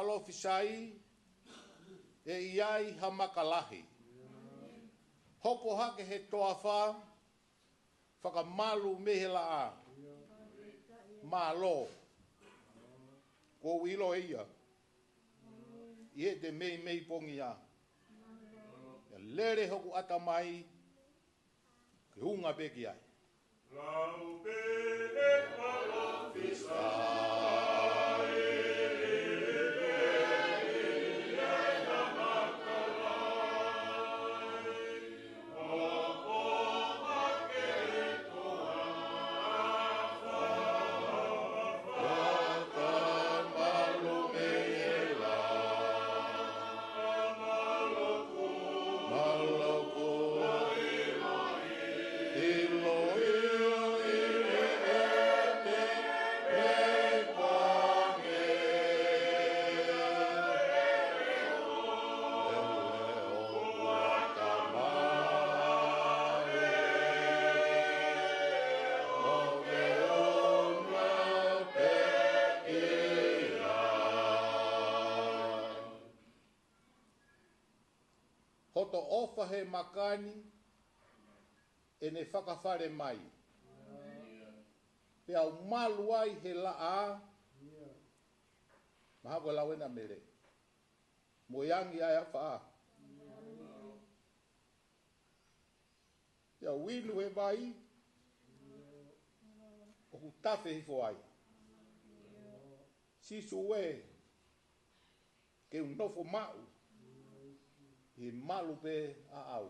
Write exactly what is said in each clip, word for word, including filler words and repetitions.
palofisai, ʻe ʻi ai ha maka lahi. Hopo hake he toafa, fakamalu mei he laʻā. Mālō. Kuo u ʻilo ʻe ia ʻi heʻete meimei pongia. ʻE lele hoku ʻatamai ke unga pē ki ai. Lau pē ʻe palofisai. Hoto ʻofa he maka ni, ʻe ne fakafale mai. Pea u malu ai he laʻā, mahalo ko e lau ena mele. Mo e angi ʻa e afā. Pea u inu he vai, ʻoku tafe hifo ai. Sīsū ē, ke u nofo maʻu ʻi he malu pē ʻaʻau.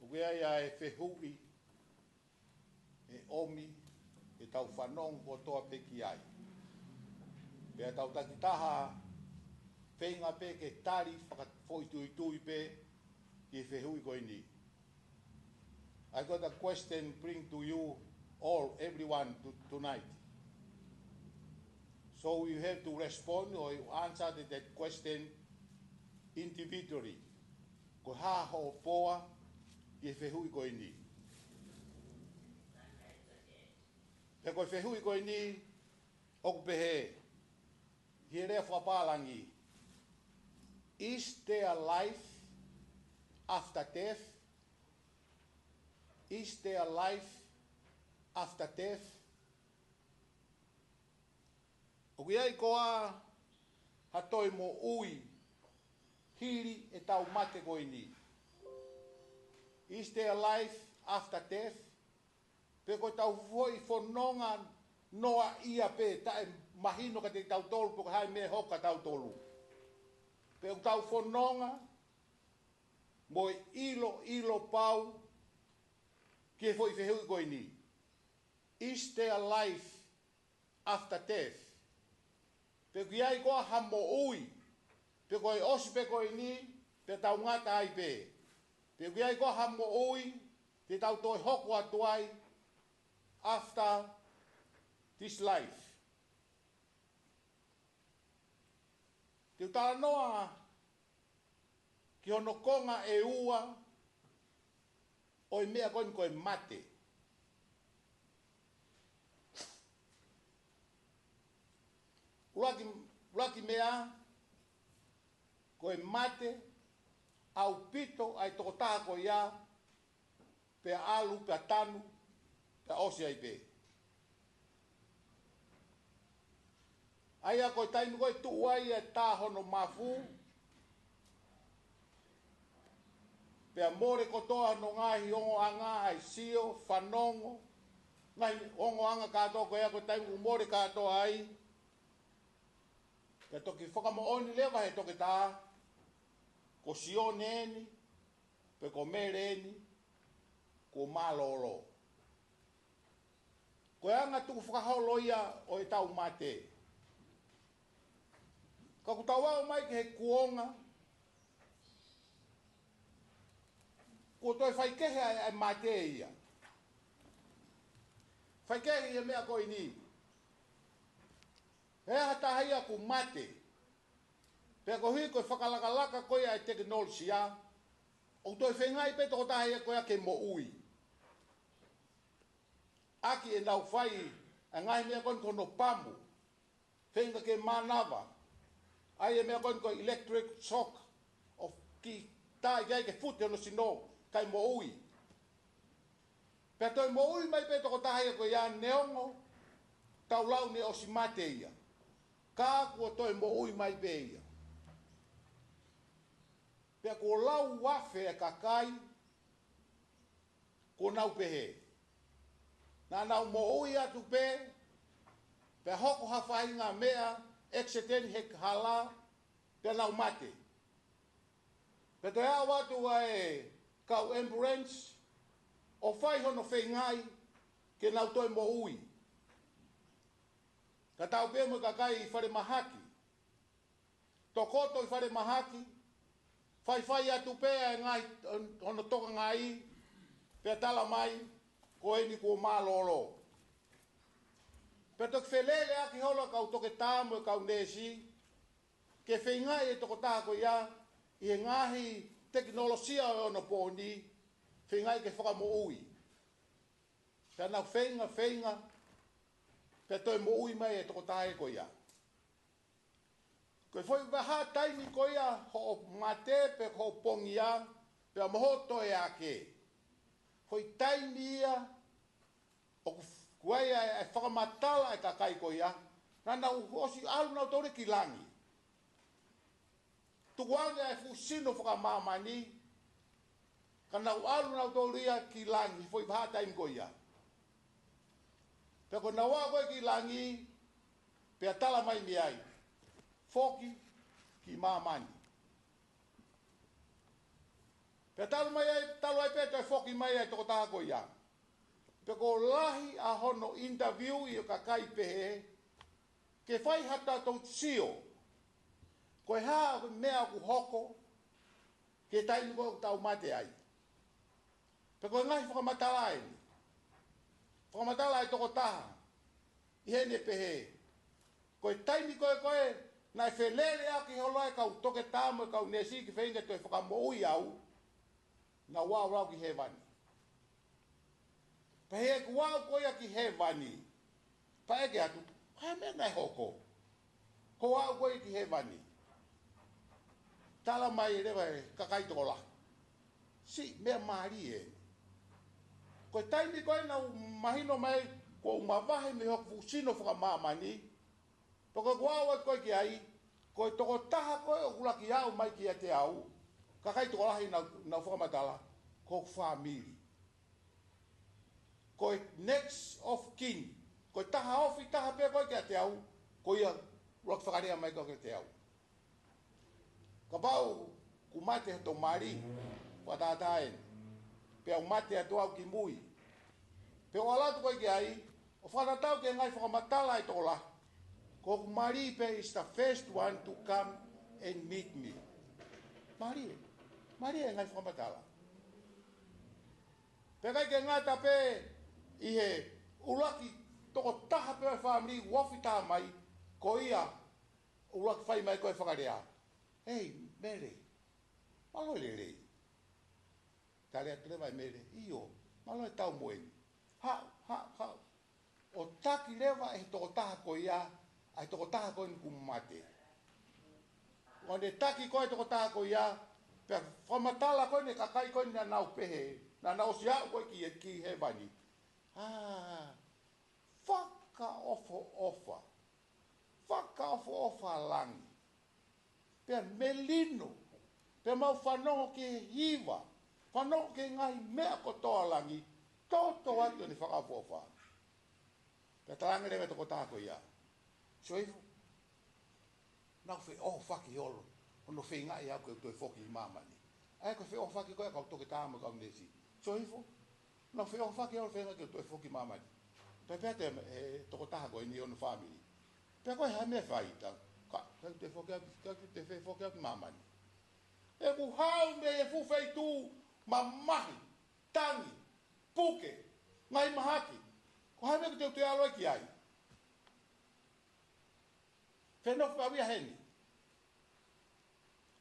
ʻOku ʻi ai ʻa e fehuʻi ʻe ʻomi ʻetau fanongo kotoa pē ki ai. Pea tau takitaha feinga pē ke tali fakafoʻituitui pē ki he fehuʻi ko eni. I got a question bring to you all, everyone to, tonight. So you have to respond or you answer that, that question individually. Ko e hā hoʻo poa ki he fehuʻi ko eni? Pea ko e fehuʻi ko eni ʻoku pehē, ʻi he lea fakapālangi, is there life after death? Is there life after death? ʻOku ʻi ai koā ha toe moʻui hili ʻetau mate ko eni? Is there life after death? Pe ko ʻetau foʻi fononga noaʻia pē taʻe mahino kiate kitautolu pe ko e hā e meʻa ʻe hoko kia tautolu. Pe ʻoku tau fononga mo e ʻiloʻilo pau ki he foʻi fehuʻi ko eni. Is there life after death? Pe ʻoku ʻi ai koā ha moʻui, pe ko e ʻosi pē ko eni, pe tau ngata ai pē. Pe ʻoku ʻi ai koā ha moʻui, te tau toe hoko atu ai after this life. Te u talanoa ki hono konga ʻe ua ʻo e meʻa ko eni ko e mate. ʻUluaki, ʻuluaki meʻa, ko e mate ʻaupito ʻa e tokotaha ko ia, pea ʻalu, pea tanu, ʻosi ai pē. ʻA ia ko e taimi ko ē tuʻu ai e tā hono mafu, pea mole kotoa hono ngaahi ongoʻanga ʻa e sio, fanongo, ngaahi ongoʻanga kātoa ko ia ko e taimi ʻoku mole kātoa ai, pea toki fakamoʻoni leva he toketā, ko Sione eni, pe ko Mele eni, kuo mālōlō. Ko e anga tukufakaholo ia ʻo ʻetau mate. Ka ʻoku tau aʻu mai ki he kuonga, kuo toe faikehe ʻa e, ʻa e mate ia. Faikehe ʻi he meʻa ko eni. He ʻi ai ha taha ia ʻoku mate, pea koeʻuhi ko e fakalakalaka ko ia ʻa e tekinolosia, ʻoku toe feingaʻi pē tokotaha ia ko ia ke moʻui ʻaki ʻenau fai ʻa e ngaahi meʻa ko eni ko hono pamu, feinga ke mānava, ʻa ia meʻa ko eni ko e electric shock, ʻo kiʻi tā ki ai ke fute hono sino, kae moʻui. Pea toe moʻui mai pē tokotaha ia ko ia neongo tau lau ne ʻosi mate ia. Ka kuo toe moʻui mai pē ia. Pea kuo lau afe e kakai, kuo nau pehē, naʻa nau moʻui atu pē, pea hoko ha faʻahinga meʻa, accident he hala, pea nau mate. Pea toe aʻu atu ʻa e kau ambulance, ʻo fai hono feingaʻi ke nau toe moʻui. Ka tau pē mo e kakai ʻi falemahaki. Tokoto ʻi falemahaki, faifai atu pē ʻa e ngaahi hono tokangaʻi, pea tala mai, ko eni kuo mālōlō. Pea toki feleleʻaki holo ʻa e kau toketā mo e kau neesi, ke feingaʻi e tokotaha ko ia, ʻi he ngaahi tekinolosia ʻo onopooni, feingaʻi ke fakamoʻui. Pea nau feinga, feinga, pea toe moʻui mai e tokotaha ko ia. Ko e foʻi vahaʻa taimi ko ia hoʻo mate pe ko hoʻo pongia, pea mo hoʻo toe ake. Foʻi taimi ia ʻoku f-, ʻoku ʻi ai ʻa e, ʻa e fakamatala ʻa e kakai ko ia, naʻa nau ʻosi ʻalu nautolu ia ki langi. Tukuange ʻa e fuʻu sino fakamāmani, ka nau ʻalu nautolu ia ki langi, foʻi vahaʻa taimi ko ia. Pea ko ʻenau aʻu ko ē ki langi, pea tala mai mei ai, foki ki māmani. Pea talu mai ai, talu ai pē toe foki mai ai tokotaha ko ia. Pea ko e lahi ʻa hono interview ʻi he kakai pehē, ke fai ha tatou sio, ko e hā ʻa e meʻa ʻoku hoko, ki he taimi ko ē ʻoku tau mate ai. Pea ko e ngaahi fakamatala eni. Fakamatala ʻa e tokotaha, ʻi heʻene pehē, ko e taimi ko ē ko ē, naʻe feleleʻaki holo ai e kau toketā mo e kau neesi ke feinga ke toe fakamoʻui au, naʻa ku aʻu au ki hēvani. Pea heʻeku aʻu ko ia ki hēvani, pea ʻeke atu, ko e hā e meʻa naʻe hoko, ko hoʻo aʻu ko ia ki hēvani? Tala mai leva ʻe he kakai tokolahi, siʻi meʻa mālie eni. Ko e taimi ko ē naʻa ku mahino mai kuo u mavahe mei hoku fuʻu sino fakamāmani, pea ko ʻeku aʻu atu ko ē ki ai, ko e tokotaha ko ē ʻoku ʻuluaki aʻu mai kiate au, kakai tokolahi naʻa, naʻa ku fakamatala, ko hoku fāmili. Ko e next of kin, ko e taha ofi taha pē ko ē kiate au, ko ia ʻuluaki fakalea mai ko ē kiate au. Kapau ʻoku mate hoto mali, fakatātā eni, pea u mate atu au ki mui, pea u ʻalu atu ko ē ki ai, ʻo fakatatau ki he ngaahi fakamatala ʻa e tokolahi, ko hoku mali pē is the first one to come and meet me. Mālie, mālie e ngaahi fakamatala. Pea ʻikai ke ngata pē ʻi he ʻuluaki tokotaha pē ʻo e fāmili ʻoku ofi taha mai, ko ia ʻuluaki fai mai ko ē fakalea, "Hei, Mele, mālō e lelei." Tali atu leva ʻe Mele, "ʻIo, mālō e tau moʻoni. Haʻu, haʻu, haʻu." ʻO taki leva ʻe he tokotaha ko ia ʻa e tokotaha ko eni kuo mate. ʻO ne taki ko ē e tokotaha ko ia, pea fakamatala ko eni e kakai ko eni naʻa nau pehē, naʻa nau ʻosi aʻu ko ē ki, ki hēvani, ʻĀ, fakaʻofoʻofa. Fakaʻofoʻofa langi. Pea melino. Pea mau fanongo ki he hiva. Fanongo ki he ngaahi meʻa kotoa ʻo langi. Toto atu ʻene fakaʻofoʻofa. Pea talaange leva e tokotaha ko ia, Siohifo, naʻá ku feʻohofaki holo hono feingaʻi au ke u toe foki ki māmani. ʻA ia ko e feʻohofaki ko ē ʻa e kau toketā mo e kau neesi. Siohifo, naʻá ku feʻohofaki holo feinga ke u toe foki ki māmani. Pea pehē atu e tokotaha ko eni ʻi hono fāmili, pea ko e hā e meʻa ʻe fai? Ka, ka u toe foki au, ka u toe foki au ki māmani. ʻOku haʻu mei he fuʻu feituʻu mamahi, tangi, puke, ngaahi mahaki. Ko e hā e meʻa ʻoku te u toe ʻalu ai ki ai? Fenofo pē au ia heni.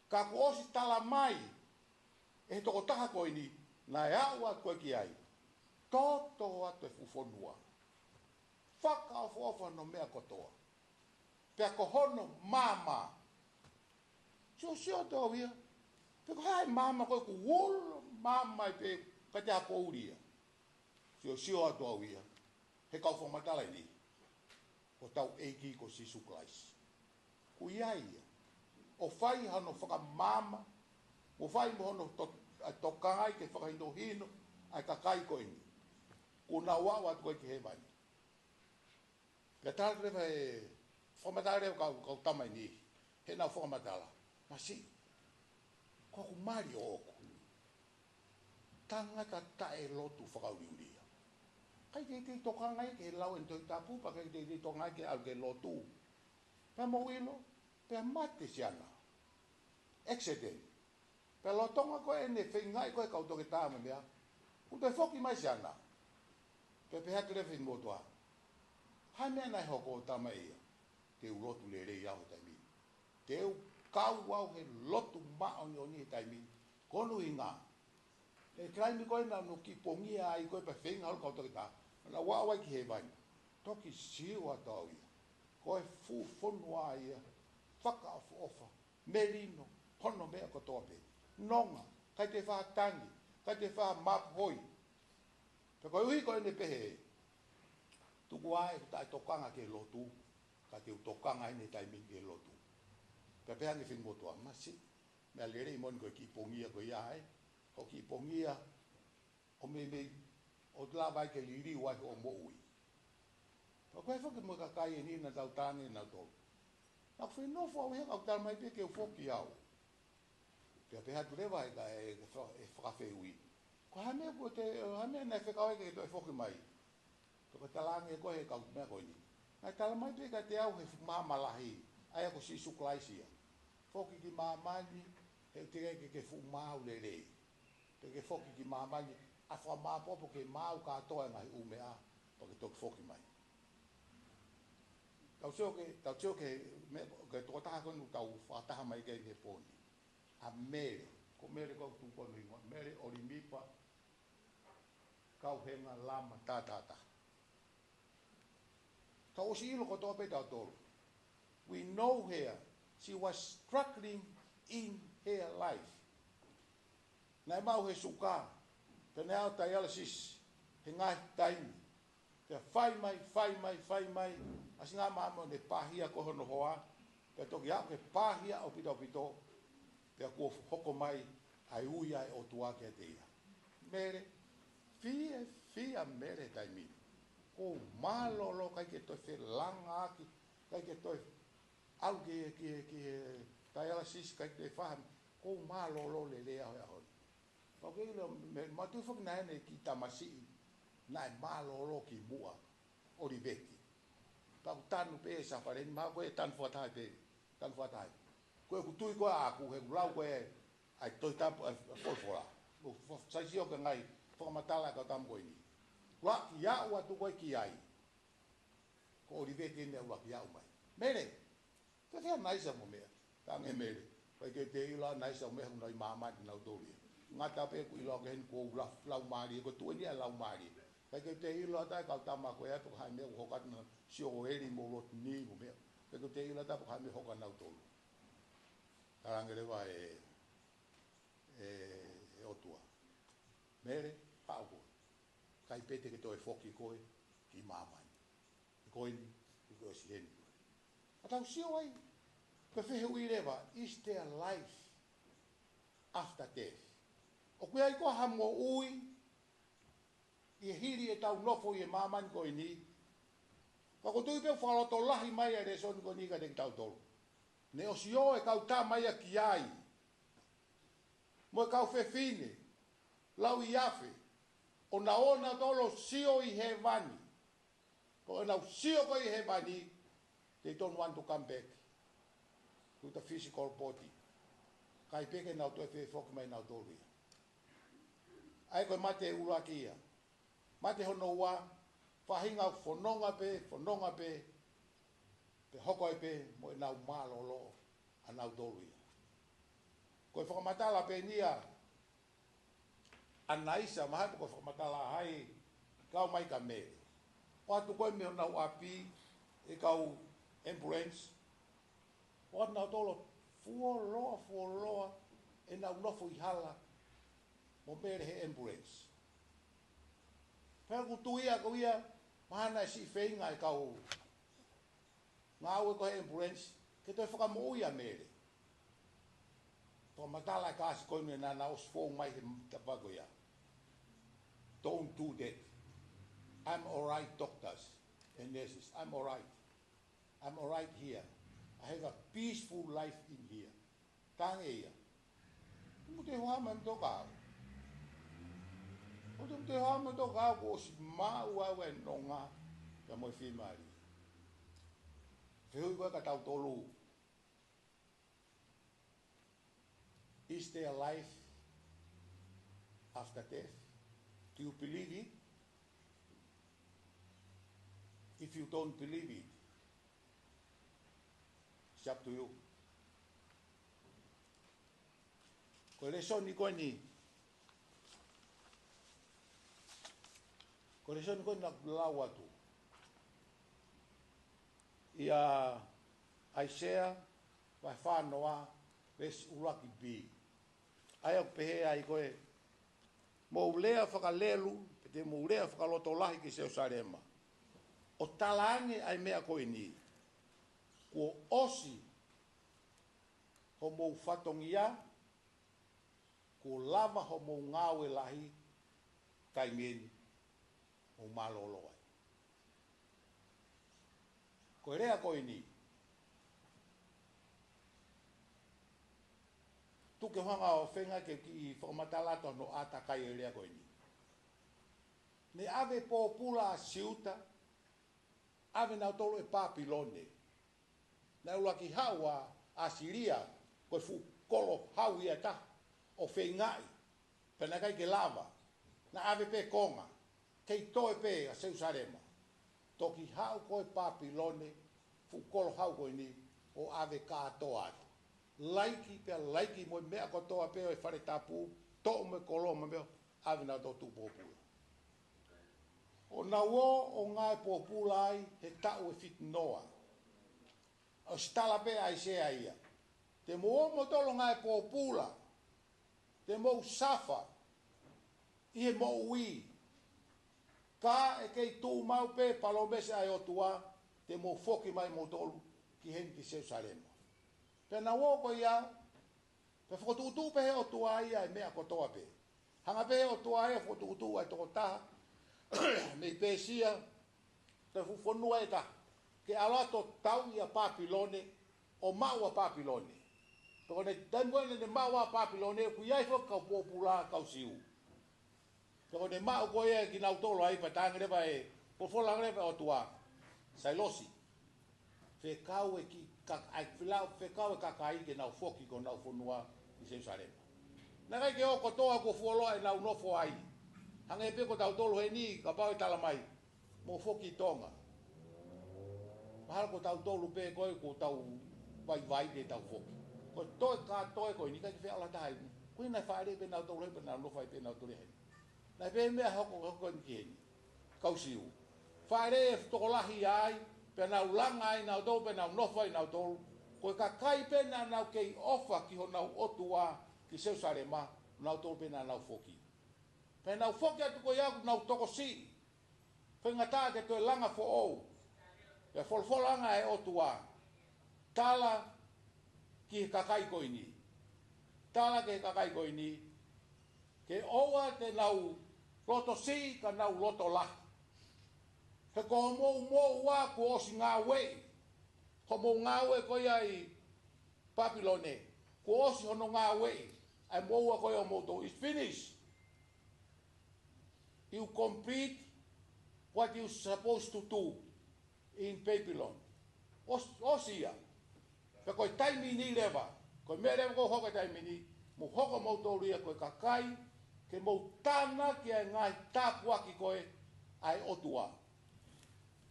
Ka kuo ʻosi tala mai ʻe he tokotaha ko eni naʻe aʻu atu ko ē ki ai. Toto atu e fuʻu fonua. Fakaʻofoʻofa hono meʻa kotoa. Pea ko hono maama. Siosio atu au ia. Pe ko e hā e maama ko ē ʻoku ulo maama ai pē kiate au ko ʻuli ia. Siosio atu au ia. He kau fakamatala eni, ko hotau ʻEiki ko Sīsū Kalaisi. Ko ia ia. ʻO fai hano fakamaama, ʻo fai mo hono to-, ʻa e tokangaʻi ke fakahinohino ʻa e kakai ko eni. Kuo nau aʻu atu ko ē ki hēvani. Pea tala leva e fakamatala leva kau, kau tama eni, heʻenau fakamatala. Masiʻi, ko hoku mali ʻoʻoku. Tangata taʻelotu fakaʻuliʻulia. ʻIkai teitei tokanga ia ki he lau ʻa e Tohi Tapu, pea ʻikai teitei tokanga ia ki he ʻalu ki he lotu. Pea mou ʻilo, pea mate siana. Accident. Pea lolotonga ko ē ʻene feingaʻi ko ē kau toketā mo e meʻa, kuo toe foki mai siana. Pea pehē atu leva e finemotuʻa, hā e meʻa naʻe hoko, tama ia? Te u lotu lelei au he taimi ni. Te u kau au he lotu māʻoniʻoni he taimi ni. Ko hono ʻuhinga, he taimi ko ē naʻa nau kiʻi pongia ai ko ē pea feinga holo kau toketā, naʻa nau aʻu ai ki hēvani. Toki sio atu au ia. Ko e fuʻu fonua ia, fakaʻofoʻofa, melino, hono meʻa kotoa pē. Nonga, ʻikai toe fai ha tangi, ʻikai toe fai ha mapuhoi. Pea koeʻuhi ko ʻene pehē, tuku ā ʻeku taʻetokanga ki he lotu, ka te u tokanga heni he taimi ni ki he lotu. Pea pehē ange e finemotuʻa, masiʻi, meʻa lelei moʻoni ko e kiʻi pongia ko ia ē, hoʻo kiʻi pongia, ʻo meimei, ʻo lava ai ke liliu ai hoʻo moʻui. Pea ko e foki mo e kakai eni naʻa tau tangi nautolu. Naʻá ku fenofo au ia ka ʻoku tala mai pē ke u foki au. Pea pehē atu leva e ka e, e fa-, e fakafehuʻi, ko e hā e meʻa kuo te, hā e meʻa naʻe fekau ai ke toe foki mai? Pea ko e talaange ko ē he kau meʻa ko eni, naʻe tala mai pē kiate au he fuʻu maama lahi, ʻa ia ko Sīsū Kalaisi ia. Foki ki māmani, he ʻoku teʻeki ke ke fuʻu maau lelei. Pea ke foki ki māmani, ʻa e fakamāʻopoʻopo ke maau kātoa e ngaahi ʻū meʻa, pea ke toki foki mai. Tau sio ki he, tau sio ki he meʻa, ki he tokotaha ko eni ʻoku tau fakataha mai ki ai he pō ni. ʻA Mele, ko Mele ko ē ʻoku tuku ʻi hono hingoa, Mele ʻOlimipa Kauhenga Lama Tatata. Tau ʻosi ʻilo kotoa pē tautolu. We know her. She was struggling in her life. Naʻe maʻu he suka, pea naʻe ʻi ai e dialysis he ngaahi taimi. Pea fai mai, fai mai, fai mai, ʻasi ngā mamo ne pāhia ko hono hoa, pea toki aʻu ke pāhia ʻaupito ʻaupito, pea kuo hoko mai ʻa e ui ʻa e ʻOtua kiate ia. Mele, fiefia Mele taimi ni. Ko e mālōlō, ʻikai ke toe felangaʻaki, ʻikai ke toe ʻalu ki, ki, ki he dialysis, ʻikai ke toe fai ha meʻa, ko e mālōlō lelei ʻa e ʻaho ni. Pea ko e ʻilo, mei, mei he tuʻu foki naʻe ʻi ai ʻene kiʻi tamasiʻi naʻe mālōlō kimuʻa, ʻOliveti. Pea ʻoku tanu pē ʻi he safale ni, mahalo ko e tanu fakataha pē, tanu fakataha. Ko ʻeku tui ko ē ʻaʻaku, he ʻoku lau ko ē ʻa e Tohi Tapu, ʻa e folofola. ʻOku fo-, sai sio ki he ngaahi fakamatala ʻa e kau tama ko eni. Ua ki aʻu atu ko ē ki ai, ko ʻOliveti eni ʻuluaki aʻu mai. Mele, fēfē ʻa Naisa mo e meʻa? Talaange ʻe Mele, ʻikai ke u toe ʻilo ʻa Naisa mo e meʻa, he ʻoku nau ʻi māmani nautolu ia. Ngata pē ʻeku ʻilo ʻaʻaku heni ko e lau, laumālie, ko e tuʻu eni ʻa e laumālie. ʻIkai ke u toe ʻilo atu ʻa e kau tama ko ē pe ko e hā e meʻa ʻoku hoko atu, naʻa nau sio ʻo eli mo Lotini mo e meʻa. ʻIkai ke u toe ʻilo atu pe ko e hā e meʻa ʻoku hoko atu nautolu. Talaange leva ʻe, ʻe, ʻe he ʻOtua, Mele, haʻu koe. ʻIkai pē te ke toe foki koe ki māmani. Ko eni, ʻoku ʻosi heni koe. ʻA tau sio ai, ko e fehuʻi leva, is there life after death? ʻOku ʻi ai koā ha moʻui ʻi he hili ʻetau nofo ʻi he māmani ko eni? Ka ʻoku ou tui pē ʻoku fakalotolahi mai ʻa e lēsoni ko eni kiate kitautolu. Ne ʻosi ō e kau tama ia ki ai, mo e kau fefine, lauiafe, ʻo na ō nautolu ʻo sio ʻi hēvani. Ko ʻenau sio ko ē ʻi hēvani, they don't want to come back to the physical body. ʻIkai pē ke nau toe fie foki mai nautolu ia. ʻA ia ko e mate ʻuluaki ia. Mate hono ua, faʻahinga ʻoku fononga pē, fononga pē, pea hoko ai pē mo ʻenau mālōlō ʻanautolu ia. Ko e fakamatala pē eni ia ʻa ʻAnaisa, mahalo ko e fakamatala ʻa e kau mai kia Mele. ʻOatu ko ē mei honau ʻapi e kau ambulance, ʻoatu nautolu ʻo fuoloa, fuoloa ʻenau nofo ʻi hala mo Mele he ambulance. Pea ʻoku ou tui au ko ia, mahalo naʻe siʻi feinga e kau ngāue ko ē he ambulance ke toe fakamoʻui ʻa Mele. Fakamatala e kasi ko ē naʻa nau ʻosi fou mai he tafaʻaki ko ia. Don't do that. I'm all right, doctors and nurses. I'm all right. I'm all right here. I have a peaceful life in here. Tange ia. Te mou toe hoa mai mo tokau. ʻO te mou toe hoa mai mo tokau kuo ʻosi maʻu au e nonga pea mo e fiemālie. Fehuʻi ko ē kia tautolu. Is there life after death? Do you believe it? If you don't believe it, it's up to you. Ko e lēsoni ko eni. Ko e lēsoni ko eni naʻa ku lau atu. ʻIa ʻAisea, vahe fā noa, veesi ʻuluaki B. ʻA ia ʻoku pehē ai ko ē, mou lea fakalelu, pe te mou lea fakalotolahi ki Selusalema, ʻo talaange ʻa e meʻa ko eni. Kuo ʻosi hoʻomou fatongia, kuo lava hoʻomou ngāue lahi, taimi eni mou mālōlō ai. Ko e lea ko eni. Tuku ke u hanga ʻo feinga ke u kiʻi fakamatala atu hono ʻātakai e lea ko eni. Ne ʻave pōpula ʻa Siuta, ʻave nautolu ʻe Pāpilone. Naʻe ʻuluaki haʻu ʻa ʻAsilia, ko e fuʻu kolo hau ia ʻe taha, ʻo feingaʻi, pea naʻe ʻikai ke lava, naʻe ʻave pē konga, kei toe pē ʻa Selusalema. Toki haʻu ko ē Pāpilone, fuʻu kolo hau ko eni, ʻo ʻave kātoa atu. Laiki pea laiki mo e meʻa kotoa pē ʻo e fale tapu, toʻo mo e koloa mo e meʻa, ʻave nautolu tuʻu pōpula. ʻO nau ō ʻo ngāue pōpula ai he taʻu ʻe fitu noa. ʻOsi tala pē ʻe ʻAisea ia. Te mou ō moutolu ʻo ngāue pōpula. Te mou suffer ʻi he moʻui. Ka ʻe kei tuʻu maʻu pē palōmesi ʻa e ʻOtua, te mou foki mai moutolu ki heni ki Selusalema. Pea nau ō ko ia, pea fokotuʻutuʻu pē ʻe he ʻOtua ia e meʻa kotoa pē. Hanga pē ʻe he ʻOtua ia ʻo fokotuʻutuʻu ʻa e tokotaha mei Pēsia, ko e fuʻu fonua ʻe taha, ke ʻalu atu ʻo tauʻi ʻa Pāpilone, ʻo maʻu ʻa Pāpilone. Pea ko e taimi ko ē naʻa ne maʻu ai ʻa Pāpilone, ʻoku ʻi ai foki e kau pōpula, kau Siu. Pea ko ʻene maʻu ko ia kinautolu ai, pea talaange leva ʻe, folofola leva ʻe he ʻOtua, Sailosi, fekau e kiʻi ka-, ʻai filau, fekau e kakai ke nau foki ki honau fonua ʻi Selusalema. Naʻe ʻikai ke ō kotoa, kuo fuoloa ʻenau nofo ai. Hangē pē ko tautolu heni, kapau ʻe tala mai, mou foki Tonga. Mahalo ko tautolu pē ko ē kuo tau vaivai ke tau foki. Ko e toe kātoa ko eni, ʻikai ke feʻao lata ai. Ko ena e fāʻeleʻi pē nautolu heni, pea nau nofo ai pē nautolu heni. Naʻe pehē e meʻa hoko, hoko eni ki heni. Kau Siu. Fāʻeleʻi e tokolahi ai, pea nau langa ai nautolu, pea nau nofo ai nautolu. Ko e kakai pē naʻa nau kei ʻofa ki honau ʻOtua ki Selusalema, nautolu pē naʻa nau foki. Mei heʻenau foki atu ko ia ʻoku nau tokosiʻi. Faingataʻa ke toe langa foʻou. Pea folofola ange ʻa e ʻOtua. Tala ki he kakai ko eni. Tala ki he kakai ko eni. Ke ʻoua te nau loto siʻi ka nau loto lahi. He ko hoʻomou moʻua kuo ʻosi ngāueʻi. Hoʻomou ngāue ko ia ʻi Papilone. Kuo ʻosi hono ngāueʻi. ʻA e moʻua ko ia ʻomoutolu. It's finished. You complete what you supposed to do in Babylon. ʻOs-, ʻosi ia. Pea ko e taimi ni leva, ko e meʻa leva ʻoku hoko he taimi ni, mou hoko moutolu ia ko e kakai, ke mou tānaki ʻa e ngaahi tāpuaki ko ē ʻa e ʻOtua.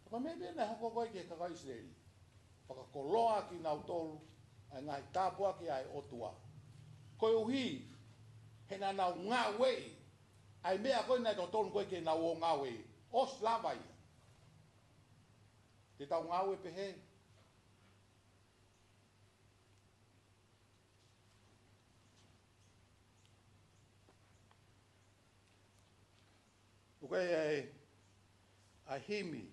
Pea ko e meʻa pē naʻe hoko ko ē ki he kakai ʻIsileli. Fakakoloa kinautolu ʻa e ngaahi tāpuaki ʻa e ʻOtua. Koeʻuhi, he naʻa nau ngāueʻi ʻa e meʻa ko ē naʻe totonu ko ē ke nau ō ngāueʻi. ʻOsi lava ia. Te tau ngāue pehē. ʻOku ʻi ai ʻa e himi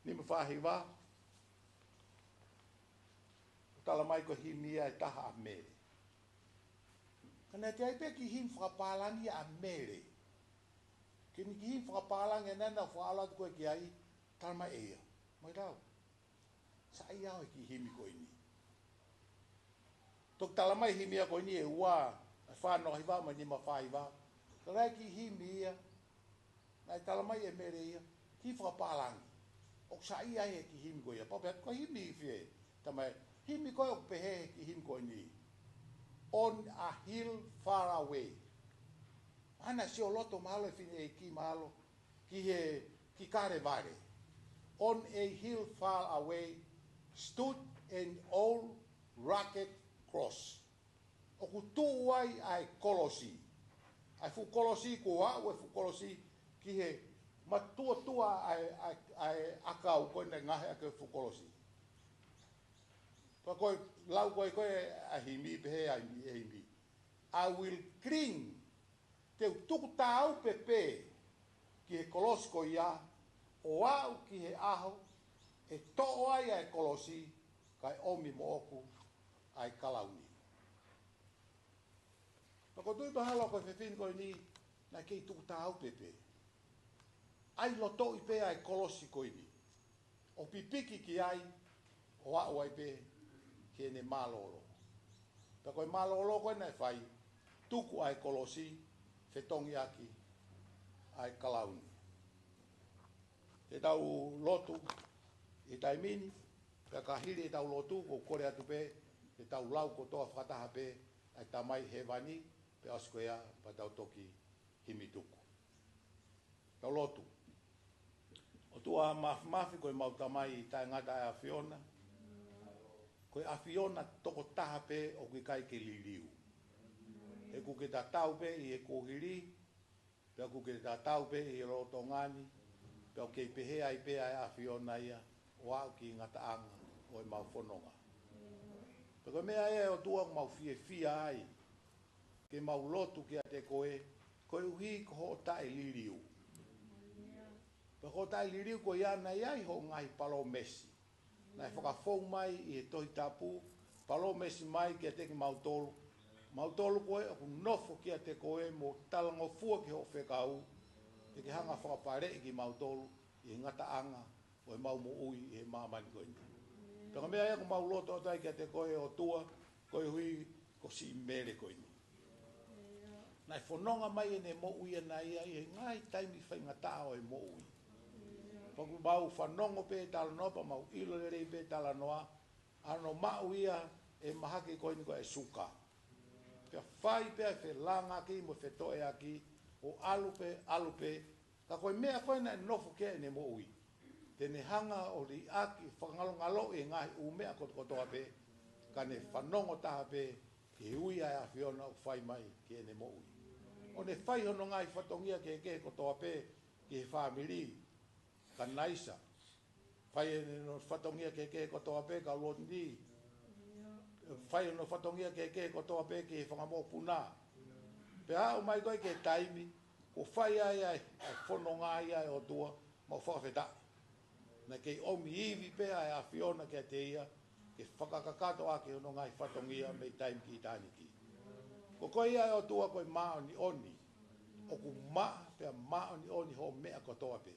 nima fā hiva, ʻoku tala mai ko e himi ia ʻe taha ʻa Mele. Ka naʻe ʻi ai pē kiʻi himi fakapālangi ʻa Mele. Ko eni kiʻi himi fakapālangi ʻa ena naʻa ku faʻa ʻalu atu ko ē ki ai, tala mai ʻe ia. Mai tau. Saiʻia au he kiʻi himi ko eni. Toki tala mai himi ia ko eni ʻe ua, ʻe fā noa hiva mo e nima fā hiva. Tala e kiʻi himi ia, naʻe tala mai ʻe Mele ia, kiʻi fakapālangi. ʻOku saiʻia ai he kiʻi himi ko ia. Pau pē ko e himi fē, tala mai, himi ko ē ʻoku pehē he kiʻi himi ko eni. On a hill far away. Ana sio loto mālō e fineʻeiki mālō. Ki he, ki Kalevale. On a hill far away stood an old rugged cross. ʻOku tuʻu ai ʻa e kolosi. ʻA e fuʻu kolosi kuo aʻu e fuʻu kolosi ki he matuʻotuʻa ʻa e, ʻa e, ʻa e ʻakau ko ē naʻe ngaohi ʻaki e fuʻu kolosi. Pea ko e lau ko ē ko ē ʻa e himi pehē ʻa e himi. I will cling Te u tuku tāupepe ki he kolosi ko ia, ʻo aʻu ki he ʻaho ʻe toʻo ai ʻa e kolosi, kae ʻomi moʻoku ʻa e kalauni. Pea ko e tui mahalo ko e fefine ko eni, naʻe kei tuku tāupepe. ʻAi lotoʻi pē ʻa e kolosi ko eni. ʻO pipiki ki ai, ʻo aʻu ai pē ki heʻene mālōlō. Pea ko e mālōlō ko ē naʻe fai, tuku ʻa e kolosi, fetongi ʻaki ʻa e kalauni. Te tau lotu ʻi he taimi ni, pea ka hili ʻetau lotu, ʻoku ou kole atu pē, te tau lau kotoa fakataha pē ʻa e Tamai Hēvani, pea ʻosi ko ia, pea tau toki himi tuku. Tau lotu. ʻOtua Māfimafi, ko ʻemau Tamai taʻengata ʻa e ʻAfiona. Ko e ʻAfiona tokotaha pē ʻoku ʻikai ke liliu. He ʻoku ke tatau pē ʻi he kuohili, pea ʻoku ke tatau pē ʻi he lolotonga ni, pea ʻoku kei pehē ai pē ʻa e ʻAfiona ia, ʻo aʻu ki he ngataʻanga ʻo ʻemau fononga. Pea ko e meʻa ia ʻe ʻOtua ʻoku mau fiefia ai, ke mau lotu kiate koe, koeʻuhi ko hoʻo taʻeliliu. Pea ko hoʻo taʻeliliu ko ia naʻe ʻi ai hoʻo ngaahi palōmesi. Naʻe fakafou mai ʻi he Tohi Tapu, palōmesi mai kiate kimautolu. Mautolu ko ē ʻoku nofo kiate koe mo talangofua ki hoʻo fekau, te ke hanga fakapaleʻi kimautolu ʻi he ngataʻanga ʻo ʻemau moʻui ʻi he māmani ko eni. Pea ko e meʻa ia ʻoku mau lotu atu ai kiate koe ʻOtua, koeʻuhi ko siʻi Mele ko eni. Naʻe fononga mai ʻene moʻui ʻana ia ʻi he ngaahi taimi faingataʻa ʻo e moʻui. Pea ʻoku mau fanongo pē talanoa, pea mau ʻilo lelei pē talanoa, ʻa hono maʻu ia ʻe mahaki ko eni ko e suka. Pea fai pē ʻa e felāngaaki mo e fetoʻeaki, ʻo ʻalu pē, ʻalu pē, ka ko e meʻa ko ē naʻe nofo ki ai ʻene moʻui. Te ne hanga ʻo liʻaki fakangalongaloʻi e ngaahi ʻū meʻa kotokotoa pē, ka ne fanongo taha pē ki he ui ʻa e ʻAfiona ʻoku fai mai ki heʻene moʻui. ʻO ne fai hono ngaahi fatongia kehekehe kotoa pē ki he fāmili, kia Naisa. Fai ʻene fatongia kehekehe kotoa pē kia Lotni. Fai hono fatongia kehekehe kotoa pē ki he fanga mokopuna. Pea aʻu mai ko ē ki he taimi kuo fai ai ʻa e fononga ia ʻa e ʻOtua, mau fakafetaʻi. Naʻe kei ʻomi ivi pē ʻa e ʻAfiona kiate ia, ke fakakakato ʻaki hono ngaahi fatongia mei taimi ki ʻitāniti. Ko koe ia ʻe ʻOtua ko e māʻoniʻoni, ʻoku maʻa pea māʻoniʻoni hoʻo meʻa kotoa pē.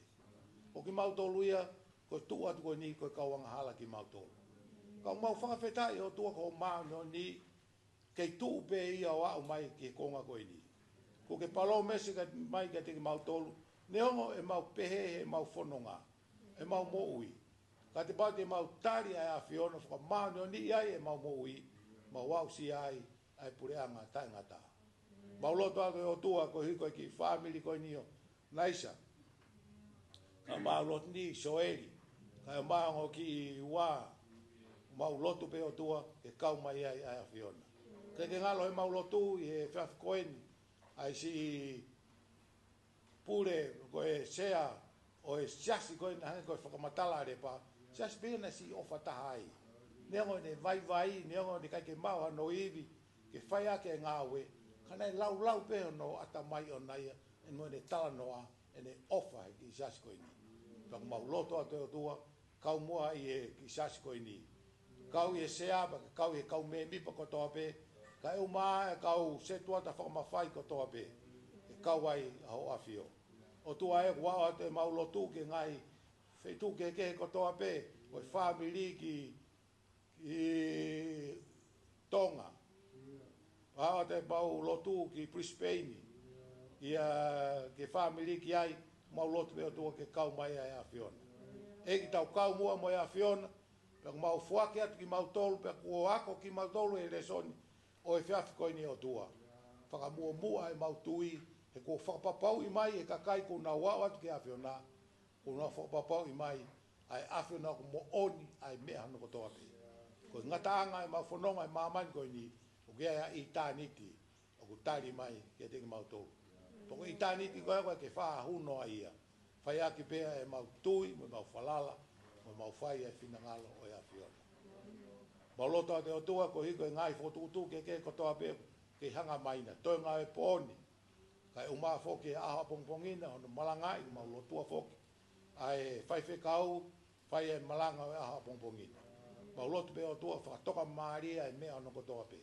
Ko kimautolu ia, ko e tuʻu atu ko eni ko e kau angahala kimautolu. Ka ʻoku mau fakafetaʻi ʻOtua ko hoʻo māʻoniʻoni, kei tuʻu pē ia ʻo aʻu mai ki he konga ko eni. Kuo ke palōmesi ka mai kiate kimautolu, neongo ʻemau pehē heʻemau fononga, ʻemau moʻui, ka te pau te mau tali ʻa e ʻAfiona, fakamāʻoniʻoniʻi ai ʻemau moʻui, mau aʻusia ai ʻa e puleʻanga taʻengata. Mau lotu atu ʻe ʻOtua koeʻuhi ko e kiʻi fāmili ko eni ʻo Naisa, ka mau lotu ni Soeli, ka ʻi ai ʻemau ongo kiʻi ua, mau lotu pē ʻOtua ke kau mai ai ʻa e ʻAfiona. Ke ke ngalo heʻemau lotu ʻi he efiafi ko eni, ʻa e siʻi pule ko e sea ʻo e siasi ko eni, hangē ko e fakamatala ʻa Lepa, siasi pē naʻe siʻi ʻofa taha ai. Neongo ʻene vaivai, neongo ʻene ʻikai ke maʻu hano ivi ke fai ʻaki e ngāue, ka naʻe laulau pē hono ʻatamai ʻoʻona ia, ʻi heʻene talanoa ʻene ʻofa he kiʻi siasi ko eni. Pea ʻoku mau lotu atu ʻe ʻOtua, kau muʻa ʻi he kiʻi siasi ko eni. Kau ʻi he sea pea ke kau ʻi he kau mēmipa kotoa pē, kae ʻumaʻā e kau setuata fakamafai kotoa pē, ke kau ai ʻa hoʻo ʻAfio. ʻOtua ē, ʻoku aʻu atu ʻemau lotu ki he ngaahi feituʻu kehekehe kotoa pē, ko e fāmili ki ʻi Tonga. Aʻu atu ʻemau lotu ki Brisbane, ia ki he fāmili ki ai, mau lotu pē ʻOtua ke kau mai ʻa e ʻAfiona. ʻEiki, tau kau muʻa mo e ʻAfiona, pea ʻoku mau foaki atu kimautolu, pea kuo ako kimautolu he lēsoni ʻo e efiafi ko eni ʻOtua. Fakamuʻomuʻa ʻemau tui, he kuo fakapapauʻi mai ʻe he kakai kuo nau aʻu atu ki he ʻAfiona, kuo nau fakapapauʻi mai ʻa e ʻAfiona ʻoku moʻoni ʻa e meʻa hono kotoa pē. Ko e ngataʻanga ʻemau fononga ʻi māmani ko eni, ʻoku ʻi ai ʻa ʻitāniti ʻoku tali mai kiate kimautolu. Pea ko ʻitāniti ko ē ʻoku ʻikai ke faʻa hū noa ia, fai ʻaki pē ʻemau tui mo ʻemau falala, mo ʻemau fai ʻa e finangalo ʻo e ʻAfiona. Mau lotu atu ʻe ʻOtua koeʻuhi ko e ngaahi fokotuʻutuʻu kehekehe kotoa pē ʻoku kei hanga mai na, toe ngāue pō ni, kae ʻumaʻā foki e ʻaho ʻapongipongi na hono malangaʻi, mau lotua foki ʻa e faifekau fai e malanga ʻo e ʻaho ʻapongipongi na. Mau lotu pē ʻOtua fakatoka mālie ʻa e meʻa hono kotoa pē.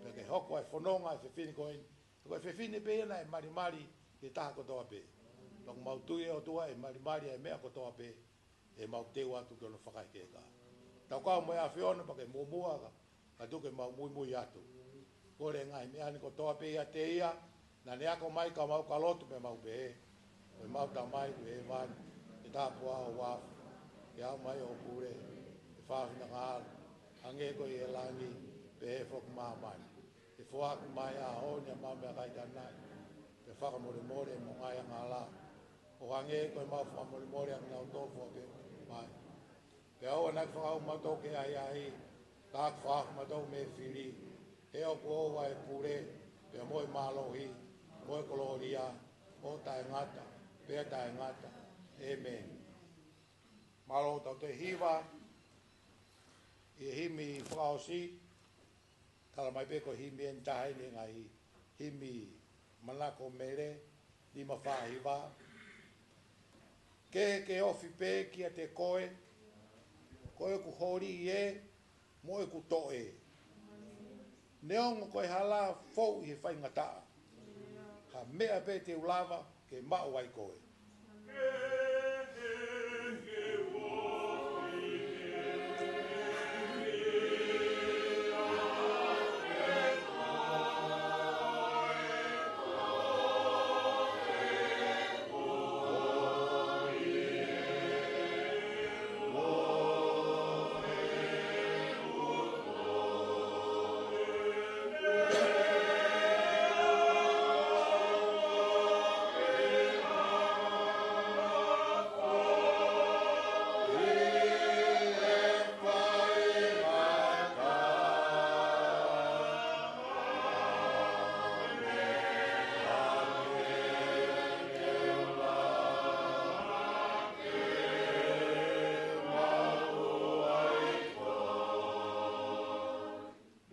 Pea ke hoko ʻa e fononga ʻa e fefine ko eni, ko e fefine pē ia naʻe malimali he taha kotoa pē. Pea ʻoku mau tui ʻe ʻOtua ʻe malimali ʻa e meʻa kotoa pē, ʻemau teu atu ki hono fakaʻekeʻeka. Tau kau mo e ʻAfiona pea ke muʻomuʻa ka, ka tuku ke mau muimui atu. Kole e ngaahi meʻa ni kotoa pē ʻiate ia, naʻa ne ako mai ka mau ka lotu pea mau pehē: Ko ʻemau Tamai ʻoku ʻi hēvani, ke tāpuhā ho huafa, ke aʻu mai hoʻo pule, ke fai ho finangalo, hangē ko ia ʻi he langi, pehē foki ʻi māmani. Ke foaki mai he ʻaho ni haʻamau meʻakai taʻengatá ni, pea fakamolemole ʻemau ngaahi angahalá, ʻo hangē ko ʻemau fakamolemole ʻa kinautolu ʻoku fai angahala kiate kimautolu. Pea ʻoua naʻá ke fakahaofi kimautolu ki he ʻahiʻahi, ka ke fakahaofi kimautolu mei he fili, he ʻoku ʻoʻou ʻa e pule, pea mo e mālohi, mo e kolōlia, ʻo taʻengata pea taʻengata. ʻĒmeni. Mālō, tau toe hiva ʻi he himi fakaʻosi. Tala mai pē ko e himi ʻe taha ʻeni he ngaahi himi manako mele, nima fā hiva. Ke ke ofi pē kiate koe, ko ʻeku holi ē, mo ʻeku toʻe. Neongo ko e hala fou ʻi he faingataʻa, ha meʻa pē te u lava ke maʻu ai koe.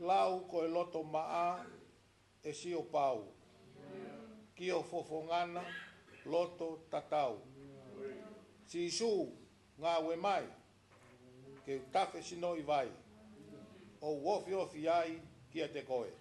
Lau ko e loto maʻa ʻe Siopau. ʻi ho fofonga na loto tatau. Sīsū, ngāue mai, ke u tafe sino ʻi vai, ʻo u ofiofi ai kiate koe.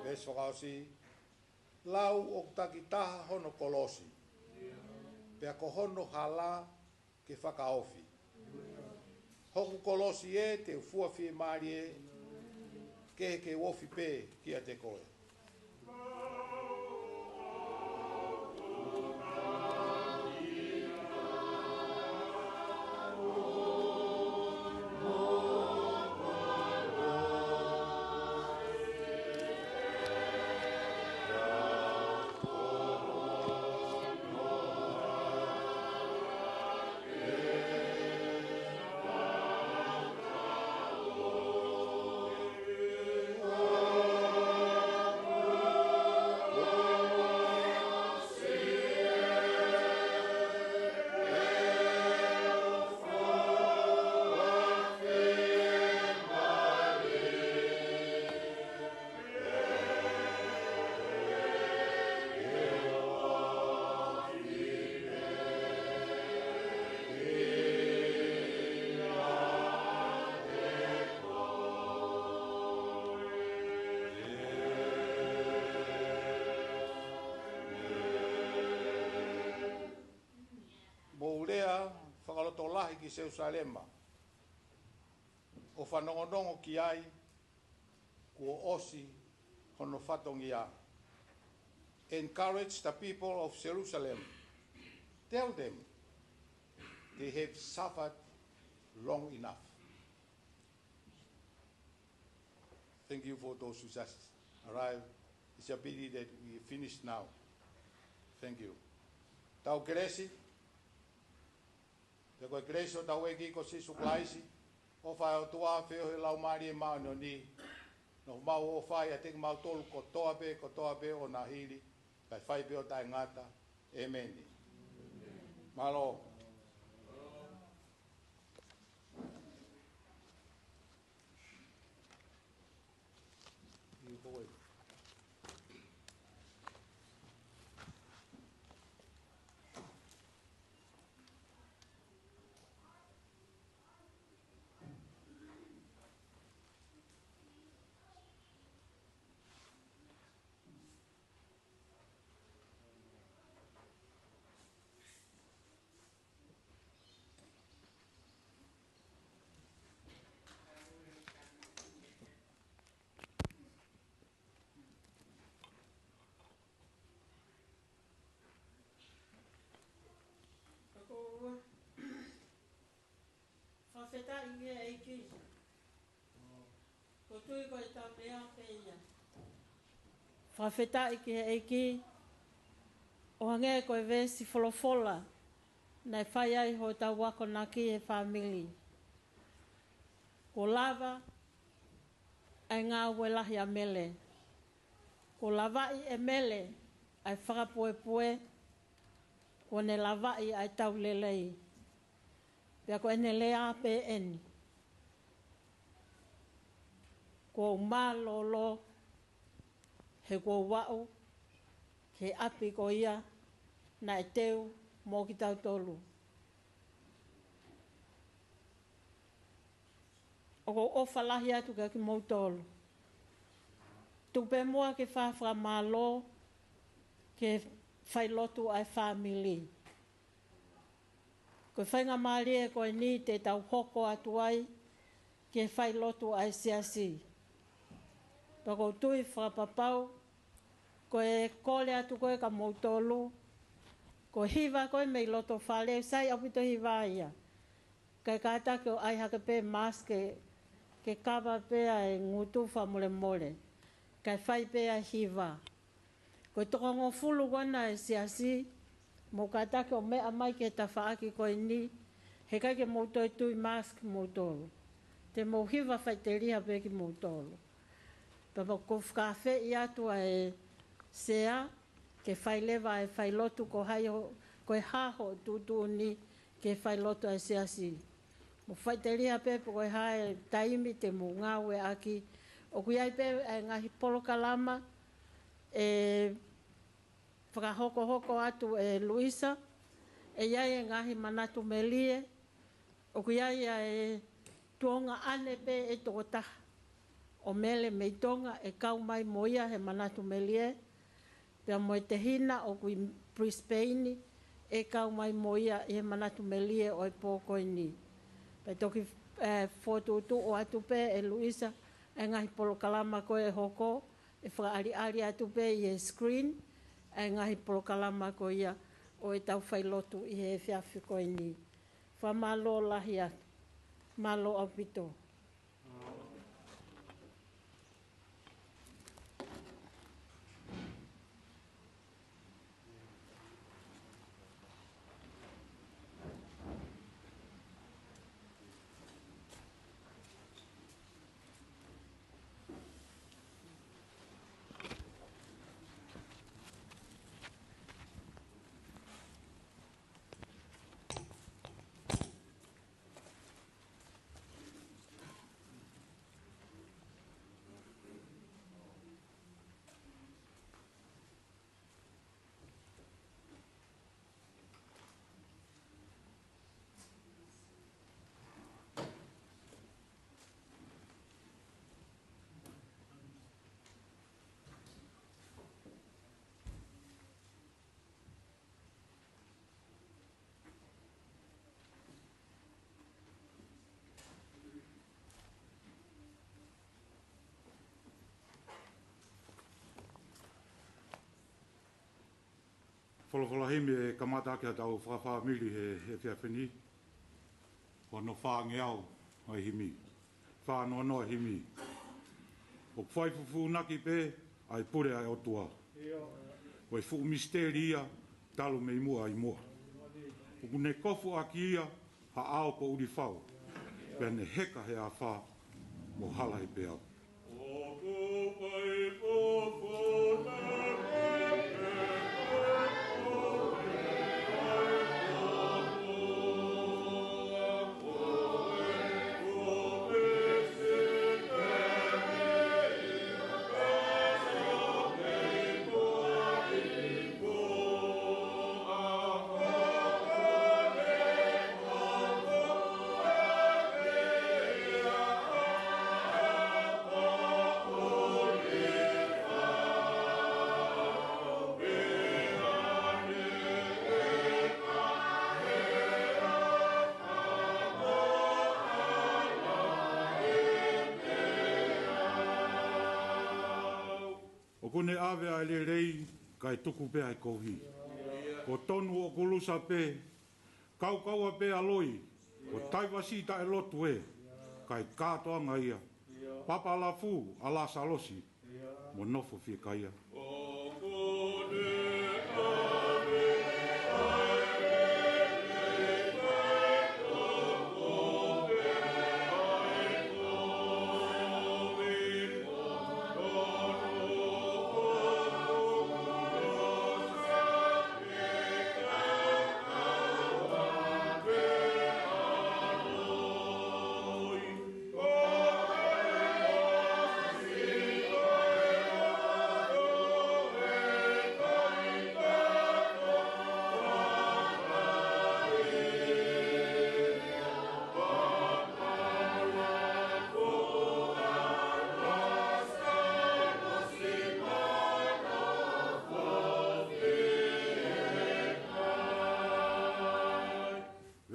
Veesi fakaʻosi, lau ʻoku takitaha hono kolosi, pea ko hono hala ke fakaofi. Hoku kolosi ē te u fua fiemālie, ke ke ofi pē kiate koe. Mou lea fakalotolahi ki Selusalema, ʻo fanongonongo ki ai, kuo ʻosi hono fatongia. Encourage the people of Jerusalem. Tell them they have suffered long enough. Thank you for those who just arrived. It's a pity that we finished now. Thank you. Tau kelesi, pea ko e kelesi ʻa hotau ʻEiki ko Sīsū Kalaisi, ʻofa ʻa e ʻOtua, feohi ʻa e Laumālie Māʻoniʻoni, nofo maʻu ʻo ʻofa ʻiate kimautolu kotoa pē, kotoa pē ʻo na hili, kae fai pē ʻo taʻengata. ʻEmeni. Mālō. Fakafetaʻi ki he ʻEiki. Ko e tui ko e tau lea pē ia. Fakafetaʻi ki he ʻEiki, ʻo hangē ko e veesi folofola naʻe fai ai hotau akonaki he fāmili. Kuo lava ʻa e ngāue lahi ʻa Mele. Kuo lavaʻi ʻe Mele ʻa e fakapuepue, kuo ne lavaʻi ʻa e tau lelei. Pea ko ʻene lea pē ʻeni: Kuo u mālōlō, he kuo u aʻu ki he ʻapi ko ia naʻe teu mo kitautolu. ʻOku ou ʻofa lahi atu kiate kimoutolu. Tuku pē muʻa ke fakamālō ki he failotu ʻa e fāmili. Ko e faingamālie ko eni te tau hoko atu ai ki he failotu ʻa e siasi. Pea ʻoku ou tui fakapapau, ko e kole atu ko ē kia moutolu, ko e hiva ko ē mei loto fale, sai ʻaupito hiva ia. Kae kātaki ʻo ʻai hake pē mask ke, ke kava pē ʻa e ngutu fakamolemole. Kae fai pē ʻa e hiva. Ko e toko hongofulu ko ena ʻa e siasi, mou kātaki ʻo meʻa mai ki he tafaʻaki ko eni, heʻikai ke mou toe tui mask moutolu. Te mou hiva faʻiteliha pē kimoutolu. Pea ʻoku ou fakaafeʻi atu ʻa e sea, ke fai leva ʻa e failotu ko hai ho-, ko e hā hoʻo tuʻutuʻuni ki he failotu ʻa e siasi. Mou faʻiteliha pē pe ko e hā e taimi te mou ngāueʻaki. ʻOku ʻi ai pē ʻa e ngaahi polokalama ʻe fakahokohoko atu ʻe Luisa, ʻe ʻi ai e ngaahi manatu melie, ʻoku ʻi ai ʻa e tuongaʻane pē ʻe toko taha ʻo Mele mei Tonga ʻe kau mai mo ia he manatu melie, pea mo e tehina ʻoku ʻi Brisbane ʻe kau mai mo ia ʻi he manatu melie ʻo e pō ko eni. Pea toki, ē, fokotuʻutuʻu atu pē ʻe Luisa ʻa e ngaahi polokalama ko ē ʻe hoko, ʻe fakaʻaliʻali atu pē ʻi he screen ʻa e ngaahi polokalama ko ia ʻo ʻetau failotu ʻi he efiafi ko eni. Fakamālō lahi atu. Mālō ʻaupito. Folofola himi ʻe kamata ʻaki ʻetau fakafāmili he, he efiafi ni. Ko hono fāngeau ʻa e himi. Fānoanoa himi. ʻOku fai fufūnaki pē ʻa e pule ʻa e ʻOtua. Ko e fuʻu misiteli ia talu mei muʻa ʻi muʻa. ʻOku ne kofu ʻaki ia ha ʻao ko ʻUlifau. Pea ne heka he afā mo hala he peau. ʻOku ne ʻave ʻa e lelei, kae tuku pē ʻa e kovi. Ko Tonu ʻoku lusa pē, kaukaua pē ʻa Loi, ko Taivasi taʻelotu ē, kae kātoanga ia. Papa Lafu ʻa Lasalosi, mo nofo fiekaia.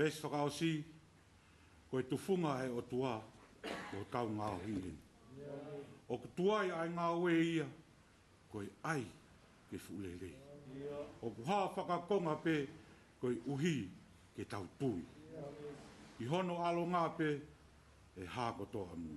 Veesi fakaʻosi, ko e tufunga ʻa e ʻOtua, ko e kau ngaohi eni. ʻOku tuai ʻa e ngāue ia, ko e ʻai ke fuʻu lelei. ʻOku hā fakakonga pē, koeʻuhi ke tau tui. ʻI hono ʻalonga pē, ʻe hā kotoa mui.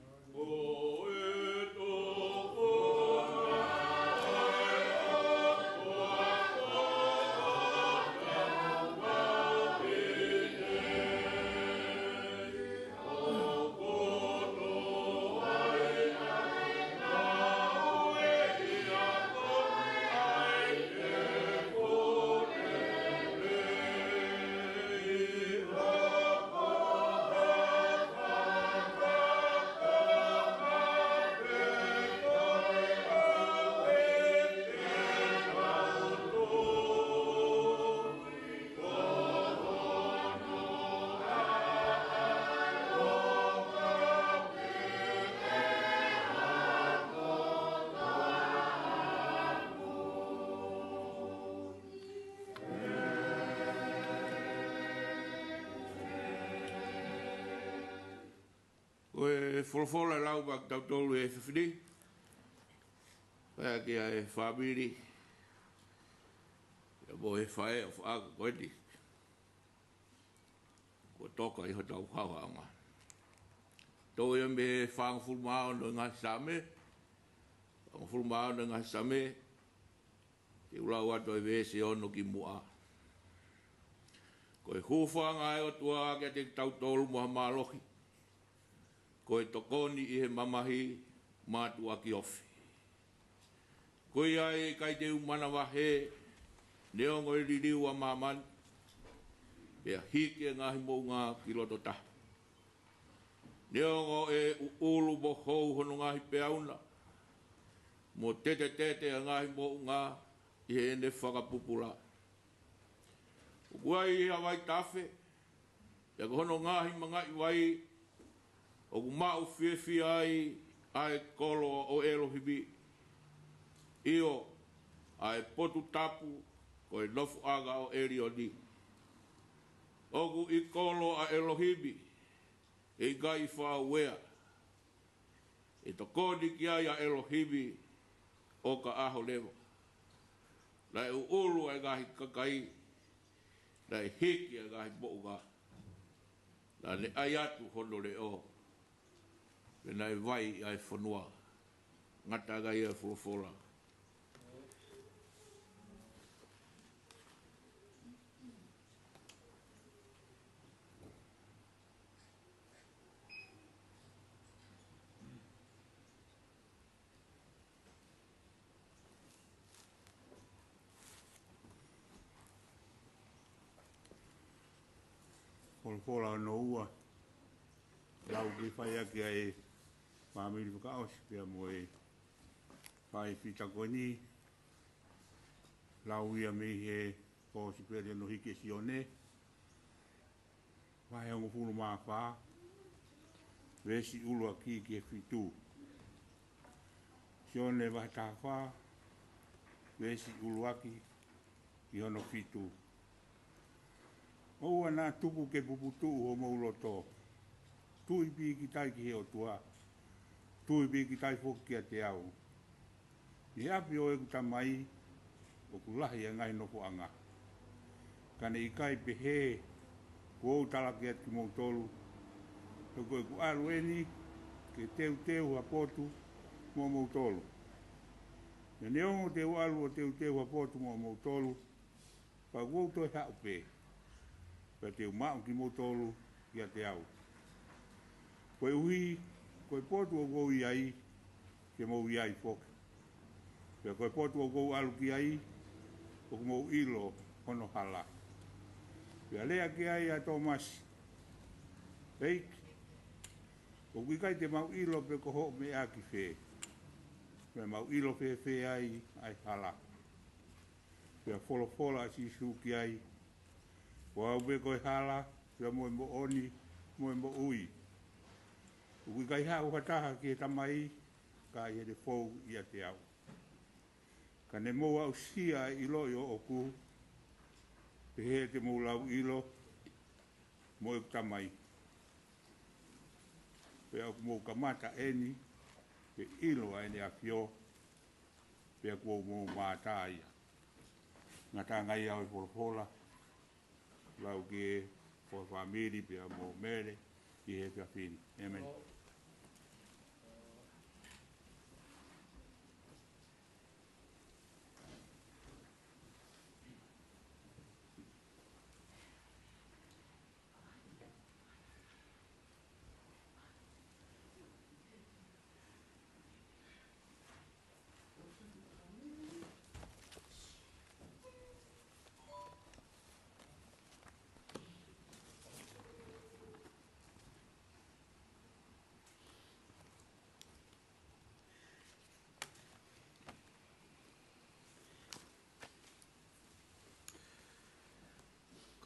Ko e folofola ʻe lau maʻa kitautolu he efiafi ni, pea ki he fāmili, pea mo e faʻē ʻofaʻanga ko eni kuo toka ʻi hotau haohaoʻanga. Toʻo ia mei he fāngofulu mā ono ʻo e ngaahi Saame, fāngofulu mā ono ʻo e ngaahi Saame, te u lau atu ʻa e veesi ono ki muʻa. Ko e hūfanga ʻa e ʻOtua kiate kitautolu mo ha mālohi, ko e tokoni ʻi he mamahi mātuʻaki ofi. Ko ia ʻe ʻikai te u manavahē, neongo ʻe liliu ʻa māmani, pea hiki ʻa e ngaahi moʻunga ki loto tahi. Neongo ʻe ʻuʻulu mo hou hono ngaahi peau na, mo tetetete ʻa e ngaahi moʻunga ʻi heʻene fakapupula. ʻOku ʻi ai ha vaitafe, pea ko hono ngaahi mangaʻi vai, ʻoku maʻu fiefia ai ʻa e kolo ʻo ʻElohimi, ʻio, ʻa e potu tapu ko e nofoʻanga ʻo ʻElioni. ʻOku ʻi kolo ʻa ʻElohimi, ʻe ʻikai faʻa uea. ʻE tokoni ki ai ʻa ʻElohimi ʻo ka ʻaho leva. Naʻe ʻuʻulu ʻa e ngaahi kakai, naʻe hiki ʻa e ngaahi moʻunga. Naʻa ne ʻai atu hono leʻo, pea naʻe vai ʻa e fonua. Ngata ange ia ʻa e folofola. Folofola hono ua, lau ke fai ʻaki ʻa e fāmili fakaʻosi pea mo e fai fita ko eni, lau ia mei he Kosipeli hono hiki ʻe Sione, vahe hongofulu mā fā, veesi ʻuluaki ki he fitu. Sione vahe taha fā, veesi ʻuluaki ki hono fitu. ʻOua naʻa tuku ke puputuʻu homou loto. Tui pīkitai ki he ʻOtua. Tui pīkitai foki kiate au. ʻI he ʻapi ʻo ʻeku Tamai ʻoku lahi ʻa e ngaahi nofoʻanga. Ka ne ʻikai pehē kuo u talaki atu kimoutolu, he ko ʻeku ʻalu eni ke teuteu ha potu moʻomoutolu. Pea neongo te u ʻalu ʻo teuteu ha potu moʻomoutolu, pea ʻoku ou toe haʻu pē, pea te u maʻu kimoutolu kiate au. Koeʻuhi, ko e potu ʻoku ou ʻi ai, ke mou ʻi ai foki. Pea ko e potu ʻoku ou ʻalu ki ai, ʻoku mou ʻilo hono hala. Pea lea ki ai ʻa Tōmasi, ʻEiki, ʻoku ʻikai te mau ʻilo pe ko hoʻo meʻa ki fē. Pea mau ʻilo fēfē ai ʻa e hala. Pea folofola ʻa Sīsū ki ai, Ko au pē ko e hala, pea mo e moʻoni, mo e moʻui. ʻOku ʻikai haʻu ha taha ki he Tamai, ka ʻi heʻene fou ʻiate au. Ka ne mou aʻusia ʻa e ʻiloʻi ʻoʻoku, pehē te mou lauʻilo, mo ʻeku Tamai. Pea ʻoku mou kamata eni ke ʻilo ʻa ʻene ʻafio, pea kuo mou mātā ia. Ngataʻanga ia ʻo e folofola, lau ki he fāmili pea mo Mele ʻi he efiafi ni. ʻĒmeni.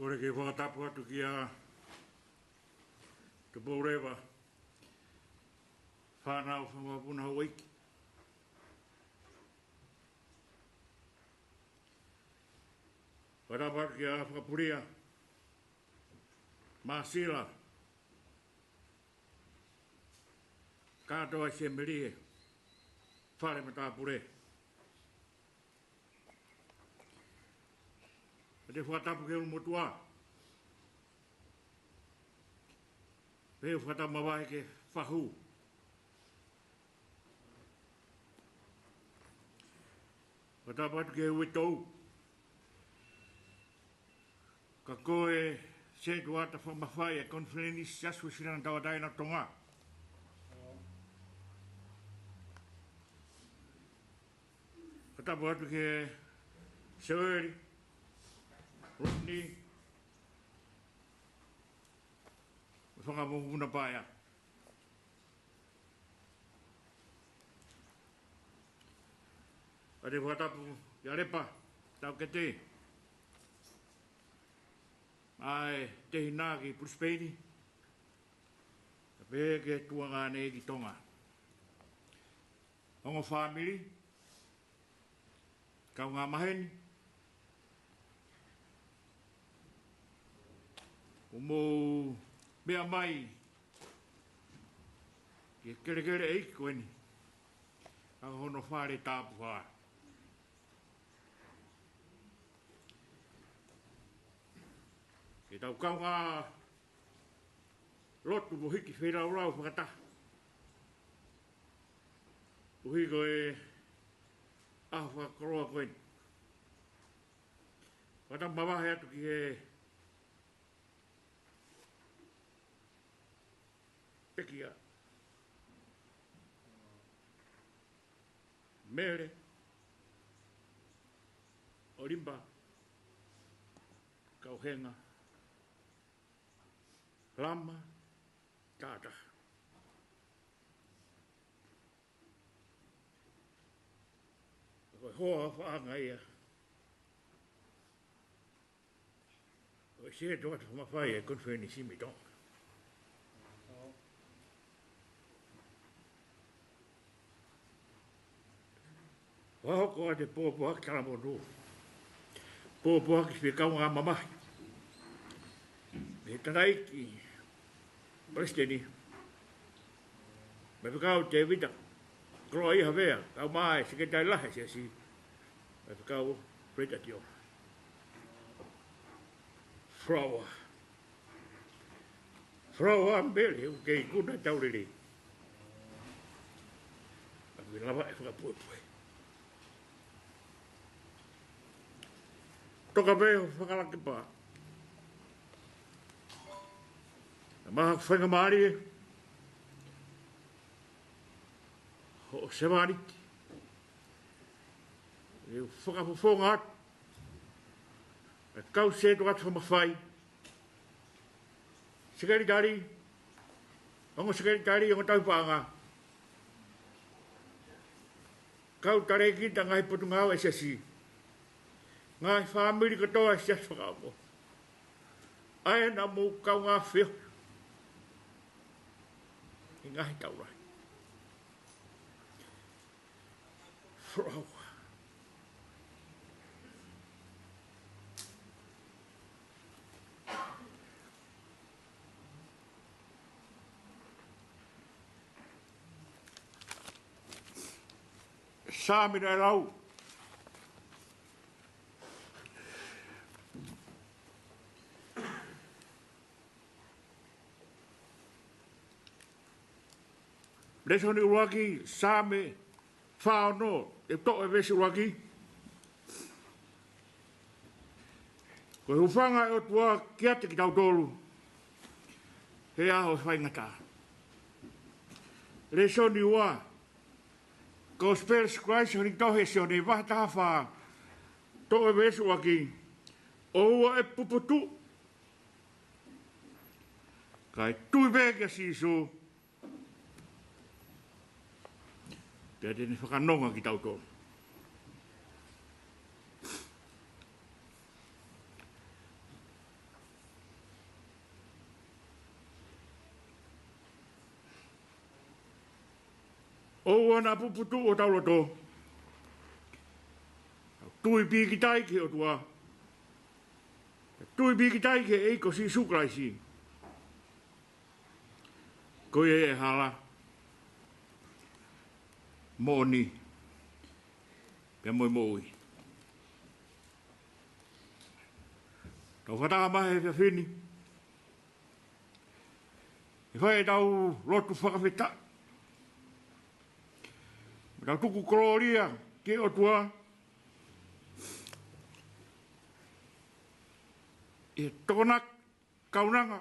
Kole ke fakatapu atu kia Tupouleva, fānau Fakavuna Houʻeiki. Fakatapu atu kia Fakapulia, Māsila, kātoa ʻi he melie, fale matāpule. Pea te u fakatapu ki he ʻulumotuʻa. Pea u fakatapu mavahe ki he fahu. Fakatapu atu ki he uetou. Ka ko e sētuata fakamafai ʻa e Konifelenisi Siasi Uēsiliana Tauʻatāina ʻo Tonga. Fakatapu atu ki he Seueli, Rodney, mo e Fanga Mokopuna Paea. Pea te u fakatapu kia Lepa Taukete, ʻa e tehina ki Brisbane, pea pehē ki he tuongaʻane ki Tonga. Ongo fāmili, kaungā maheni, ʻoku mou meʻa mai ki he kelekele ʻeiki ko eni, ʻa hono fale tapuhā. Ke tau kaungā lotu mo hiki feilaulau fakataha koeʻuhi ko e ʻaho fakakoloa ko eni. Fakatapu mavahe atu ki he pekia, Mele, ʻOlipa, Kauhenga, Lama, Tata. Ko e hoa faʻahinga ia ʻo e sētuata fakamafai ʻa e Konifelenisi mei Tonga. Fakahoko atu e pōpoaki talamonū, pōpoaki fie kaungā mamahi mei he tangataʻeiki Palesiteni, Faifekau Tēvita Koloaʻia Havea, kae ʻumaʻā e Sekelitali Lahi ʻo e Siasi, Faifekau Fred ʻAtiola. Folofola. Folofola, Mele, ʻoku ke ikuna ʻetau lelei, ka ʻoku ke lava e fakapuepue. Toka pē hoʻo fakalakepa, ʻa e maha faingamālie, hoʻo sevāniti, ʻe fakafofonga atu e kau sētuata fakamafai, sekelitali, ongo sekelitali, ongo tauhi paʻanga, kau talēkita ngaahi potungāue ʻa e Siasi, ngaahi fāmili kotoa ʻo e Siasi Fakaʻofoʻofa, ʻa ia naʻa mou kaungā feohi he ngaahi taʻu lahi. Folofola. Saame naʻe lau. Lēsoni ʻuluaki, Saame fā ono, ʻe toʻo e veesi ʻuluaki. Ko e hūfanga ʻa e ʻOtua kiate kitautolu he ʻaho ʻo e faingataʻa. Lēsoni ua, Gospel Christ, honi tohi ʻe Sione, vahe taha fā, toʻo e veesi ʻuluaki. ʻOua ʻe puputuʻu, kae tui pē kia Sīsū, pea te ne fakanonga kitautolu. ʻOua naʻa puputuʻu hotau loto. Tui pīkitai ki he ʻOtua. Tui pīkitai ki he ʻEiki ko Sīsū Kalaisi. Ko ia ʻa e hala, moʻoni, pea mo e moʻui. Tau fakataha mai he efiafi ni, ʻi he fai ʻetau lotu fakafetaʻi, mo ʻetau tuku kolōlia ki he ʻOtua, ʻi he tokonaki kaunanga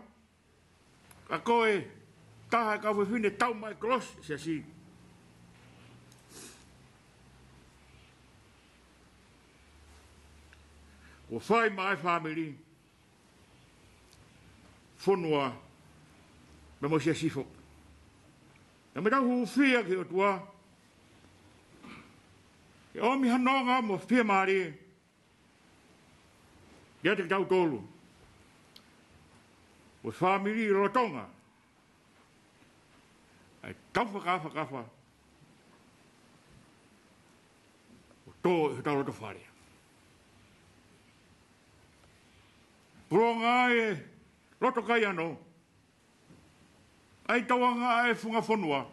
ʻa e taha ʻo e kau fefine tau mai kolosi ʻa e Siasi. Kuo fai maʻa e fāmili, fonua, pea mo e Siasi foki. Naʻa mou tau hūfia ki he ʻOtua ke ʻomi ha nonga mo e fiemālie kiate kitautolu, mo e fāmili lolotonga ʻa e tau fakafakafa ʻo tō ʻi hotau loto fale. Pulonga ai e loto kaiano, ʻa e tauʻanga ʻa e funga fonua.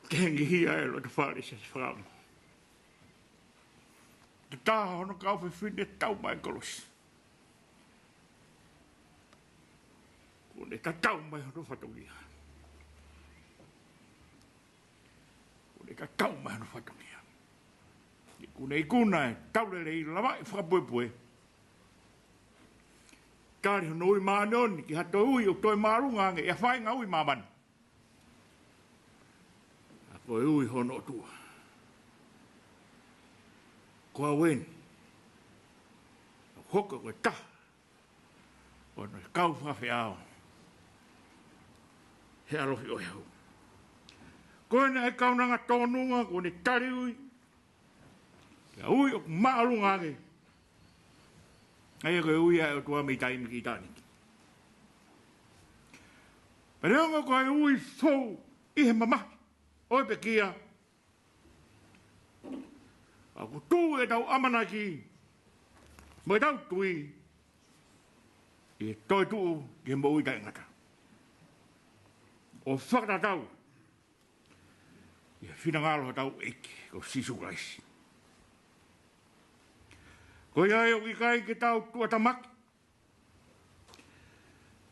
Ke hengihia e loto fale ʻa e Siasi Fakaongo. Te taha hono kau fefine tau mai kolosi. Kuo ne tatau mai hono fatongia. Kuo ne tatau mai hono fatongia. Kuo ne ikuna e tau lelei, lavaʻi fakapuepue. Tali hono ui māʻoniʻoni ki ha toe ui ʻoku toe māʻolunga ange ʻi ha faʻahinga ui ʻi māmani. ʻA ko e ui hono ʻOtua. Ko au eni. ʻOku hoko ko e taha ʻo hono kau fakafeʻao he ʻalofi ʻo e hau. Ko eni ʻa e kaunanga tōnunga, kuo ne tali ui ki ha ui ʻoku māʻolunga ange. ʻA ia ko e ui ʻa e ʻOtua mei taimi ki ʻitāniti. Pea neongo ko e ui fou ʻi he mamahi ʻo e pekia, ʻoku tuʻu ʻetau ʻamanaki mo ʻetau tui ʻi he toetuʻu ki he moʻui taʻengata, ʻo fakatatau ʻi he finangalo hotau ʻEiki ko Sīsū Kalaisi. Ko ia ai ʻoku ʻikai ke tau tuʻatamaki,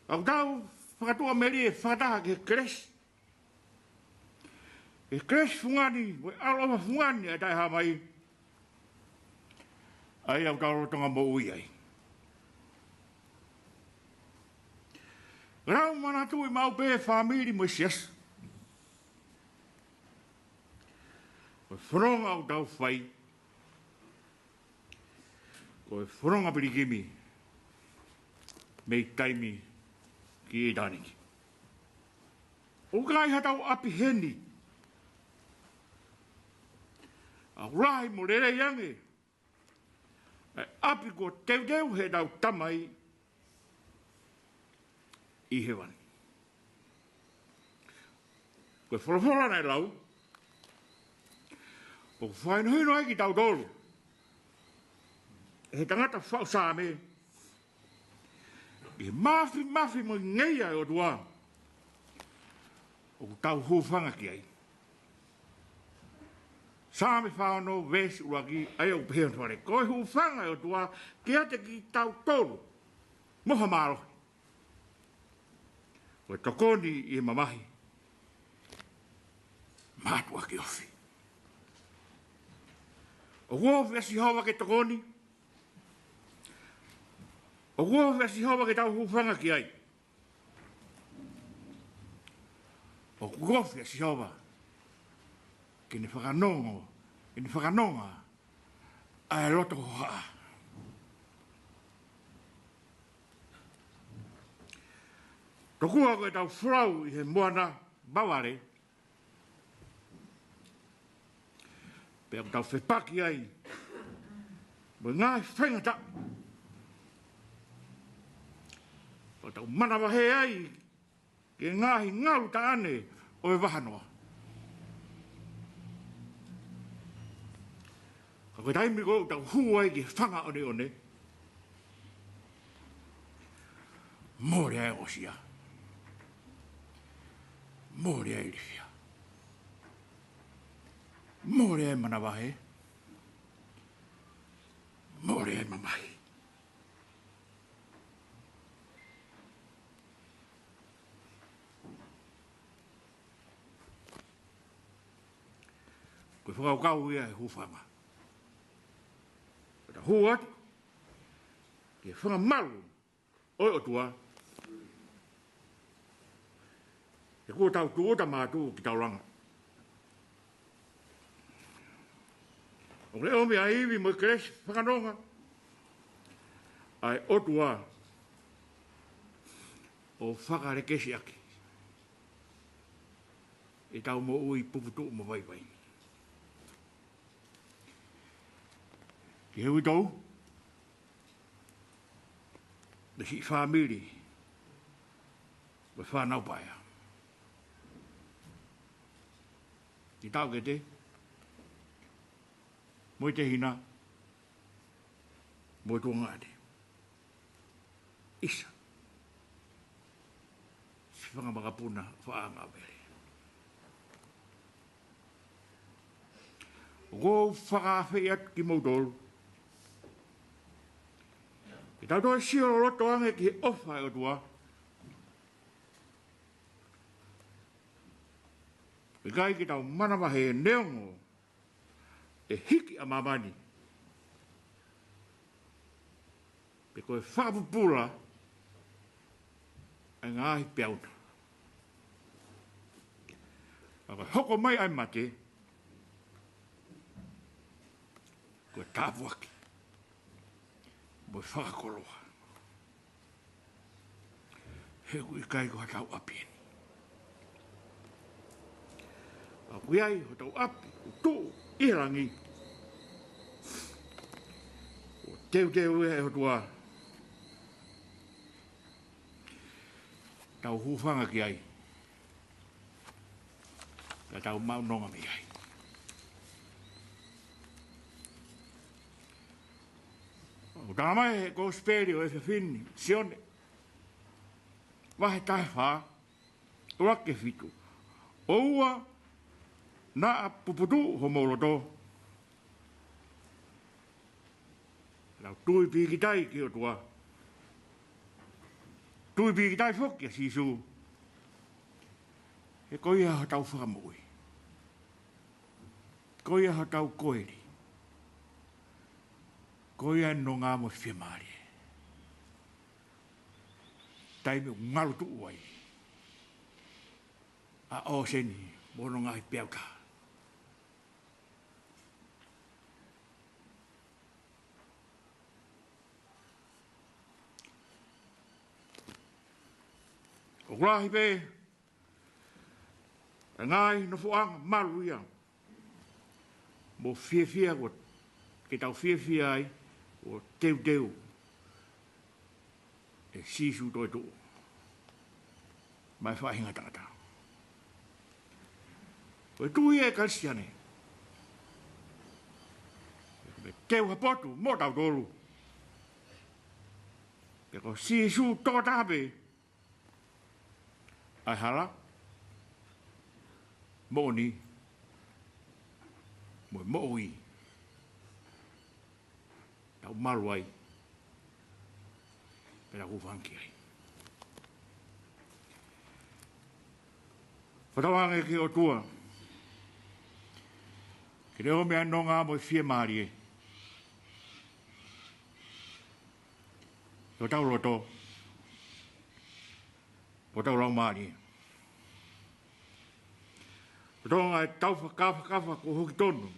ʻoku tau fakatuʻamelie fakataha ki he kelesi. He kelesi fungani, mo e ʻaloʻofa fungani ʻa e taʻehāmai, ʻa ia ʻoku tau lolotonga moʻui ai. Ka tau manatuʻi maʻu pē fāmili mo e siasi, ko e fononga ʻoku tau fai, ko e fononga pilikimi mei taimi ki ʻitāniti. ʻOku ʻi ai haʻatau ʻapi heni ʻoku lahi mo lelei ange ʻa e ʻapi kuo teuteu heʻetau Tamai ʻi Hēvani. Ko e folofola naʻe lau, ʻoku fakahinohino ai kitautolu ʻe he tangata faʻu Saame, ʻi he māfimafi mo e ngeia ʻo e ʻOtua ʻoku tau hūfanga ki ai. Saame fā ono veesi ʻuluaki, ʻa ia ʻoku pehē hono fakalea: Ko e hūfanga ʻa e ʻOtua kiate kitautolu mo ha mālohi, ko e tokoni ʻi he mamahi mātuʻaki ofi. ʻOku ofi ʻa Sihova ke tokoni. ʻOku ofi ʻa Sihova ke tau hūfanga ki ai. ʻOku ofi ʻa Sihova ke ne fakanonga, ke ne fakanonga ʻa e loto hohaʻa. Tokua ko ʻetau folau ʻi he moana vavale, pea ʻoku tau fepaki ai mo e ngaahi faingataʻa, ʻoku tau manavahē ai ki he ngaahi ngalu taʻane ʻo e vahanoa. Ka ko e taimi ko ē ʻoku tau hū ai ki he fanga ʻoneʻone, mole ai ʻosia. Mole ai ilifia. Mole ai manavahē. Mole ai mamahi. Ko e fakakaukau ia ʻo e hūfanga. Ko ʻetau hū atu ki he fanga malu ʻo e ʻOtua, he kuo tau tūʻuta mātuʻu ki taulanga. ʻOku ne ʻomi ʻa e ivi mo e kelesi fakanonga ʻa e ʻOtua ʻo fakalekesiʻaki ʻetau moʻui puputuʻu mo vaivai. Ki he uitou, mo e siʻi fāmili, mo e fānau paea. Ki he taʻokete, mo e tehina, mo e tuongaʻane. ʻIsa, siʻi fanga makapuna faʻa ngāue. ʻOku ou fakaafeʻi atu kimoutolu ke tau toe sio loloto ange ki he ʻofa ʻa e ʻOtua. ʻIkai ke tau manavahē neongo ʻe hiki ʻa māmani, pe ko e fakapupula ʻa e ngaahi peau na. Ka ko e hoko mai ʻa e mate, ko e tāpuaki mo e fakakoloa. He ʻoku ʻikai ko hotau ʻapi eni. ʻOku ʻi ai hotau ʻapi ʻoku tuʻu ʻi he langi, ʻoku teuteu ia ʻe he ʻOtua. Tau hūfanga ki ai, ka tau maʻu nonga mei ai. ʻOku talamai ʻe he Kosipeli ʻo e efiafi ni, Sione, vahe taha fā, ʻuluaki ki he fitu: ʻOua naʻa puputuʻu homou loto. Tau tui pīkitai ki he ʻOtua. Tui pīkitai foki kia Sīsū. He ko ia hotau fakamoʻui. Ko ia hotau koeli. Ko ia e nonga mo e fiemālie. Taimi ʻoku ngalu tuʻu ai ʻa ʻōseni mo hono ngaahi peau taha. ʻOku lahi pē ʻa e ngaahi nofoʻanga malu ia mo fiefia ʻoku ke tau fiefia ai, ʻoku teuteu ʻe Sīsū toetuʻu maʻa e faʻahinga tangata. Ko e tui ʻa e Kalisitiane, ʻoku teu ha potu moʻotautolu, pea ko Sīsū tokotaha pē ʻa e hala, moʻoni, mo e moʻui ʻoku tau malu ai, pea tau hūfanga ki ai. Fakatauange ki he ʻOtua ke ne ʻomi ʻa e nonga mo e fiemālie ʻi hotau loto, hotau laumālie. Lolotonga ʻetau fakakafakafa kuo hoko tonu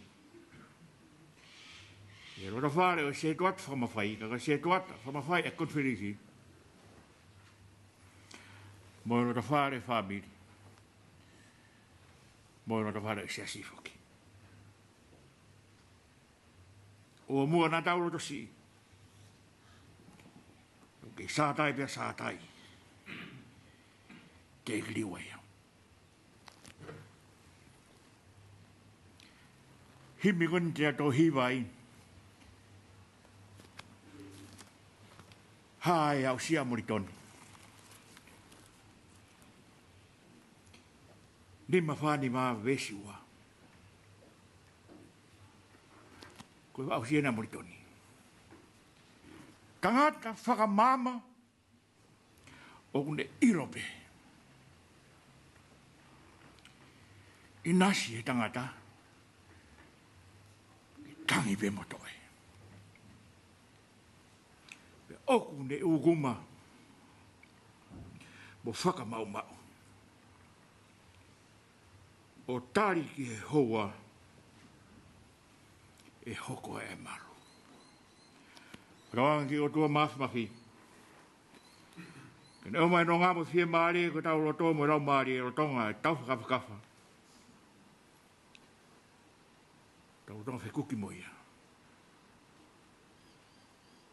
ʻi he lotofale ʻo e setuata fakamafai, ka ko e setuata fakamafai ʻa e konifelenisi, mo e lotofale fāmili, mo e lotofale ʻo e siasi foki. ʻO muʻa naʻa tau lotosiʻi, ʻoku kei sātai pea sātai, te kiliu ai au. Himi ko eni te tau hiva ai, Hā ʻe Aʻusia Molitoni. Nima fā nima veesi ua. Ko e Aʻusia ʻa Molitoni. Tangata fakamaama ʻoku ne ʻilo pē ʻinasi he tangata, tangi pē mo toe. Pea ʻoku ne ʻūkuma mo fakamaʻumaʻu ʻo tali ki he houa ʻe hoko ai e malu. Fakatauange ki he ʻOtua Māfimafi ke ne ʻomai e nonga mo e fiemālie ki hotau loto mo e laumālie lolotonga ʻetau fakakafakafa, tau lolotonga fekuki mo ia.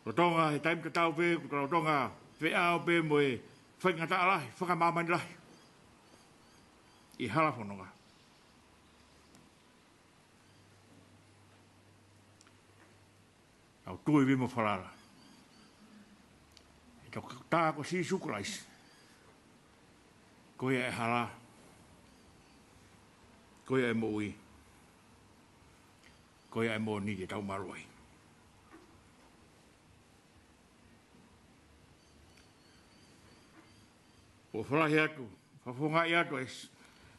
Lolotonga he taimi tatau pē, ko e lolotonga feʻao pē mo e faingataʻa lahi, fakamāmani lahi ʻi he hala fononga, tau tui pē mo falala ʻi he toko taha ko Sīsū Kalaisi. Ko ia e hala, ko ia e moʻui, ko ia e moʻoni te tau malu ai. ʻOku ou fakalahi atu, fakafofongaʻi atu e s-,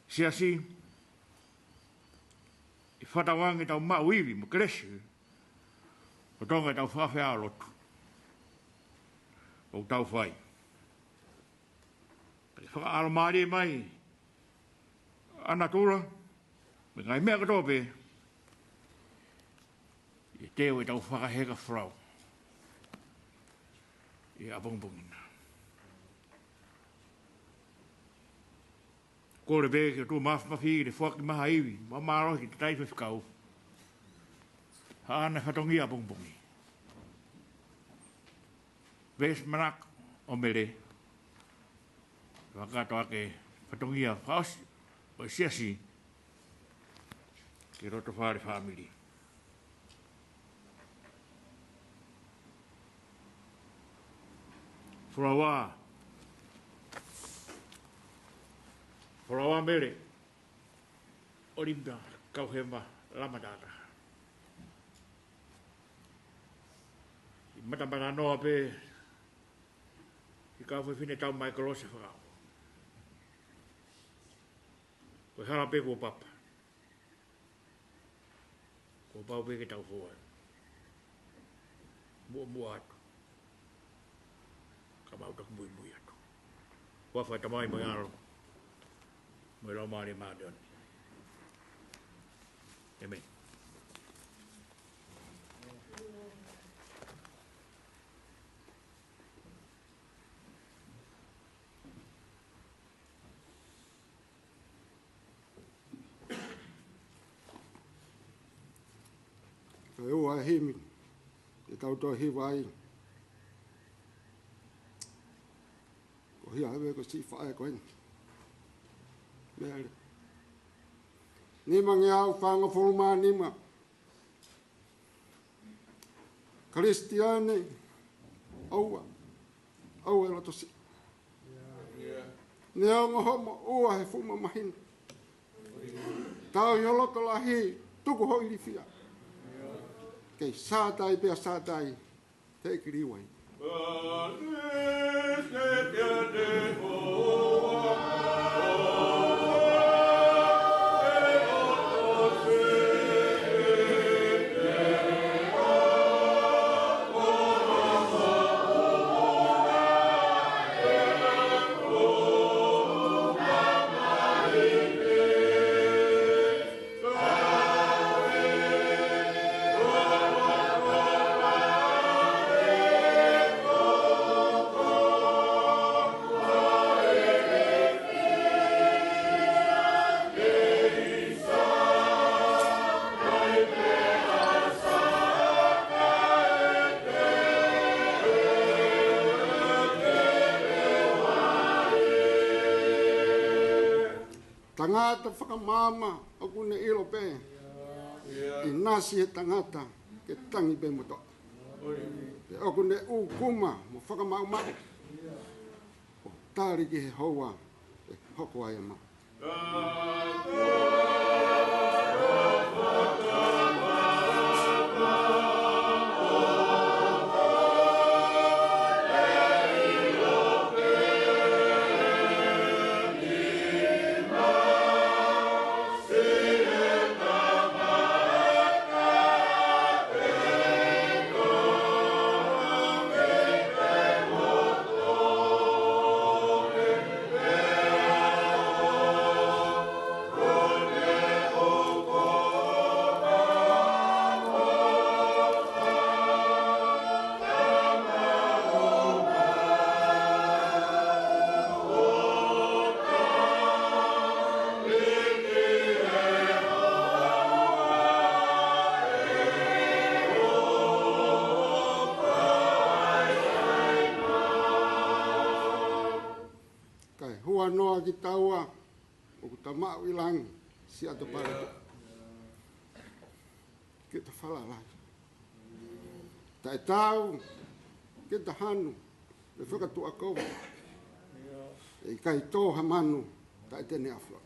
siasi, ʻi he fakatauange ʻetau maʻu ivi mo kelesi lolotonga ʻetau fakafeʻao lotu ʻoku tau fai. Kae fakaʻalomālie mai ʻa natula mo e ngaahi meʻa kotoa pē ʻi he teu ʻetau fakaheka folau ʻi he ʻapongipongi na. Kole pē ki he ʻOtua Māfimafi ke ne foaki mai ha ivi mo e mālohi ki he tangataʻeiki faifekau, haʻane fatongia ʻapongipongi. Veesi manako ʻo Mele, fakakātoa ʻaki e fatongia fakaʻosi ʻo e siasi ki he lotofale fāmili. Folaua, Folaua Mele ʻOlinga Kauhema Lamatātā. ʻI Matamananoa pē ki he kau fefine tau mai kolosi fakaʻosi. Ko e hala pē kuo papa, kuo pau pē ke tau fua muʻomuʻa atu, ka mau toki muimui atu. Huafa ʻo e Tamai mo e ʻAlo mo e Laumālie Māʻoniʻoni. ʻĒmeni. Kae ua e himi te tau toe hiva ai. Ko hia heve ko siʻi faʻē ko eni. Mele. Nimangeau fāngofulu mā nima. Kalisitiane, ʻoua, ʻoua ʻe lotosiʻi. Neongo hoʻomo ua he fuʻu mamahina, tauhi ho loto lahi, Tuku hoʻo ilifia. Kei sātai pea sātai, teʻeki liliu ai. Tangata fakamaama ʻoku ne ʻilo pē. ʻInasi he tangata ke tangi pē mo toʻa. Pea ʻoku ne ʻūkuma mo fakamaʻumaʻu. ʻO tali ki he houa ʻe hoko ai ʻa e maʻu. Kae huanoa kitaua ʻoku ta maʻu ʻi langi, Siaʻatopalatuʻa. Ke ta falala ai. Taʻetau ke ta hanu, ʻe fakatuʻakovi. ʻE ʻikai tō ha manu taʻe te ne ʻafua.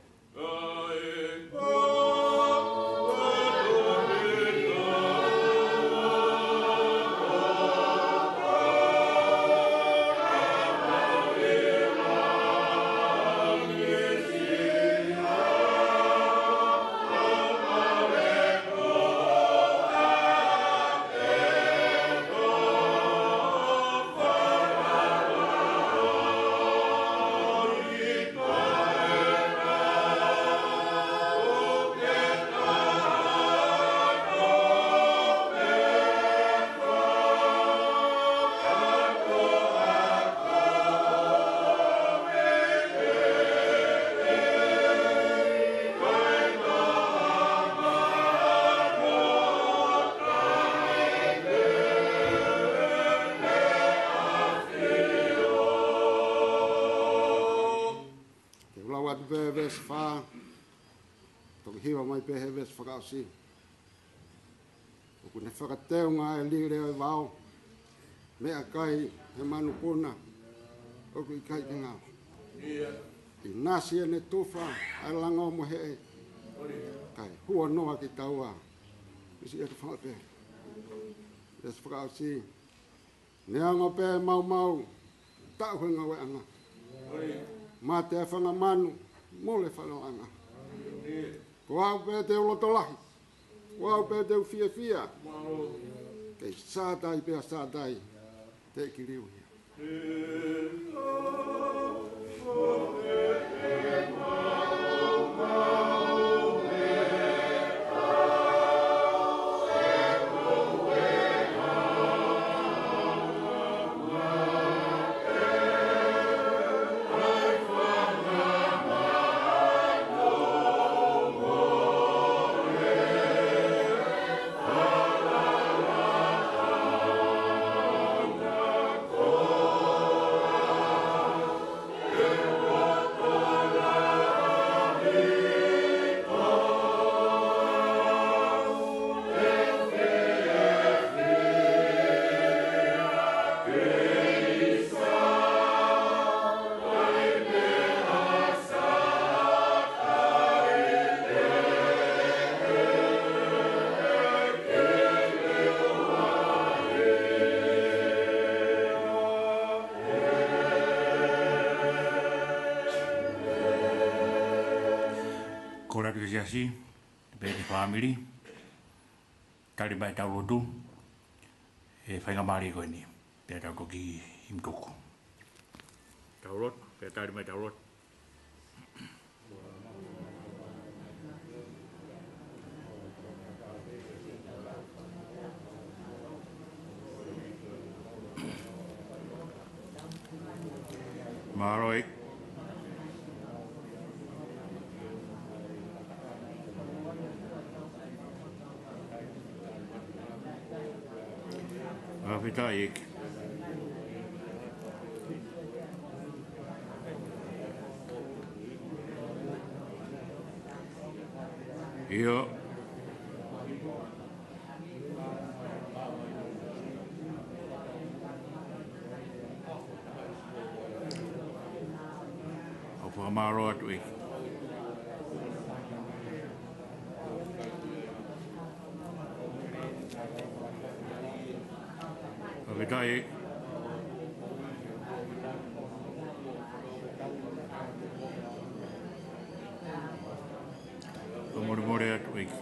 Te u lau atu pē veesi fā, toki hiva mai pē he veesi fakaʻosi. ʻOku ne fakateunga e lile ʻo e vao, meʻakai he manupuna ʻoku ʻikai ke ngalo. ʻInasi ʻene tufa ʻa e lango mo e heʻe, kae huanoa kitaua, ʻi Siaʻatopalatuʻa. Veesi fakaʻosi, neongo pē maumau, taʻu he ngāueʻanga. Mate ʻa e fanga manu, mole falalaʻanga. Ko au pē te u loto lahi, ko au pē te u fiefia. Kei sātai pea sātai, teʻeki liliu ia. Si, pea ki he fāmili, tali mai ʻetau lotu, ʻi he faingamālie ko eni, pea tau toki himi tuku. Tau lotu, pea tali mai ʻetau lotu. Mālō ʻEiki. Fakafetaʻi ʻEiki. ʻIo. ʻOku fakamālō atu ʻEiki. Fakafetaʻi ʻEiki. Fakamolemole atu ʻEiki.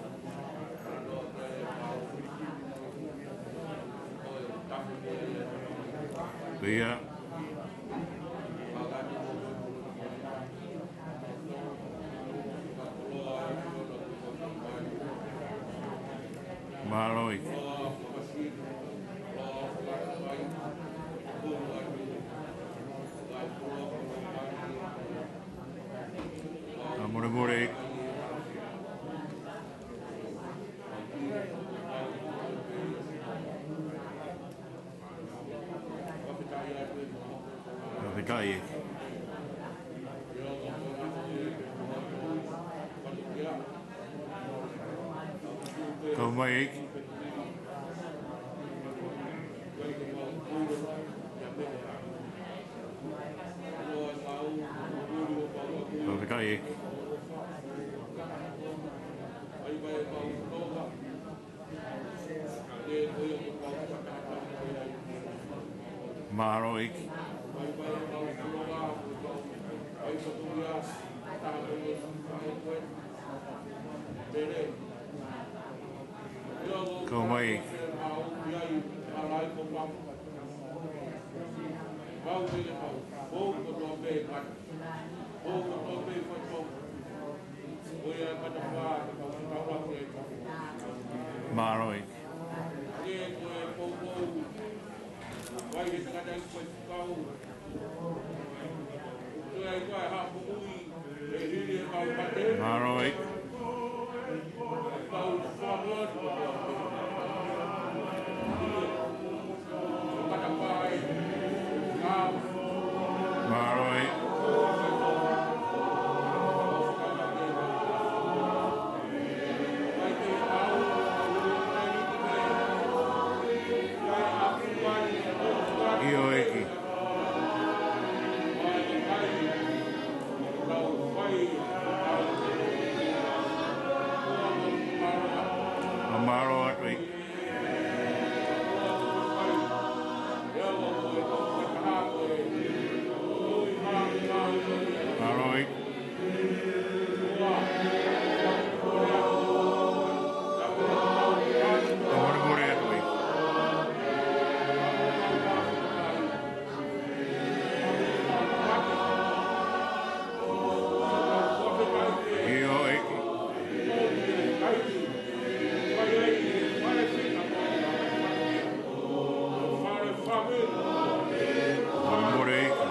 Ko ia. Mālō ʻEiki. Fakamolemole ʻEiki. Fakafetaʻi ʻEiki. Kau mai ʻEiki. Fakafetaʻi ʻEiki. Mālō ʻEiki. Kau mai ʻEiki. Mālō ʻEiki. Mālō ʻEiki. Mālō ʻEiki. ʻIo ʻEiki. Mālō atu ʻEiki. Mālō ʻEiki. Fakamolemole atu ʻEiki. ʻIo ʻEiki. Fakamolemole ʻEiki.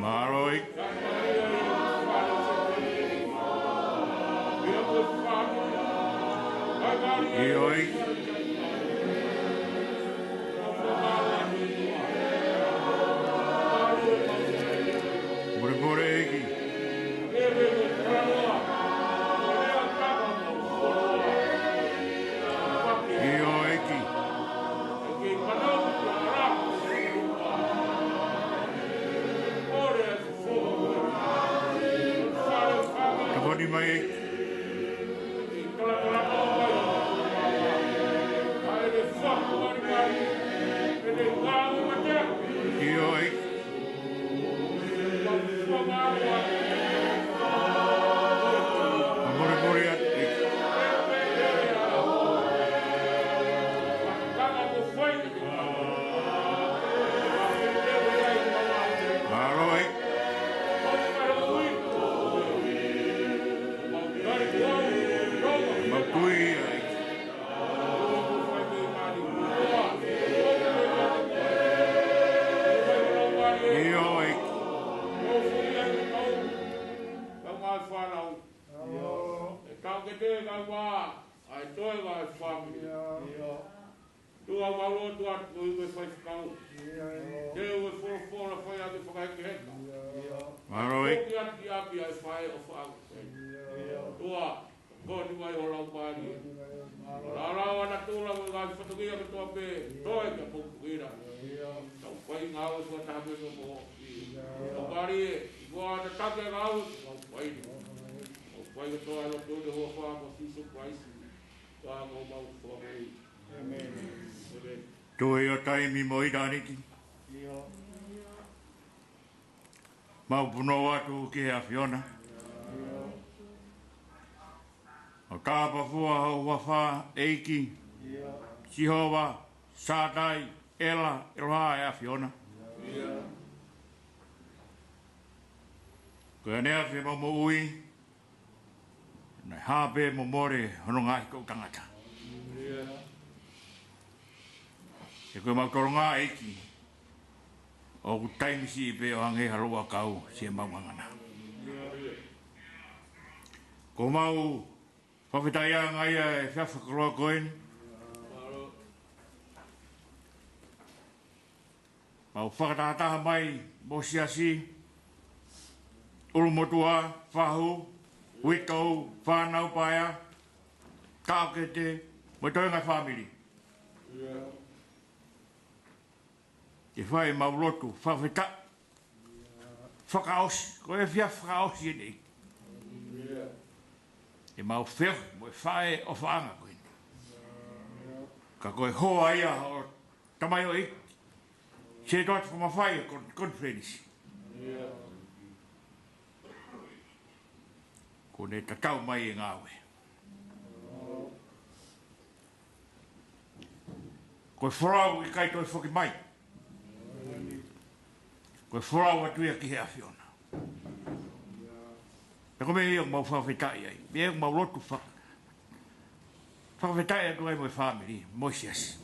Mālō ʻEiki. ʻIo ʻEiki. Fakamolemole ʻEiki. ʻIo ʻEiki. Tokoni mai ʻEiki. ʻIo ʻEiki. ʻIo, ʻEiki. Kau mai fānau. ʻIo. ʻE kau ke te kau mai. ʻA e toe ʻa e fāmili. ʻIo. ʻOtua, mau lotu atu ʻi he faifekau. ʻIo. Te u e folofola fai ʻaki e fakahekeheka. ʻIo. Mālō ʻEiki. Foki atu ki ʻapi ʻa e faʻē ʻofaʻanga. ʻIo. ʻOtua, ko ni mai ho Laumālie. Lālanga ʻa natula mo e ngaahi fatongia kotoa pē, toe ki ʻapongipongi na. Tau fai ngāue fakataha pē mo koe. Laumālie, ʻi he ʻaho ni, tataki ʻa e ngāue, tau fai ni. Tau fai kotoa ʻi he lotu ʻi he huafa ʻo Sīsū Kalaisi. Ka ko homau Fakamoʻui. ʻĒmeni. ʻĒmeni. Tuʻi ʻo taimi mo ʻitāniti. ʻIo. Mau punou atu ki he ʻAfiona. ʻIo. ʻO tāpuekina ho huafa, ʻEiki. ʻIo. Sihova, Sātai, ʻEla, ʻEloha ʻa e ʻAfiona. ʻIo. Ko e ʻaneafi ʻemau moʻui, naʻe hā pē mo mole hono ngaahi koutangata. He ko ʻemau tolonga, ʻEiki, ʻoku taimi siʻi pē ʻo hangē ha louʻakau siʻemau ngangana. Ko homau fakafetaʻiʻanga ia he efiafi fakakoloa ko eni. Mau fakatahataha mai mo e siasi, ʻulumotuʻa, fahu, uitou, fānau paea, taʻokete, mo e toenga fāmili. Ke fai ʻemau lotu fakafetaʻi fakaʻosi, ko e efiafi fakaʻosi eni. ʻEmau feohi mo e faʻē ʻofaʻanga ko eni. Ka ko e hoa ia ʻo tamaioʻeiki, setuata fakamafai ʻo e kon-, konifelenisi. Kuo ne tatau mai e ngāue. Ko e folau ʻikai toe foki mai. Ko e folau atu ia ki he ʻAfiona. Pea ko e meʻa ia ʻoku mau fakafetaʻi ai. Meʻa ia ʻoku mau lotu faka-, fakafetaʻi atu ai mo e fāmili, mo e siasi.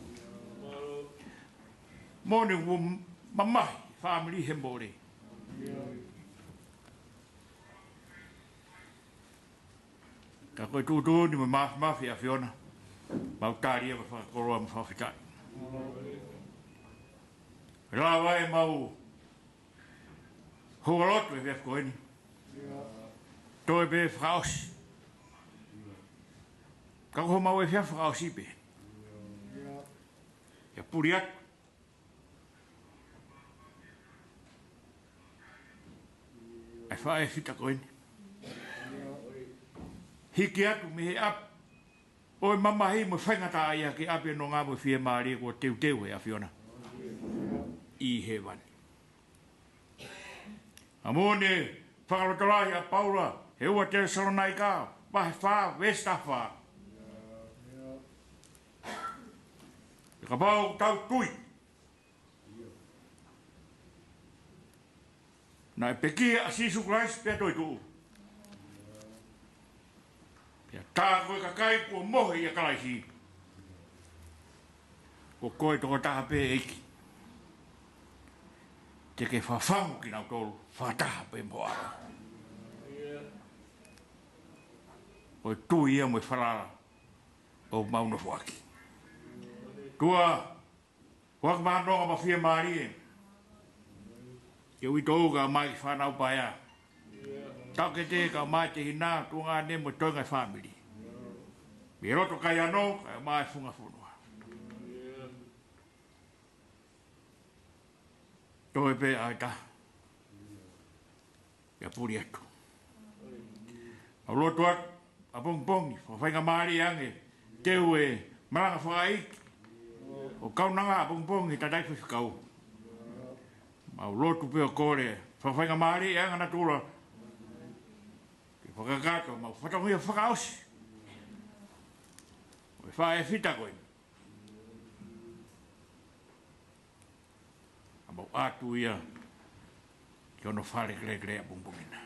Moʻoni ʻoku mamahi fāmili he mole. Ka ko e tuʻutuʻuni mo e māfimafi ʻa e ʻAfiona, mau tali ia mo e fakakoloa mo e fakafetaʻi. Lava ʻemau houa lotu he efiafi ko eni. Toe pē fakaʻosi. Ka ko homau efiafi fakaʻosi pē. ʻIa puli atu ʻa e faʻē fita ko eni. Hiki atu mei he ʻapi ʻo e mamahi mo e faingataʻaʻia ki he ʻapi ʻo e nonga mo e fiemālie kuo teuteu ʻe he ʻAfiona ʻi hēvani. ʻA moʻoni e fakalotolahi ʻa Paula he ua Tesalonaika vahe fā, veesi taha fā. He kapau ʻoku tau tui naʻe pekia ʻa Sīsū Kalaisi pea toetuʻu, pea tā ko e kakai kuo mohe ʻia Kalaisi, ko koe tokotaha pē, ʻEiki, te ke fafangu kinautolu fakataha pē mo ho ʻAlo. Ko e tui ia mo e falala ʻoku mau nofoʻaki. ʻOtua, ʻoku mau nonga mo fiemālie ke uitou kae ʻumaʻā e fānau paea, taʻokete kae ʻumaʻā e tehina, tuongaʻane mo e toenga e fāmili. Mei he loto Kaiano kae ʻumaʻā e funga fonua. Toe pē ʻa e taha. ʻIa puli atu. Mau lotu atu ʻapongipongi, fakafaingamālie ange, teu e malanga fakaʻeiki ʻo e kaunanga ʻapongipongi he tangataʻi faifekau. Mau lotu pē ʻo kole fakafaingamālie ange ʻa natula ke fakakakato ʻemau fatongia fakaʻosi ʻo e faʻē fita ko eni. ʻA mau ʻatu ia ki hono fale kelekele ʻapongipongi na.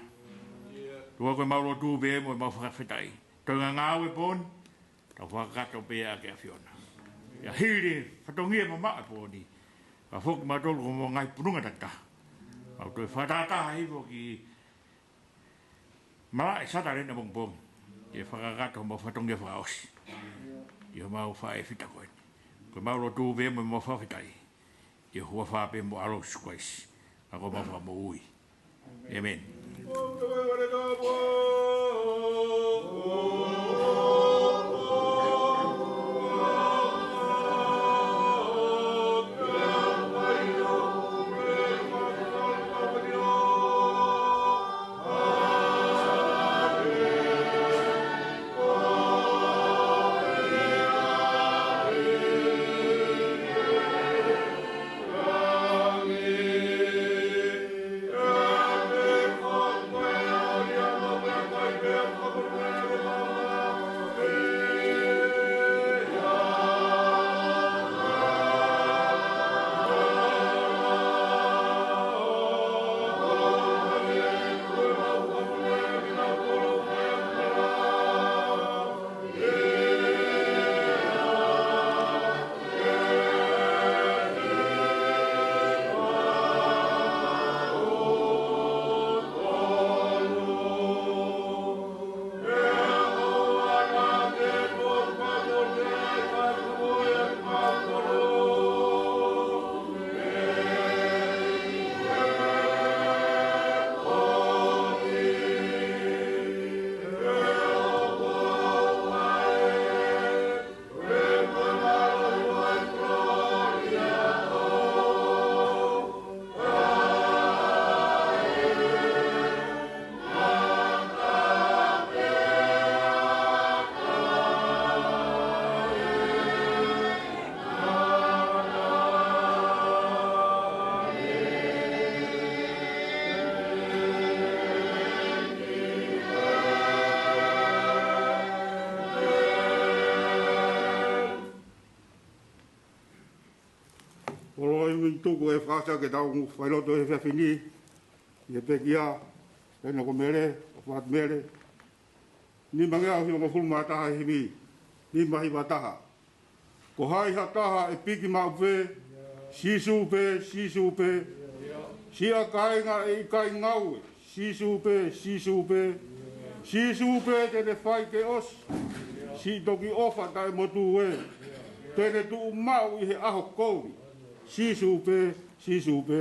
ʻOtua, ko ʻemau lotu pē mo ʻemau fakafetaʻi. Toenga ngāue pō ni, tau fakakakato pē ʻaki ʻa e ʻAfiona. ʻIa hili fatongia mamaʻo pō ni, ka foki mautolu ko homau ngaahi pununga takitaha. Mau toe fakatahataha hifo ki malaʻe Sataleni ʻapongipongi, ke fakakakato homau fatongia fakaʻosi ʻi homau faʻē fita ko eni. Ko ʻemau lotu pē mo ʻemau fakafetaʻi ʻi he huafa pē mo e ʻAlo ko Sīsū Kalaisi, ʻa ia ko homau Fakamoʻui. ʻĒmeni. Koloa ʻi he tuku e fakaʻosi ke tau fai lotu he efiafi ni, ʻi he pekia, pea ko Mele, ʻo Fatu Mele, nimangeau hivangofulu mā taha himi, nima hiva taha. Ko hai ha taha ʻe piki maʻu pē, Sīsū pē, Sīsū pē. Siʻa kāinga ʻe ʻikai ngaue, Sīsū pē, Sīsū pē. Sīsū pē te ne fai ke ʻosi siʻi toki ʻofa taʻemotu ē. Te ne tuʻu maʻu ʻi he ʻaho kovi, Sīsū pē, Sīsū pē.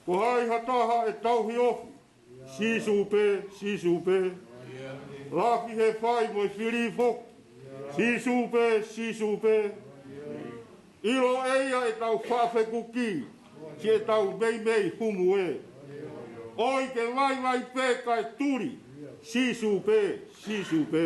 Ko hai ha taha ʻe tauhi ofi, Sīsū pē, Sīsū pē. Lafi he fai mo e fili foki, Sīsū pē, Sīsū pē. ʻIlo ʻe ia ʻetau faʻa fekuki, siʻetau meimei humu ē. ʻOi ke vaivai pē kae tuli, Sīsū pē, Sīsū pē.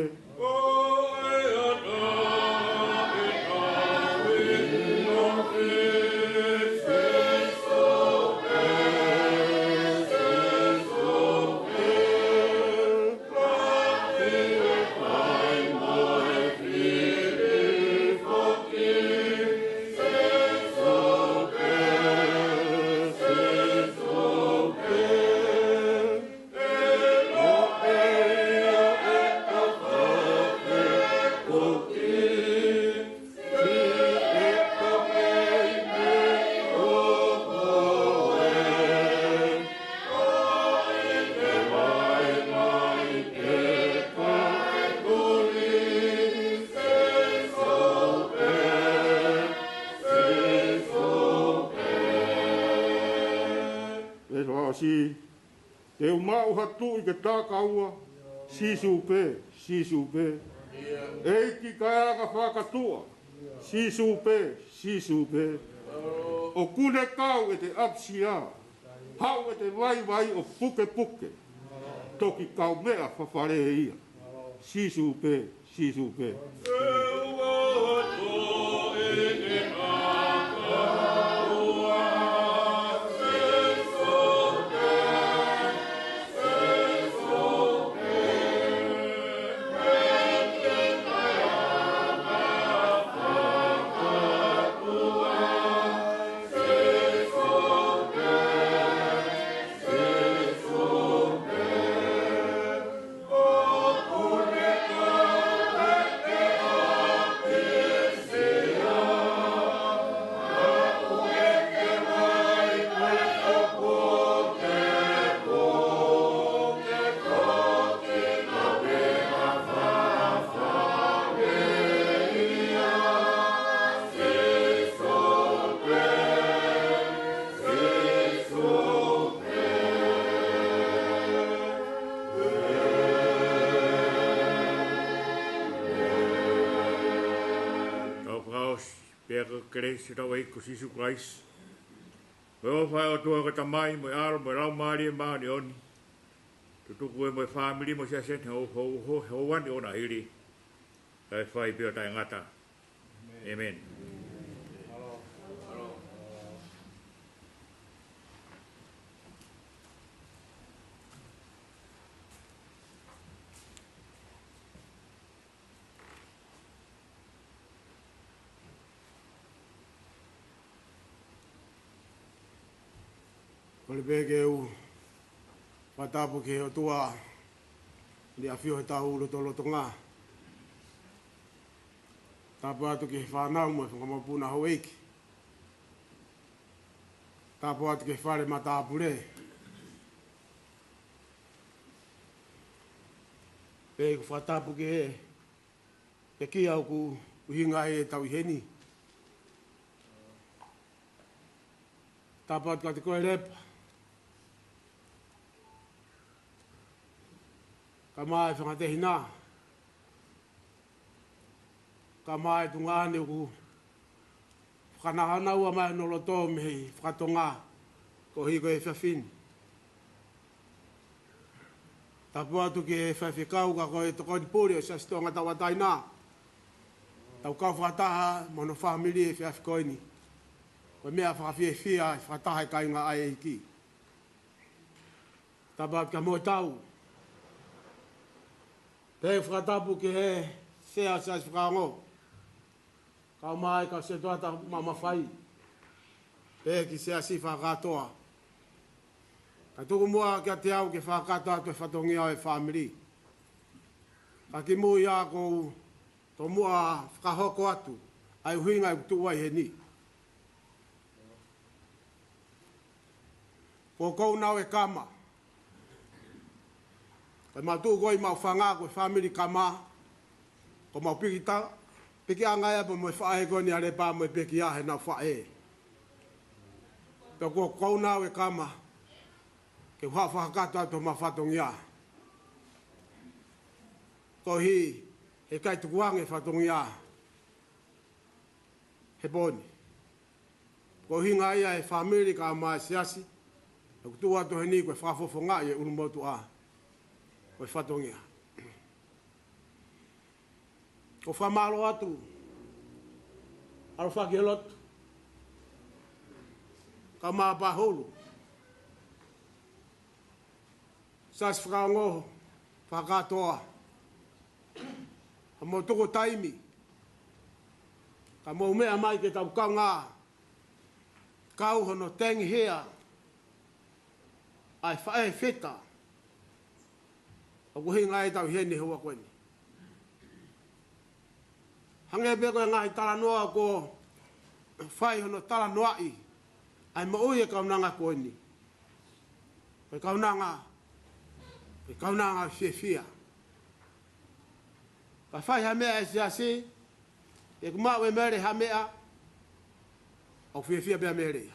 Te u maʻu ha tuʻi ke takaua, Sīsū pē, Sīsū pē. ʻEiki kaeanga fakatuʻa, Sīsū pē, Sīsū pē. ʻOku ne kau ʻete ʻapisia, haʻu ʻete vaivai ʻo pukepuke, toki kaumeʻa fafale ia. Sīsū pē, Sīsū pē. Tau fakaʻosi, pea ko e kelesi ʻa hotau ʻEiki ko Sīsū Kalaisi, ko e ʻofa ʻa e ʻOtua ko e Tamai, mo e ʻAlo, mo e Laumālie Māʻoniʻoni, tutuku ē mo e fāmili mo e siasi ni, ho, ho, ho, houa ni ʻo nahili, kae fai pē ʻo taʻengata. ʻĒmeni. Kole pē ke u fakatapu ki he ʻOtua, ʻi he ʻafio ʻi hotau lotolotonga. Tapu atu ki he fānau mo e fanga mokopuna houʻeiki. Tapu atu ki he fale matāpule. Pea ʻoku ou fakatapu ki he pekia ʻoku ʻuhinga ai ʻetau ʻi heni. Tapu atu kiate koe Lepa, kae ʻumaʻā e fanga tehina, kae ʻumaʻā e tuongaʻane ʻoku fakanaunau mai hono loto mei he fakatonga koeʻuhi ko e efiafi ni. Tapu atu ki he faifekau ka ko e tokoni pule ʻo e Siasi Tonga Tauʻatāina, tau kau fakataha mo hono fāmili he efiafi ko eni. Ko e meʻa fakafiefia e fakataha e kāinga ʻa e ʻEiki. Tapu atu ki he moʻui tau. Pea fakatapu ki he Sea ʻo e Siasi Fakaongo, kae ʻumaʻā e kau setuata maʻu mafai, pea ki he siasi fakakātoa. Kae tuku muʻa kiate au ke fakakātoa atu e fatongia ʻo e fāmili. Ka kimuʻa ʻoku ou tomuʻa fakahoko atu ʻa e ʻuhinga ʻoku ou tuʻu ai heni. Ko ʻeku nau e kama, ko e mau tuʻu ko ē ʻi maʻu fanga ko e fāmili kama, ko e mau piki ta, pikiʻanga ia pea mo e faʻē ko eni ʻa Lepa mo e pekia heʻenau faʻē. Pea ko ʻeku nau e kama, ke u haʻu fakakātoa atu homau fatongia. Koeʻuhi he ʻikai tukuange fatongia he pō ni. Ko e ʻuhinga ia e fāmili kae ʻumaʻā e siasi, ʻoku tuʻu atu heni ko e fakafofongaʻi e ʻulumotuʻa ʻo e fatongia. ʻOku ou fakamālō atu, ʻaloʻofa ki he lotu, kae ʻumaʻā Pāhulu, Siasi Fakaongo fakakātoa, hoʻomou tuku taimi, kae mou meʻa mai ke tau kaungā kau hono tengihia ʻa e faʻē fita ʻoku ʻuhinga ai ʻetau ʻi heni he houa ko eni. Hangē pē ko e ngaahi talanoa kuo fai hono talanoaʻi ʻa e moʻui e kaunanga ko eni. Ko e kaunanga, ko e kaunanga fiefia. Ka fai ha meʻa e siasi, ʻoku maʻu e Mele ha meʻa, ʻoku fiefia pē ʻa Mele ia.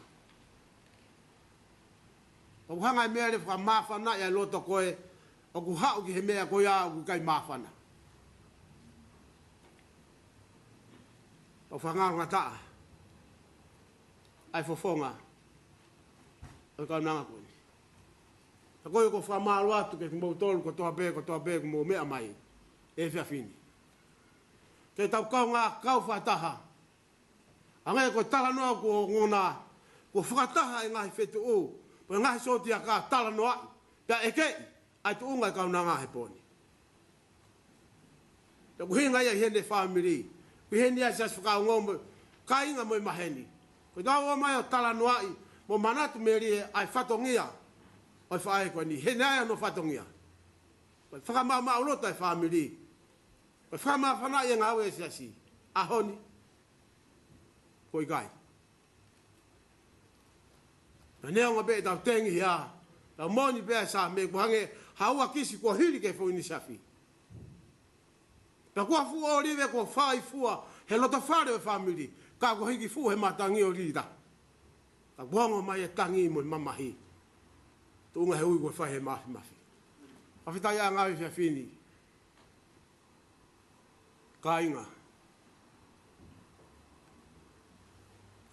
ʻOku hanga ʻe Mele fakamāfanaʻi ʻa e loto ko ē ʻoku haʻu ki he meʻa ko ia ʻoku ʻikai māfana. ʻo fakangaloʻi ngataʻa ʻa e fofonga ʻo e kaunanga ko eni. Ka ko ia ʻoku ou fakamālō atu kiate kimoutolu kotoa pē, kotoa pē ʻoku mou meʻa mai he efiafi ni ke tau kaungā kau fakataha. Hangē ko e talanoa kuo ongona, kuo fakataha e ngaahi fetuʻu, ko e ngaahi sōtia ka talanoa, pea ʻeke ʻa e tuʻunga e kaunanga he pō ni. Pea ʻoku ʻuhinga ia ʻi heʻene fāmili, ʻoku ʻi heni ʻa e siasi fakaongo mo e kāinga mo e maheni. Ko ʻetau ō mai ʻo talanoaʻi mo manatu melie ʻa e fatongia ʻo e faʻē ko eni, heni ai hono fatongia. Ko e fakamaʻumaʻuloto e fāmili, ko e fakamāfanaʻi e ngāue e siasi. ʻAho ni, ko e kai. Ka neongo pē ʻetau tengihi ʻa, tau moʻoni pē ʻa e Saame, kuo hangē ha ua kisi kuo hili ki he foʻi nisi afi. Pea kuo fuʻu ʻōlive, kuo fai fua he loto fale ʻo e fāmili, ka kuo hiki fuʻu he matangi ʻo lita. Ka kuo ongo mai e tangi mo e mamahi. Tuʻunga he ui kuo fai he mafimafi. Fakafetaʻi ʻa e ngāue efiafi ni. Kāinga,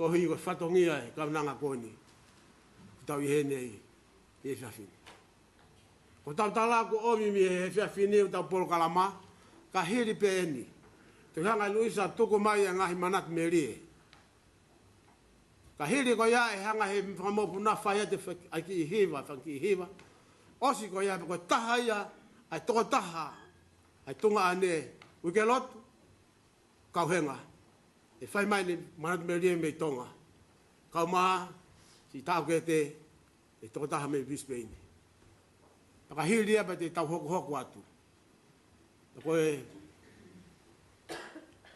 ko e hā ko e fatongia e kaunanga ko eni ʻoku tau ʻi heni ai he efiafi ni? Ko ʻetau tala kuo ʻomi mei he efiafi ni ʻo ʻetau polokalama, ka hili pē eni, te u hanga ʻe Luisa ʻo tuku mai e ngaahi manatu melie. Ka hili ko ia ʻe hanga he fakamokopuna fai atu e fa-, ʻa e kiʻi hiva, fanga kiʻi hiva. ʻOsi ko ia, ko e taha ia ʻa e tokotaha ʻa e tuongaʻane Uike Lotu, Kauhenga, ʻe fai mai ʻene manatu melie mei Tonga, kaeʻumaʻā siʻi taʻokete ʻe tokotaha mei Brisbane. Pea ka hili ia pea te tau hokohoko atu. Ka ko e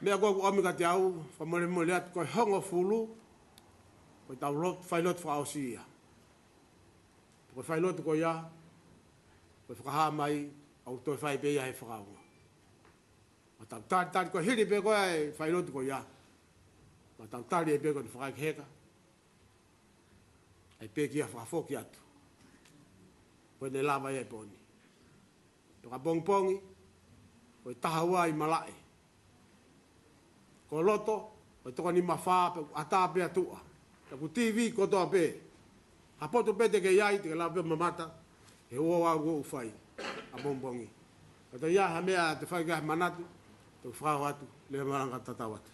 meʻa ko ē ʻoku ʻomi kiate au, fakamolemole atu, ko e hongofulu, ko ʻetau lot-, failotu fakaʻosi ia. Ko e failotu ko ia, ko e fakahā mai, ʻoku toe fai pē ia he fakaongo. Ka tau talitali, ko e hili pē ko ē e failotu ko ia, ka tau tali ai pē ko ʻene fakahekeheka ʻa e pekia fakafoki atu. Ko ʻene lava ia he pō ni. Pea ka pongipongi, ko e taha ua ʻi malaʻe. Ko loto, ko e toko nima fā, pea ʻoku ʻatā pē ʻa tuʻa. Pea ʻoku TV kotoa pē. Ha potu pē te ke ʻi ai, te ke lava pē ʻo mamata he ua ua ʻoku fai ʻapongipongi. Ka toe ʻi ai ha meʻa te fai ki ai ha manatu, te u fakahā atu, lea malanga, tatau atu.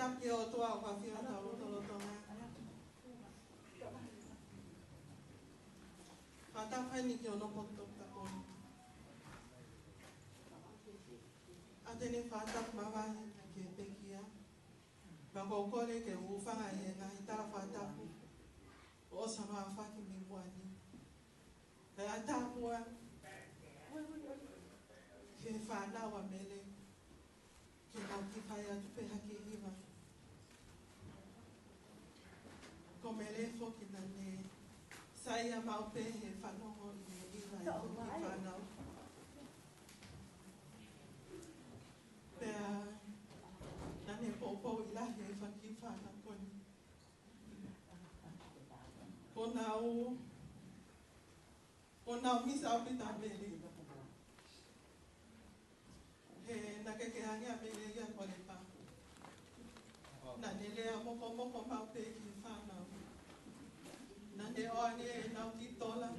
Ke ʻOtua ʻoku ʻafio ʻi hotau lotolotonga. Fakatapu heni ki hono poto tapu. ʻA ia te ne fakatapu mavahe ki he pekia. Pea ʻoku ou kole ke u hūfanga he ngaahi tala fakatapu ʻoku hono aofaki mei muʻa ni. Pea ʻatā muʻa ki he fānau ʻa Mele, ke nau kiʻi fai atu pē ha kiʻi hiva. Ko Mele foki naʻa ne saiʻia maʻu pē he fanongo ʻi he hiva ʻa e kiʻi fānau. Pea naʻa ne poupouʻi lahi ʻa e fanga kiʻi fānau ko eni. Ko nau, ko nau misa ʻaupito ʻa Mele. He naʻe ʻikai ke hangē ʻa Mele ia ko e lepa. Naʻa ne lea mokomoko maʻu pē ki he fānau. Naʻa ne ʻoange ʻenau kiʻi tola.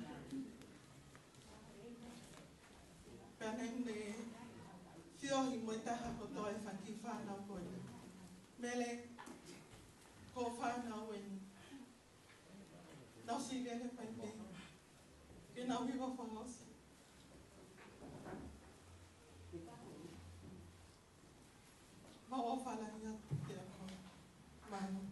Pea naʻa ne feohi mo e taha kotoa e fanga kiʻi fānau ko eni. Mele, ko e fānau eni. Nau sīlele pē pē. Ke nau hiva fakaʻosi. Mau ʻofa lahi atu kiate koe. Mālō.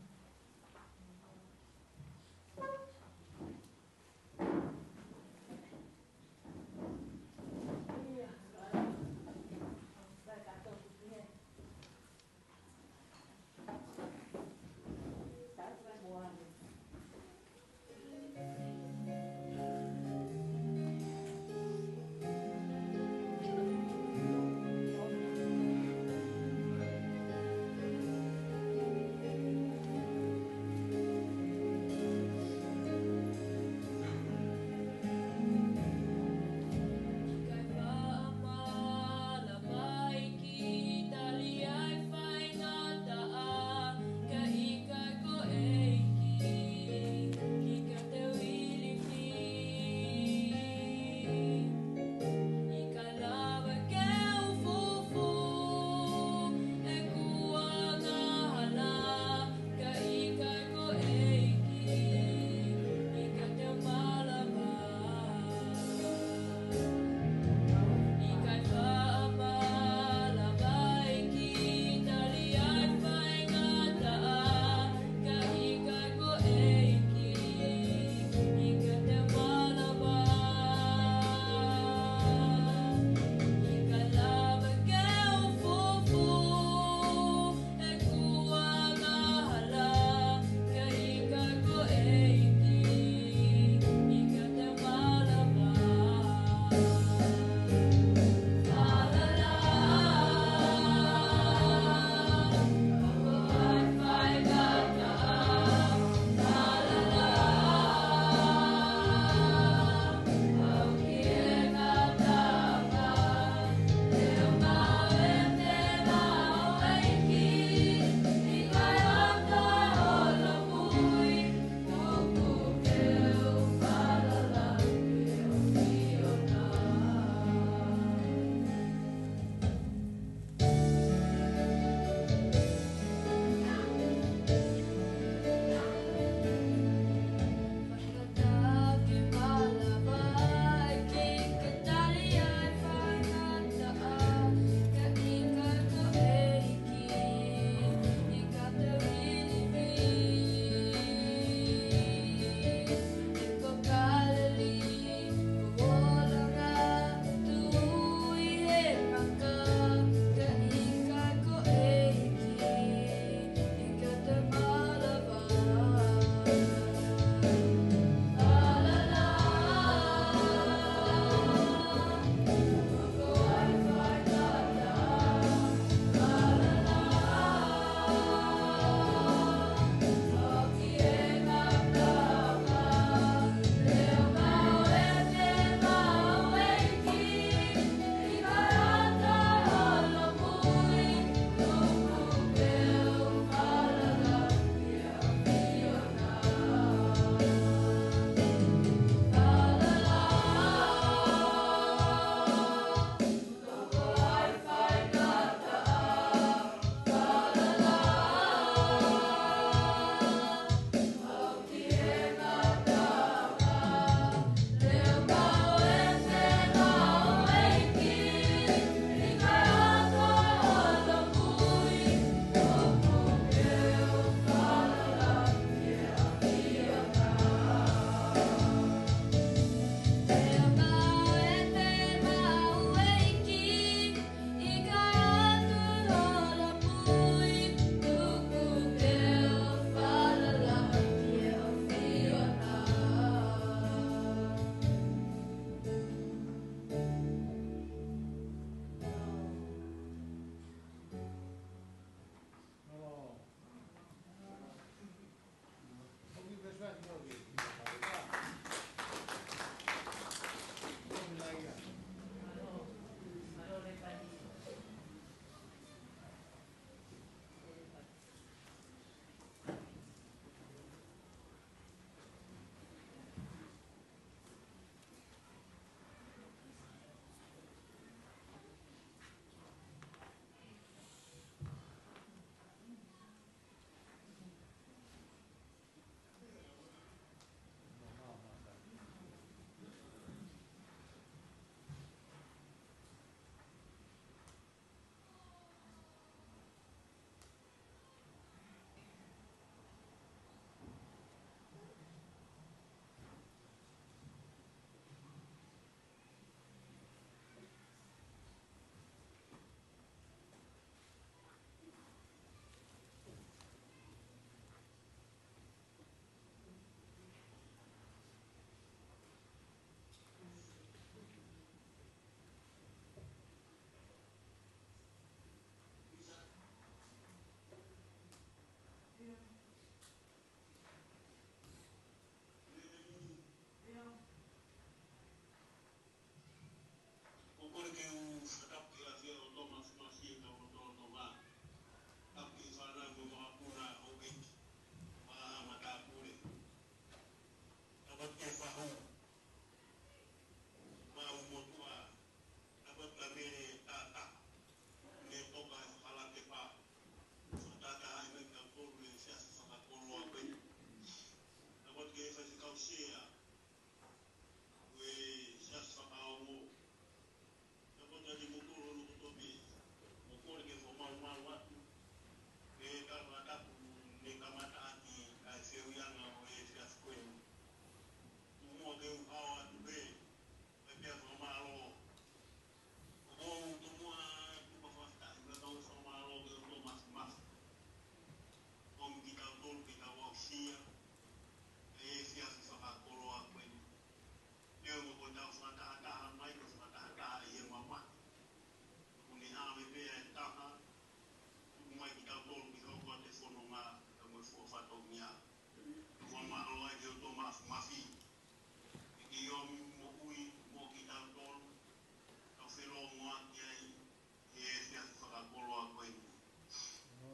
ʻaki ai ʻi he efiafi fakakoloa ko eni.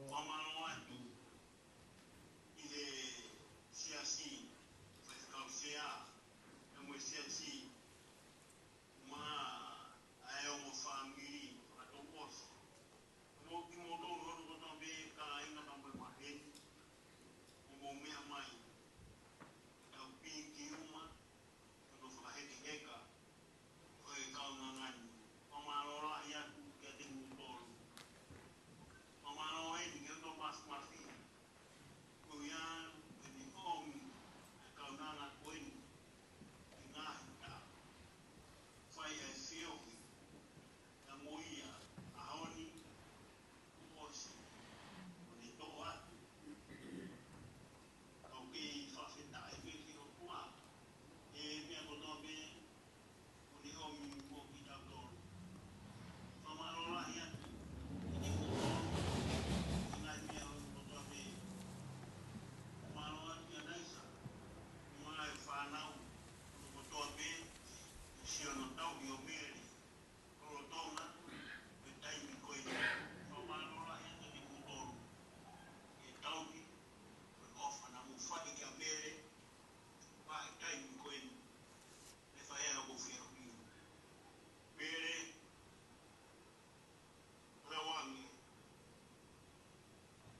Fakamālō atu ʻi he siasi, faifekau sea, pea mo e siasi, mo e ongo fāmili, fakatouʻosi. Mo kimoutolu hono kotoa pē kāinga pea mo e maheni, ʻoku mou meʻa mai, tau piki uma, hono fakahekeheka ʻo e kaunanga ni. Fakamālō lahi atu kiate kimoutolu. Fakamālō eni ki he ʻOtua Māfimafi, ko ia ʻoku ne ʻomi e kaunanga ko eni ki he ngaahi taʻu. Fai ai e feohi, pea mo ia, ʻaho ni, kuo ʻosi, kuo ne toʻo atu. Ka ʻoku kei fakafetaʻi pē ki he ʻOtua, he meʻa kotoa pē, kuo ne ʻomi mo kitautolu. Fakamālō lahi atu, kiate kimoutolu, ʻi he ngaahi meʻa kotoa pē. Fakamālō atu kia Naisa, mo e ngaahi fānau, kotoa pē, ʻi he sio ʻa e tauhi ʻo Mele. Lolotonga e taimi ko eni. Fakamālō lahi atu kiate kimoutolu. E tauhi, ko e ʻofa naʻa mou fai kia Mele, ʻi he taimi ko eni. Mele, fai ʻa hoʻo feohi. Mele, ʻoua ange,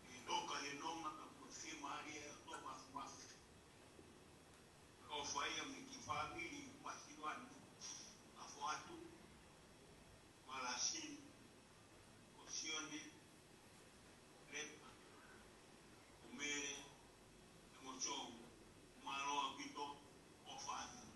ʻe toka he nonga ka kuo fiemālie ʻa e ʻOtua Māfimafi. Ko e fai ʻa e meʻa ki he fāmili, Masiuani, ʻa Foatu, Malasini, ko Sione, Lepa, ko Mele, pea mo Joe, mālō ʻaupito, ʻofa atu.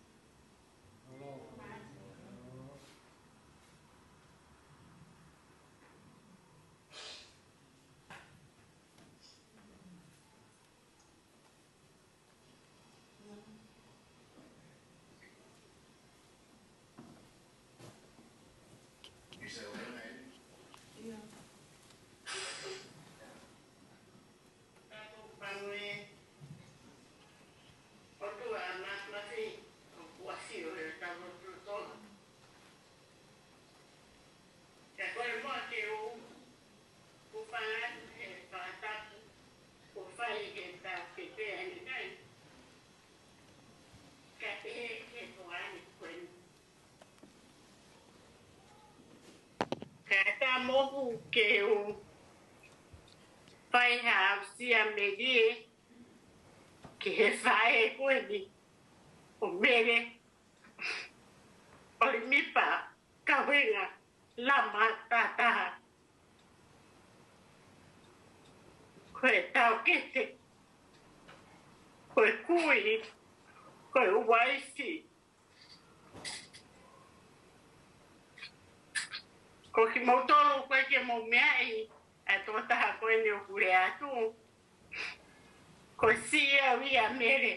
Ka ko e moʻoni ʻoku ou fai atu he fakatapu, ʻoku fai he taʻu pē ʻaneafi, ka pehē ki he tuʻa ni ko eni. Ka ʻatā moʻoku ke u fai ha aʻusia melie ki he faʻē ko eni ʻo Mele ʻOlimipa Kavenga Lama Tataha. Ko e taʻokete, ko e kui, ko e uaifi. Ko kimoutolu ʻoku ʻikai ke mou meaʻi ʻa e tokotaha ko eni ʻoku lea atu, ko e siʻi au ia ʻa Mele,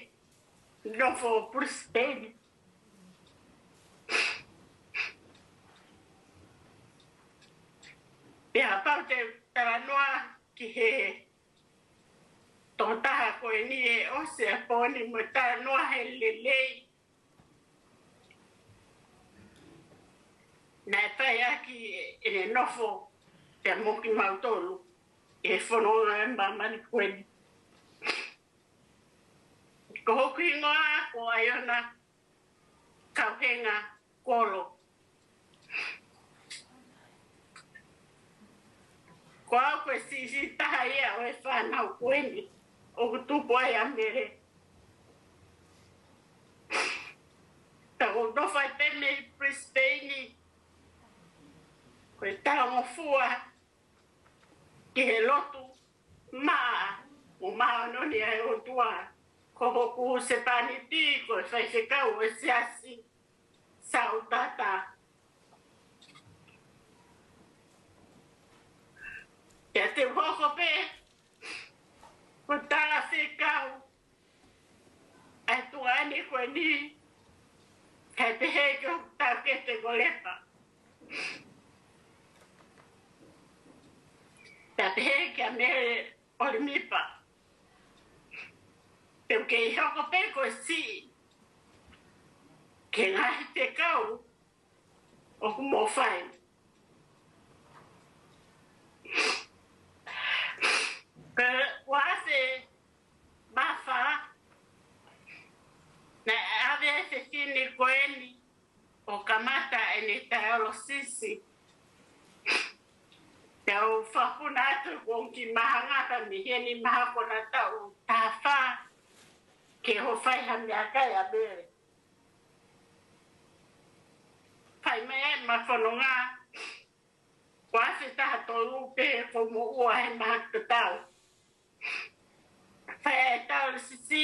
nofo Brisbane. Pea kapau te u talanoa ki he tokotaha ko eni ʻe ʻosi ʻa e pō ni mo e talanoa he lelei naʻe fai ʻaki ʻene nofo pea mo kimautolu ʻi he fononga ʻo e māmani ko eni. Ko hoku hingoa ko ʻAiona Kauhenga Kolo. Ko au ko e siʻisiʻi taha ia ʻo e fānau ko eni ʻoku tupu ai ʻa Mele. Ka ʻoku ou nofo ai pē mei Brisbane, ko e talangofua ki he lotu maʻa mo māʻoniʻoni ʻa e ʻOtua. Ko hoku husepāniti ko e faifekau ʻo e siasi Sautata. Pea te u hoko pē ko e talafekau ʻa e tuʻa ni ko eni, kae pehē ki hoku taʻokete ko Lepa. Pea pehē kia Mele ʻOlimipa. Te u kei hoko pē ko e siʻi ki he ngaahi fekau ʻoku mou fai. Pea ʻoku ʻi ai e mafa, naʻe ʻave e fefine ko eni ʻo kamata ʻene taeolosisi. Te u fakapuna atu ko e kiʻi maha ngata mei heni, maha ko ena, taʻu taha fā, ke u fai ha meʻakai ʻa Mele. Fai mai ʻema fononga, ʻoku ʻi ai e taha tolu pē ko e moʻua he maha tatau. Fai e taeolosisi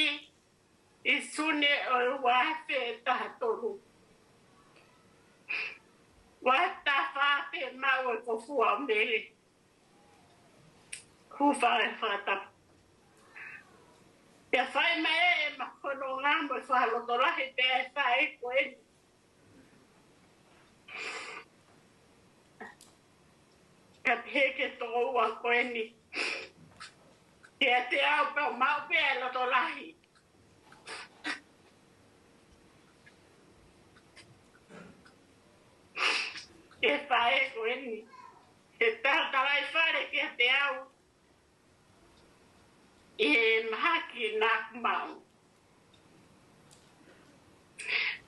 ʻi Sune ʻo e ua afe taha tolu. Ua taha fā pē maʻu e kofua ʻo Mele. Hūfanga he fakatapu. Pea fai mai ʻema fononga mo e fakalotolahi pē ʻa e faʻē ko eni. Ka pehē ki he tokoua ko eni, kiate au pea u maʻu pē ʻa e loto lahi. Ki he faʻē ko eni, he talatalaifale kiate au ʻi he mahaki naʻa ku maʻu.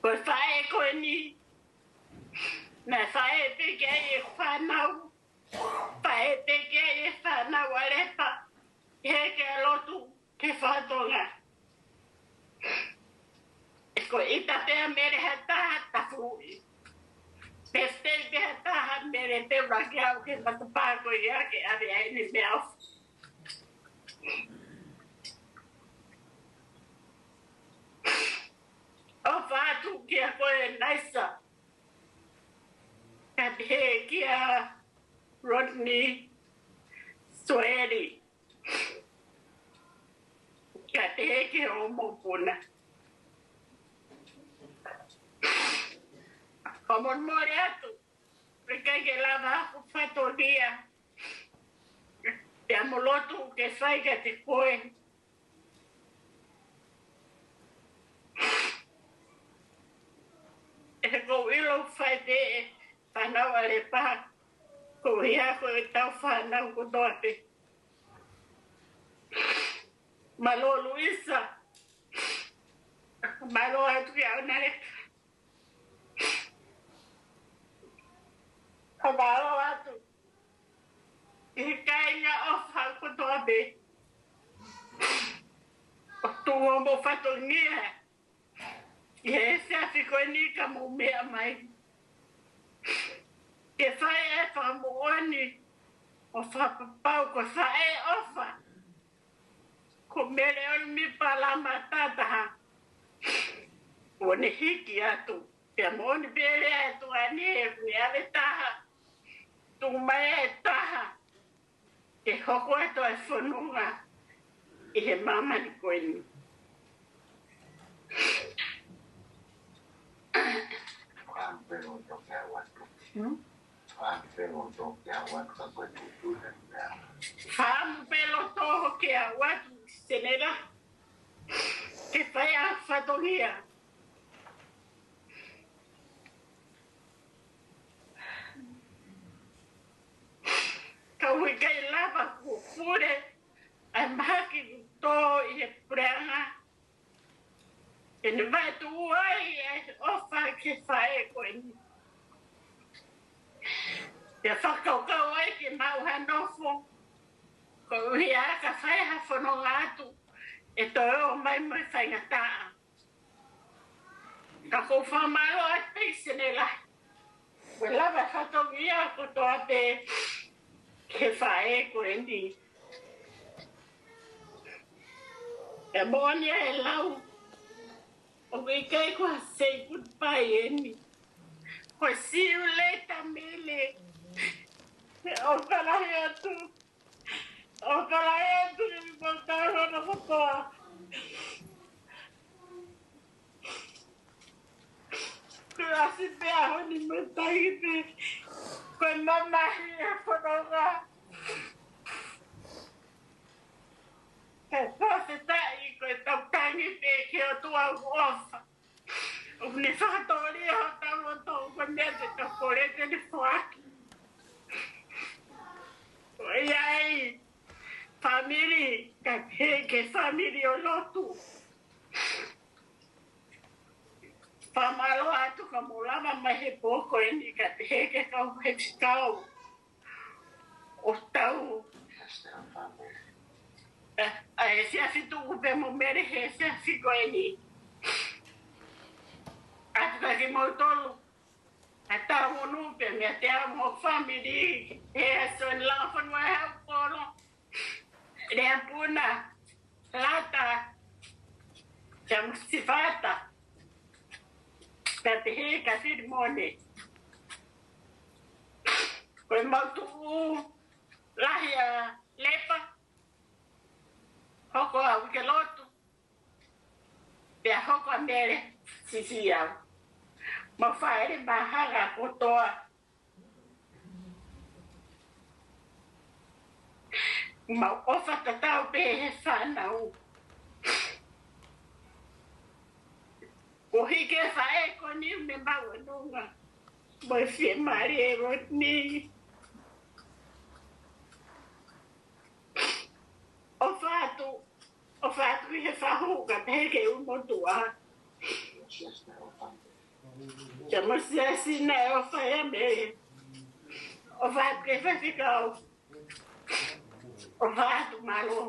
Ko e faʻē ko eni, naʻe faʻē pē ki ai e fānau, faʻē pē ki ai e fānau ʻa Lepa, he ke lotu ke fatongia. Ko e ʻita pē ʻa Mele ha taha, tafuʻi. Pestei pē ha taha, Mele, te u laki au ki he matapā ko ia ke ʻave ai ʻene meʻaʻofa. ʻOfa atu kiate koe Naisa. Ka pehē kia Rodney Soeli. Ka pehē ki hoʻo mokopuna. Fakamolemole atu, ʻikai ke lava ʻeku fatongia. Pea mo e lotu ke fai kiate koe. He ʻoku ou ʻilo ʻoku fai pē ʻe he fānau ʻa Lepa, ko ia ko ʻetau fānau kotoa pē. Mālō Luisa. Mālō atu kia ʻOnaleka. Ka mālō atu ʻi he kāinga ʻofa kotoa pē. ʻOku tuʻu mo fatongia ʻi he efiafi ko eni ka mou meʻa mai. Ke fai e fakamoʻoni ʻo fakapapau ko e faʻē ʻofa ko Mele ʻOnemi Palama Tataha. ʻOku ne hiki atu. Pea moʻoni pē lea ʻa e tuʻa ni he ʻoku ne ʻave taha, tuku mai e taha, ke hoko atu e fononga ʻi he māmani ko eni. Hmm? Fakaʻamu pē loto ke u ʻoatu ki Senela ke fai ʻa e fatongia. Ka ʻoku ʻikai lava kuo pule ʻa e mahaki kuo tō ʻi he puleʻanga, ʻene vaetuʻu ai ʻa e ʻofa ki he faʻē ko eni. Pea fakakaukau ai ke maʻu ha nofo, koeʻuhi ka fai ha fononga atu ʻe toe ō mai mo e faingataʻa. Ka ʻoku ou fakamālō atu pē ki Senela. Kuo lava e fatongia kotoa pē ki he faʻē ko eni. ʻE moʻoni e lau, ʻoku ʻikai ko ha say goodbye eni. Ko e see you later, Mele. ʻOfa lahi atu. ʻOfa lahi atu ki he pō tau hono kotoa. Kuo ʻasi pē ʻaho ni mo e taimi pē. Ko e mamahi e fononga. He fakafetaʻi ko ʻetau tangi pē ki he ʻOtua ʻoku ʻofa. ʻOku ne fakatōlia hotau loto, ko e meʻa te tau kole te ne foaki. fāmili, kae pehē ki he fāmili ʻo lotu. Fakamālō atu ka mou lava mai he pō ko eni, kae pehē ki he kau faifekau ʻo tau. ʻA, ʻa e siasi tuku pē mo Mele he siasi ko eni. ʻAtu kia kimoutolu. ʻA tau ʻunu pē meiate au mo e fāmili he aso ni, Langa Fonua he Haʻu Kolo. Lea Puna, Lata, James Sifata, kae pehē kia Filimone. Ko e mau tuʻu lahi ʻa Lepa, hoko ʻa Uikelotu, pea hoko ʻa Mele Sisiau. Mau fāʻele mahalo kotoa. Mau ʻofa tatau pē he fānau. Ko hiki e faʻē ko eni mei Maʻuʻanonga. Mo e fiemālie ʻo eni. ʻOfa atu, ʻofa atu ki he fahu kae pehē ki he ʻū motuʻa. Kia mo e siasi naʻe ʻofa ʻia Mele. ʻOfa atu ki he faifekau. ʻOfa atu, mālō.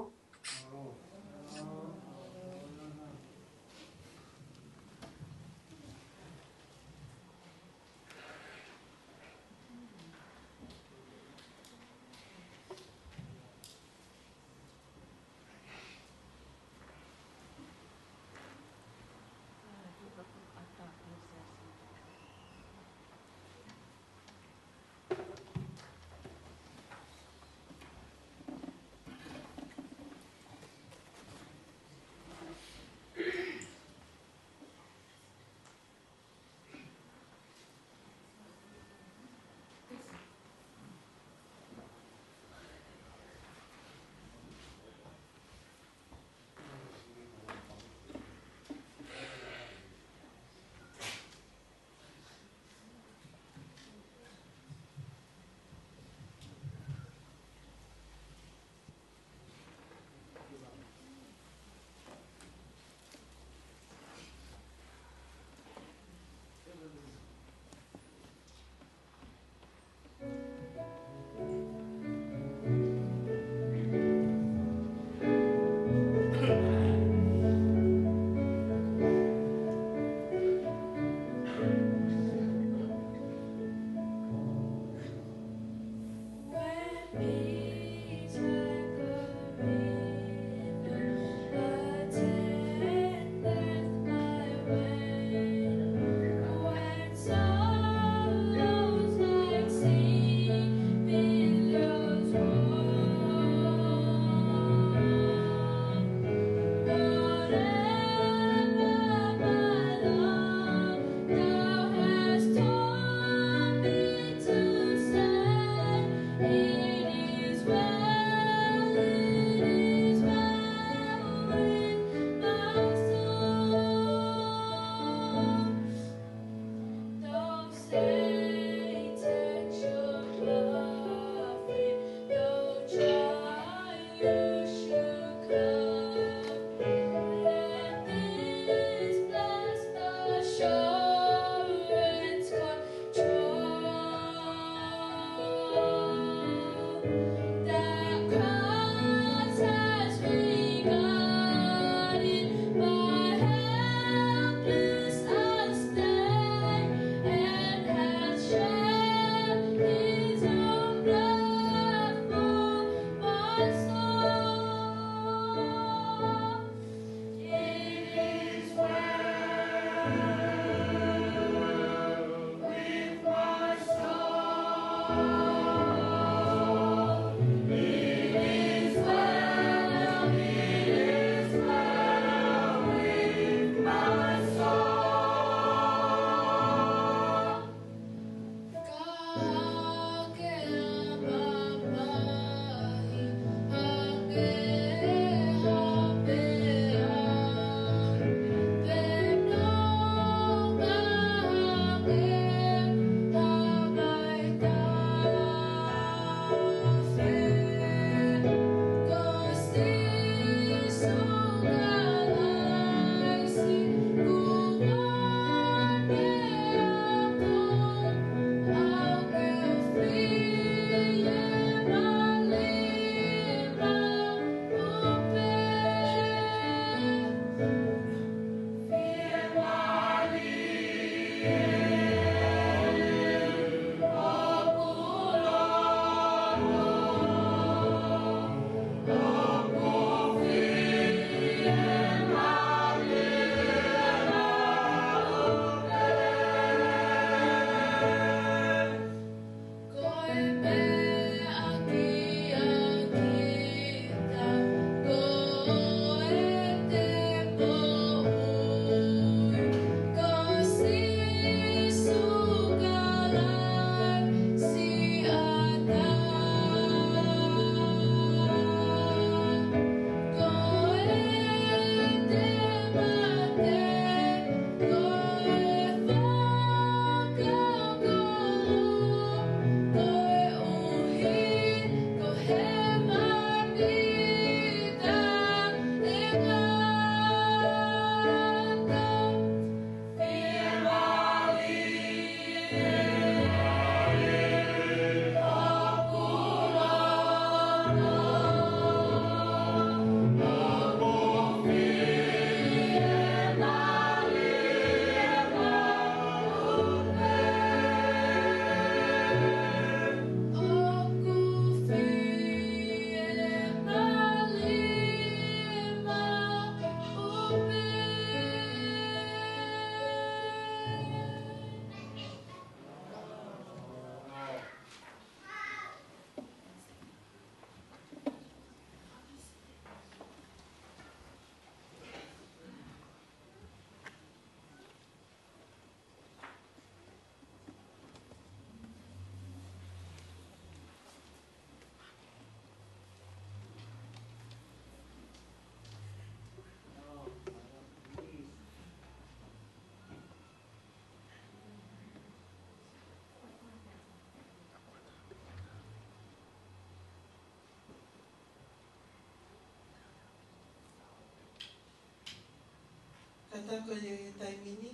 Kātaki ʻi he taimi ni,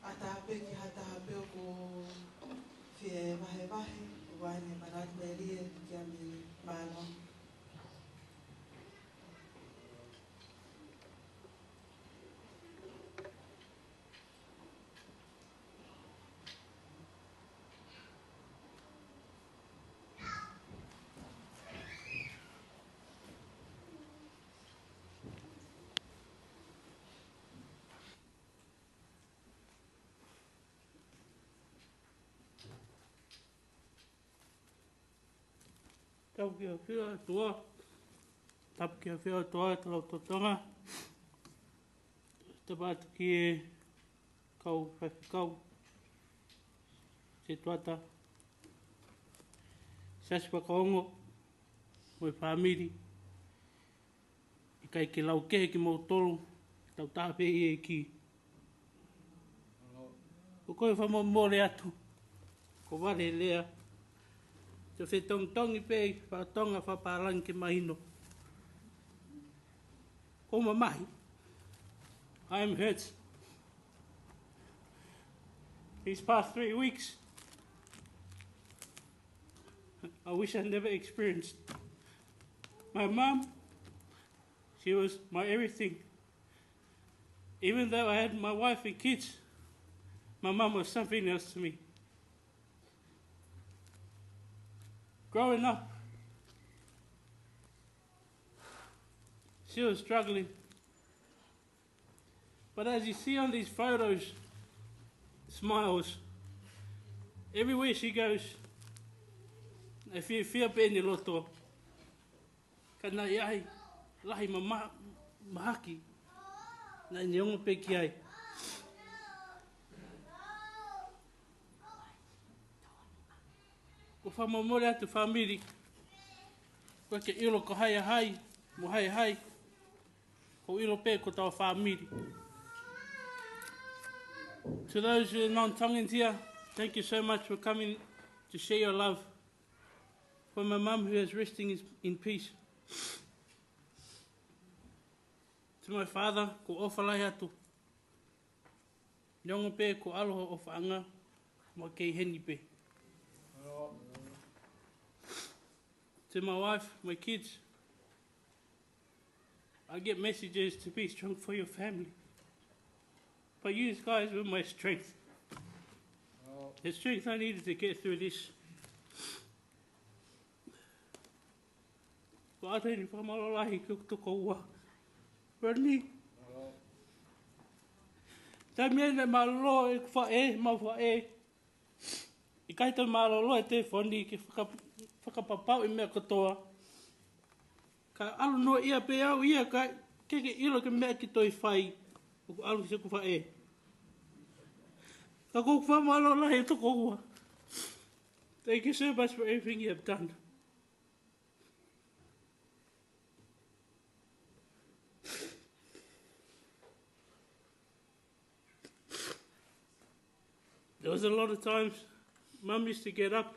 ʻatā pē ki ha taha pē ʻoku fie vahevahe, ʻoku ʻi ai ʻene manatu melie kia Mele. Mālō. Tapu ki he ʻafio ʻa e ʻOtua. Tapu ki he ʻafio ʻa e ʻOtua ʻi he lotolotonga. Tapu atu ki he kau faifekau, setuata, siasi fakaongo, mo e fāmili. ʻIkai ke lau kehe kimoutolu, tau taha pē ʻi he ʻEiki. Ko e fakamolemole atu, ko e vale lea, te u fetongitongi pē ʻi he fakatonga fakapālangi ke mahino. Ko e mamahi. I am hurt. These past three weeks, I wish I never experienced. My mom, she was my everything. Even though I had my wife and kids, my mom was something else to me. Growing up, she was struggling. But as you see on these photos, smiles. Everywhere she goes, ʻoku fiefia pē ʻene loto. Ka naʻe ʻi ai e lahi ma-, ma-, mahaki naʻá ne ongo pē ki ai. Ko e fakamolemole atu fāmili, ʻoku ʻikai ke ʻilo ko hai ʻa hai, mo hai ʻa hai. Ko e ʻilo pē ko hotau fāmili. To those who are non-Tongans here, thank you so much for coming to share your love. For my mum who is resting is in peace. To my father, ʻoku ou ʻofa lahi atu. Neongo pē kuo ʻalu hoʻo ʻofaʻanga, mo kei heni pē. To my wife, my kids, I get messages to be strong for your family. But you guys were my strength. The strength I needed to get through this. Ko ʻAteni, fakamālō lahi ki hoku tokoua, Rodney. Taimi ʻeni mālō e faʻē, mau faʻē. ʻIkai toe mālōlō e telefoni ke faka-, fakapapauʻi meʻa kotoa. Ka ʻalu noaʻia pē au ia, ka ʻikai ke ʻilo ki he meʻa ke toe fai, ʻoku ʻalu ki siʻoku faʻē. Ka ʻoku ou fakamālō lahi e tokoua. Thank you so much for everything you have done. There was a lot of times Mum used to get up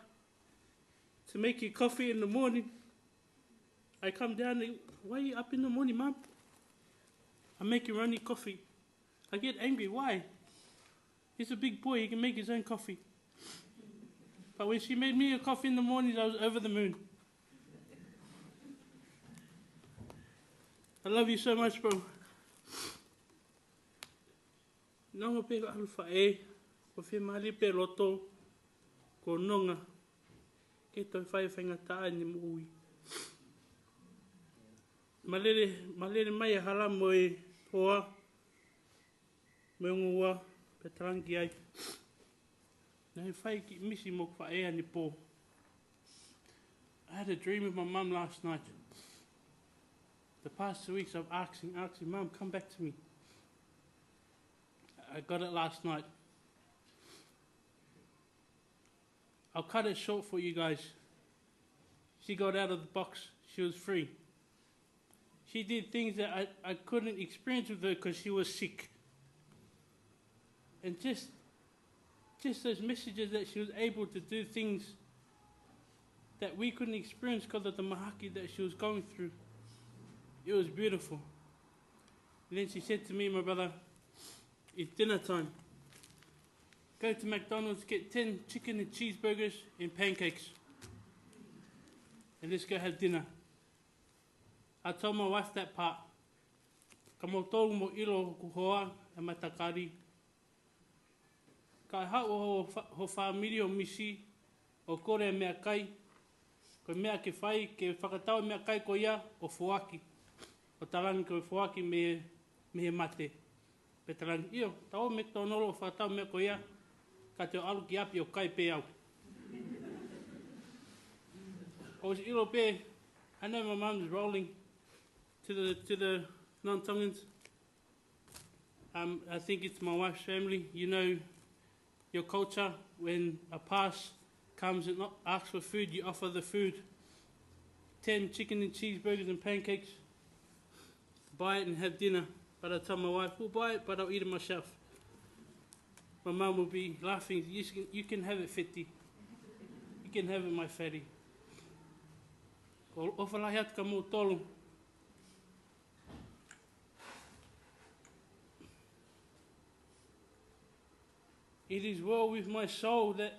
to make you coffee in the morning. I come down and, "Why are you up in the morning, Mum?" "I'm making Ronnie coffee." I get angry. "Why? He's a big boy, he can make his own coffee." But when she made me a coffee in the mornings, I was over the moon. I love you so much, bro. Neongo pē ko e ʻalu faʻē, ʻoku fiemālie pē loto, ko e nonga ke toe fai faingataʻa ʻene moʻui. Mālele, mālele mai e hala mo e hoa, Mo e ongo ua, pea talaange ai. Naʻe fai kiʻi misi mo hoku faʻē ʻanepō. I had a dream of my mum last night. The past two weeks I've asking, asking, "Mum, come back to me." I got it last night. I'll cut it short for you guys. She got out of the box. She was free. She did things that I, I couldn't experience with her because she was sick. And just, just those messages that she was able to do things that we couldn't experience because of the mahaki that she was going through. It was beautiful. And then she said to me, "My brother, it's dinner time. Go to McDonald's, get ten chicken and cheeseburgers and pancakes. And let's go have dinner." I told my wife that part. Ka mou tolu mou ʻilo hoku hoa ʻe matakali. Ka ʻi he haʻu ho, ho fāmili ʻo misi ʻo kole e meʻakai, ko e meʻa ke fai, ke fakatau e meʻakai ko ia ʻo foaki. ʻO talaange ko e foaki mei, mei he mate. Pea talaange, "ʻIo, tau ō McDonald's ʻo fakatau e meʻa ko ia, ka te u ʻalu ki ʻapi ʻo kai pē au." ʻOsi ʻilo pē, I know my mum's rolling to the, to the non-Tongans. Um, I think it's my wife's family. You know your culture, when a pass comes and asks for food, you offer the food. Ten chicken and cheeseburgers and pancakes. Buy it and have dinner. But I tell my wife, "We'll buy it, but I'll eat it myself." My mum will be laughing, "You can, you can have it, Feti. You can have it, my fatty." ʻOfa lahi atu kia moutolu. It is well with my soul that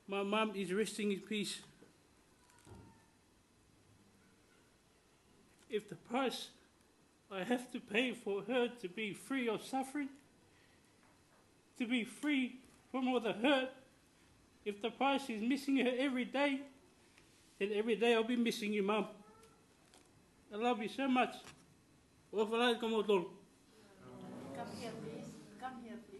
my mum is resting in peace. If the price I have to pay for her to be free of suffering, to be free from all the hurt, if the price is missing her every day, then every day I'll be missing you, Mum. I love you so much. ʻOfa lahi kia moutolu. Come here, please. Come here, please.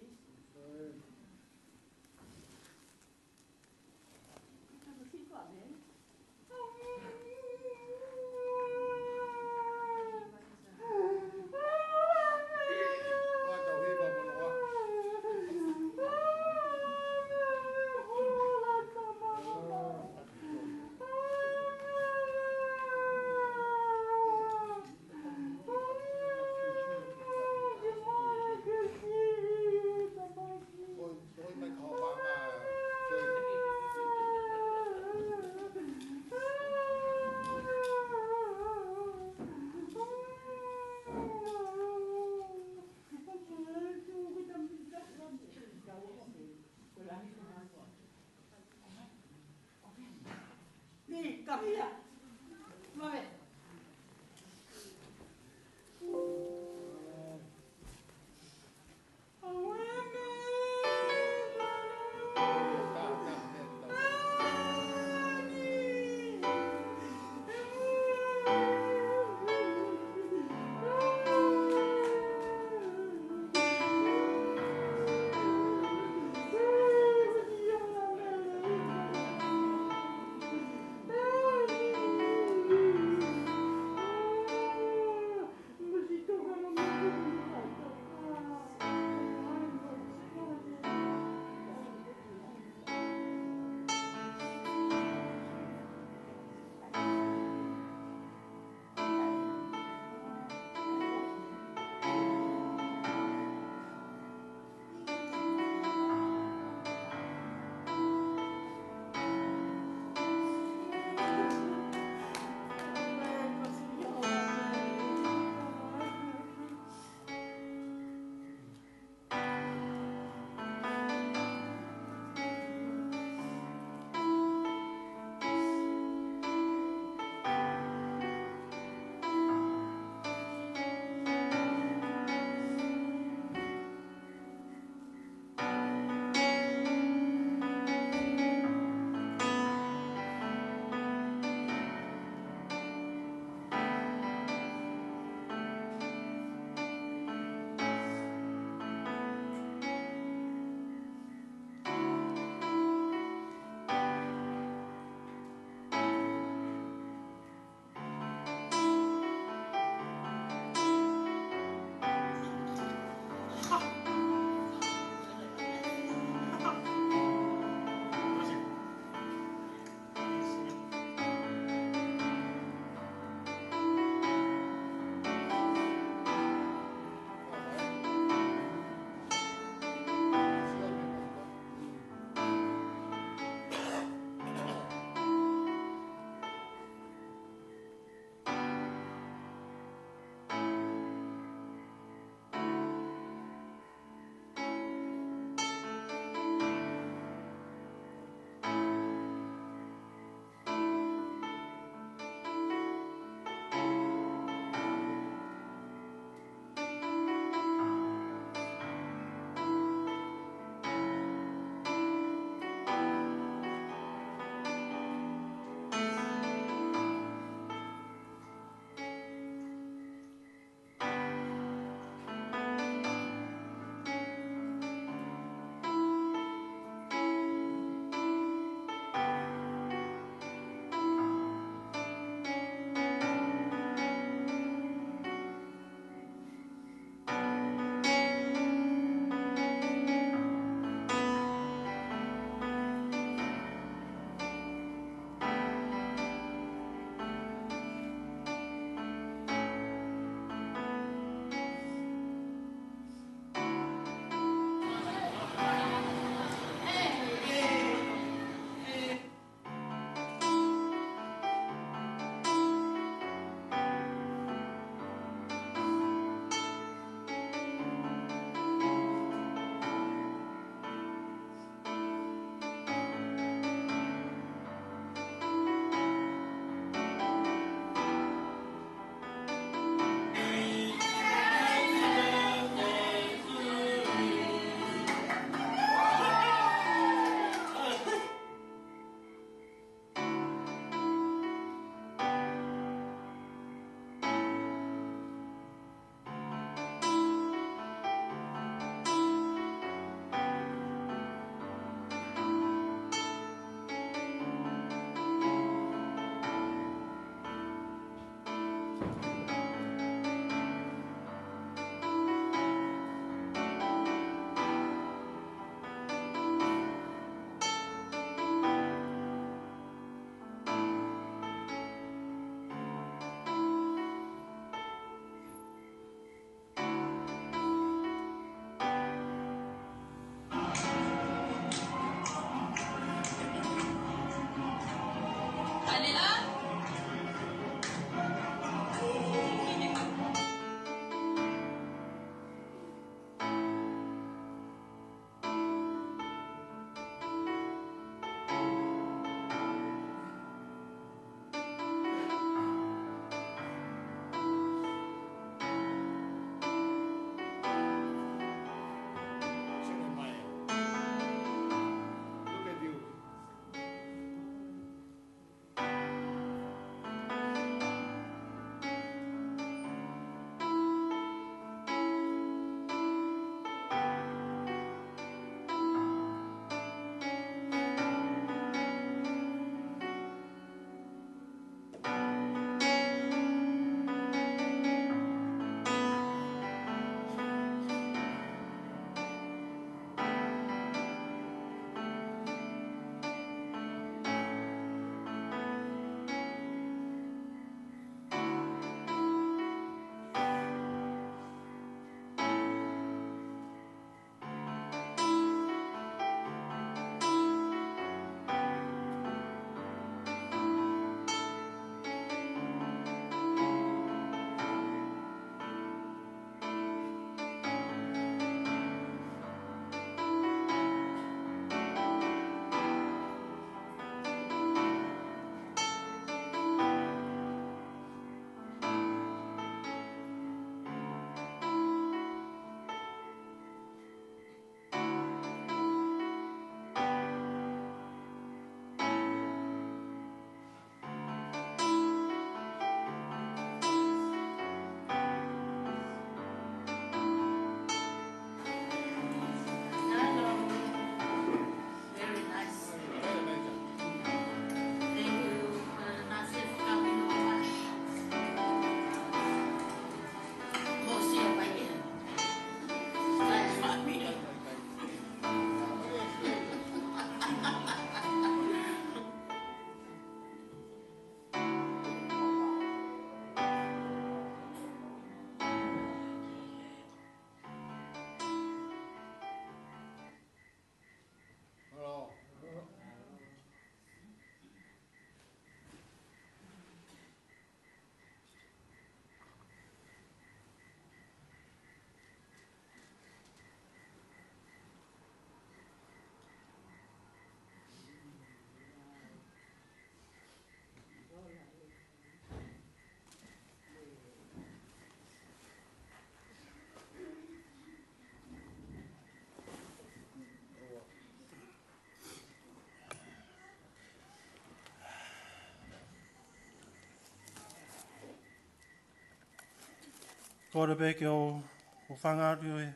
Kole pē ke u, u hūfanga atu he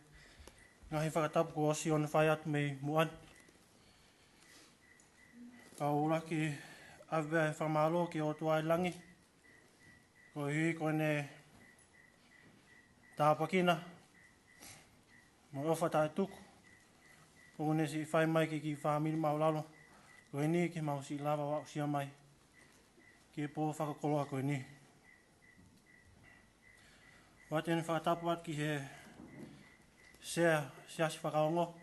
ngaahi fakatapu kuo ʻosi hono fai atu mei muʻa ni. Ka u ʻuluaki ʻave ʻa e fakamālō ki he ʻOtua ʻi langi, koeʻuhi ko ʻene tāpuakina mo e ʻofa taʻetuku ʻoku ne siʻi fai mai ki he kiʻi fāmili māʻulalo ko eni ke mau siʻi lava ʻo aʻusia mai ki he pō fakakoloa ko eni. ʻOatu ʻeni fakatapu atu ki he Sea Siasi Fakaongo,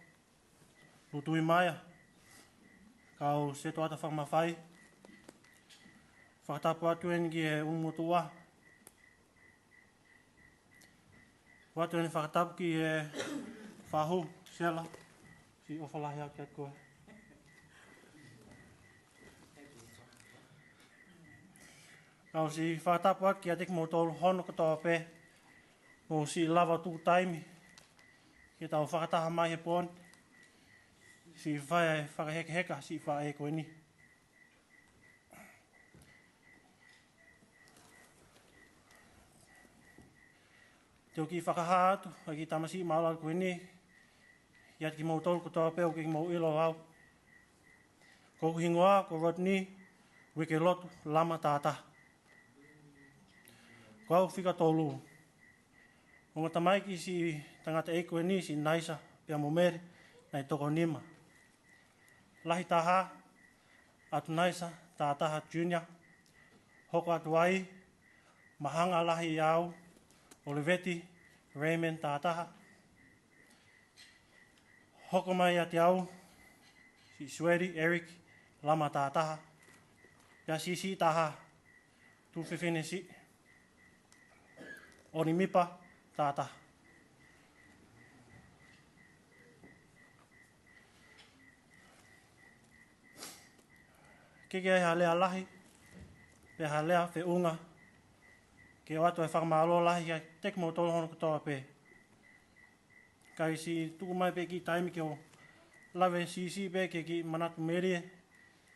Lutui Maia, kau Setuata Fakamafai. Fakatapu atu ʻeni ki he ʻulumotuʻa. ʻOatu ʻeni fakatapu ki he Fahu, Sela, siʻi ʻofa lahi atu kiate koe. Kau siʻi fakatapu atu kiate kimoutolu hono kotoa pē, mou siʻi lava tuku taimi ke tau fakataha mai he pō ni, siʻi fai ʻa e fakahekeheka siʻi faʻē ko eni. Te u kiʻi fakahā atu ʻa e kiʻi tamasiʻi māʻulalo ko eni kiate kimoutolu kotoa pē ʻoku ʻikai ke mou ʻilo au. Ko hoku hingoa ko Rodney Uikelotu Lama Tātaha. Ko au fika tolu. Ongo tamaiki siʻi tangataʻeiki ko eni, siʻi Naisa pea mo Mele, naʻe toko nima. Lahi taha, ʻAtunaisa Tātaha Junior. Hoko atu ai, Mahanga Lahi ʻIau, ʻOliveti Raymond Tātaha. Hoko mai ʻiate au, siʻi Sueli Eric Lama Tātaha. Pea siʻisiʻi taha, tuofefine siʻi, ʻOnimipa Tātaha. ʻIkai ke ʻi ai ha lea lahi, pe ha lea feʻunga, ke ʻoatu ʻa e fakamālō lahi kiate kimoutolu hono kotoa pē. Kae siʻi tuku mai pē kiʻi taimi ke u lave siʻisiʻi pē ki he kiʻi manatu melie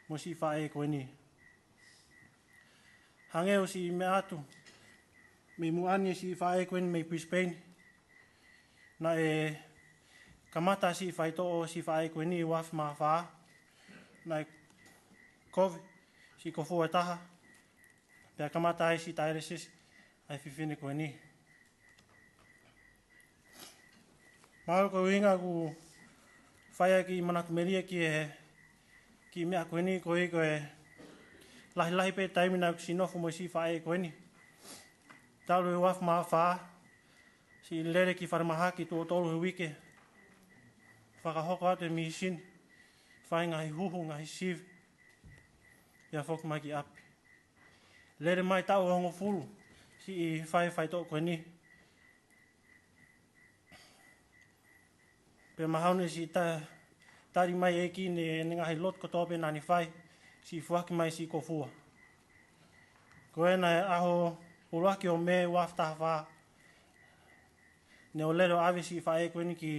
mo siʻi faʻē ko eni. Hangē ʻoku siʻi meʻa atu mei muʻa ni, siʻi faʻē ko eni mei Brisbane. Naʻe kamata siʻi faitoʻo siʻi faʻē ko eni ua afe mā fā. Naʻe kovi siʻi kofua ʻe taha, pea kamata ai siʻi dialysis ʻa e fefine ko eni. Mahalo ko e ʻuhinga ʻoku fai ai e kiʻi manatu melie ki he kiʻi meʻa ko eni, koeʻuhi ko e lahilahi pē taimi naʻá ku siʻi nofo mo siʻi faʻē ko eni. Talu e ua afe mā fā, siʻi lele ki falemahaki tuʻo tolu he uike, fakahoko atu e mīsini, fai ngaahi huhu, ngaahi sivi, pea foki mai ki ʻapi. Lele mai taʻu hongofulu siʻi fai faitoʻo ko eni. Pea mahalo ne siʻi ta-, tali mai ʻe he ʻEiki ʻene, ʻene ngaahi lotu kotoa pē naʻá ne fai, siʻi foaki mai siʻi kofua. Ko ena ʻi he ʻaho ʻuluaki ʻo Mē ua afe taha fā, ne u lele ʻo ʻave siʻi faʻē ko eni ki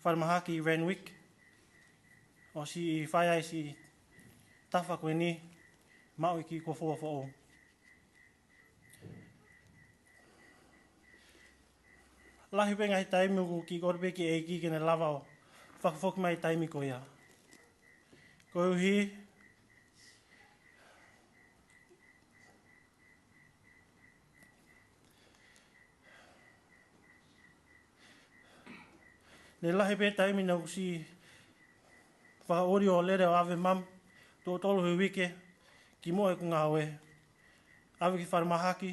falemahaki ʻi Randwick, ʻo siʻi fai ai siʻi tafa ko eni, maʻu e kiʻi kofua foʻou. Lahi pē ngaahi taimi ʻoku kiʻi kole pē ki he ʻEiki ke ne lava ʻo fakafoki mai e taimi ko ia. Koeʻuhi ne lahi pē taimi naʻá ku siʻi fakaʻuli ʻo lele ʻo ʻave mami tuʻo tolu he uike kimuʻa heʻeku ngāue. ʻAve ki falemahaki,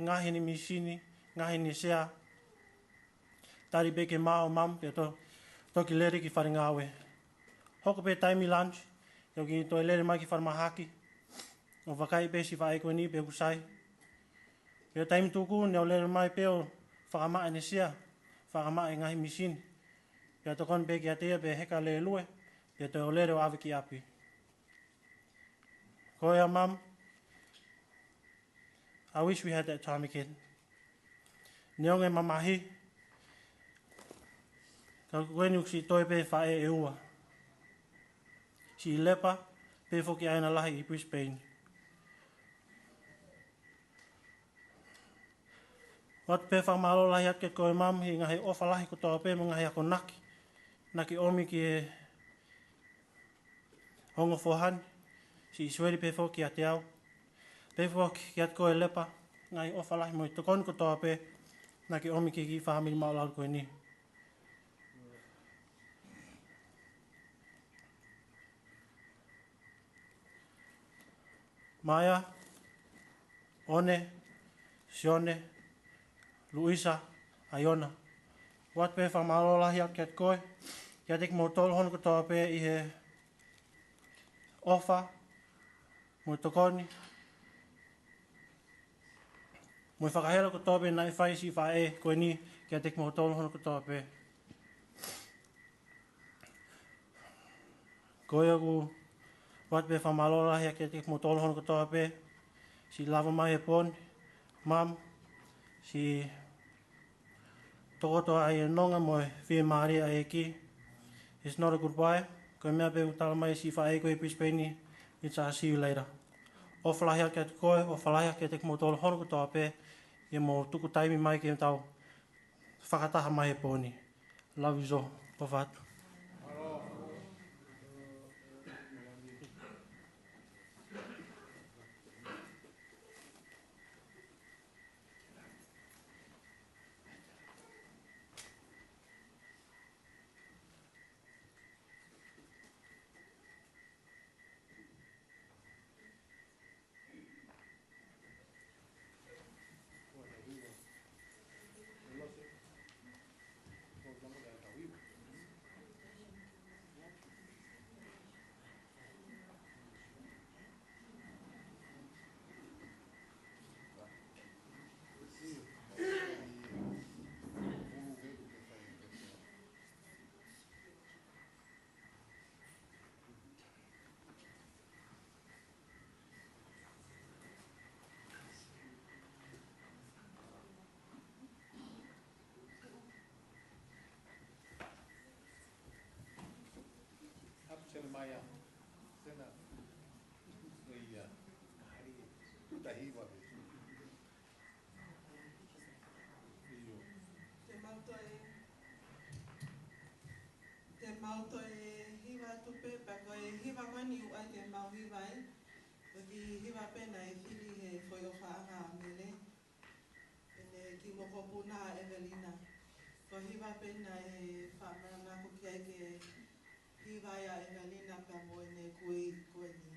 ngaohi ʻene mīsini, ngaohi ʻene sea, tali pē ke maʻu mami, pea to-, toki lele ki falengāue. Hoko pē taimi lunch, te u kiʻi toe lele mai ki falemahaki, ʻo vakai pē siʻi faʻē ko eni pe ʻoku sai. Pea taimi tuku, ne u lele mai pē ʻo fakamaʻa ʻene sea, fakamaʻa e ngaahi mīsini. Pea tokoni pē kiate ia, pea heka lēlue, pea toe ʻo lele ʻo ʻave ki ʻapi. Ko ia, Mum, I wish we had that time again. Neongo e mamahi, ka ko eni ʻoku siʻi toe pē faʻē ʻe ua. Siʻi Lepa, pea foki ʻa ʻEna Lahi ʻi Brisbane. ʻOatu pē fakamālō lahi atu kiate koe Mum, he ngaahi ʻofa lahi kotoa pē mo e ngaahi akonaki naʻa ke ʻomi ki he ongo foha ni, siʻi Sueli pea foki kiate au. Pea foki kiate koe Lepa, ngaahi ʻofa lahi mo e tokoni kotoa pē naʻa ke ʻomi ki he kiʻi fāmili māʻulalo ko eni. Maia, ʻOne, Sione, Luisa, ʻAiona. ʻOatu pē fakamālō lahi atu kiate koe, kiate kimoutolu hono kotoa pē ʻi he ʻofa, mo e tokoni, mo e fakahela kotoa pē naʻe fai siʻi faʻē ko eni kiate kimoutolu hono kotoa pē. Ko ia ʻoku ʻoatu pē fakamālō lahi kiate kimoutolu hono kotoa pē, siʻi lava mai he pō ni, Mum, siʻi tokoto ʻa e nonga mo e fiemālie ʻa e ʻEiki. It's not a goodbye. Ko e meʻa pē ʻoku tala mai siʻi faʻē ko ē Brisbane, it's a see you later. ʻOfa lahi atu kiate koe, ʻofa lahi atu kiate kimoutolu hono kotoa pē, ʻi hoʻomou tuku taimi mai ke tau fakataha mai he pō ni. Love you all. ʻOfa atu. Up to Jeremiah. Sena. Ia. Mahali. Tuta hiva. Te mau toe, te mau toe hiva atu pē, pea ko e hiva ko eni ʻoku ʻai ke mau hiva ai. Ko e kiʻi hiva pē naʻe fili he foʻi ʻofaʻanga ʻa Mele. Pea ne kiʻi mokopuna ʻa ʻEvelina. Ko e hiva pē naʻe fakamānako ki ai ke hiva ai ʻa ʻEvelina pea mo ʻene kui ko eni.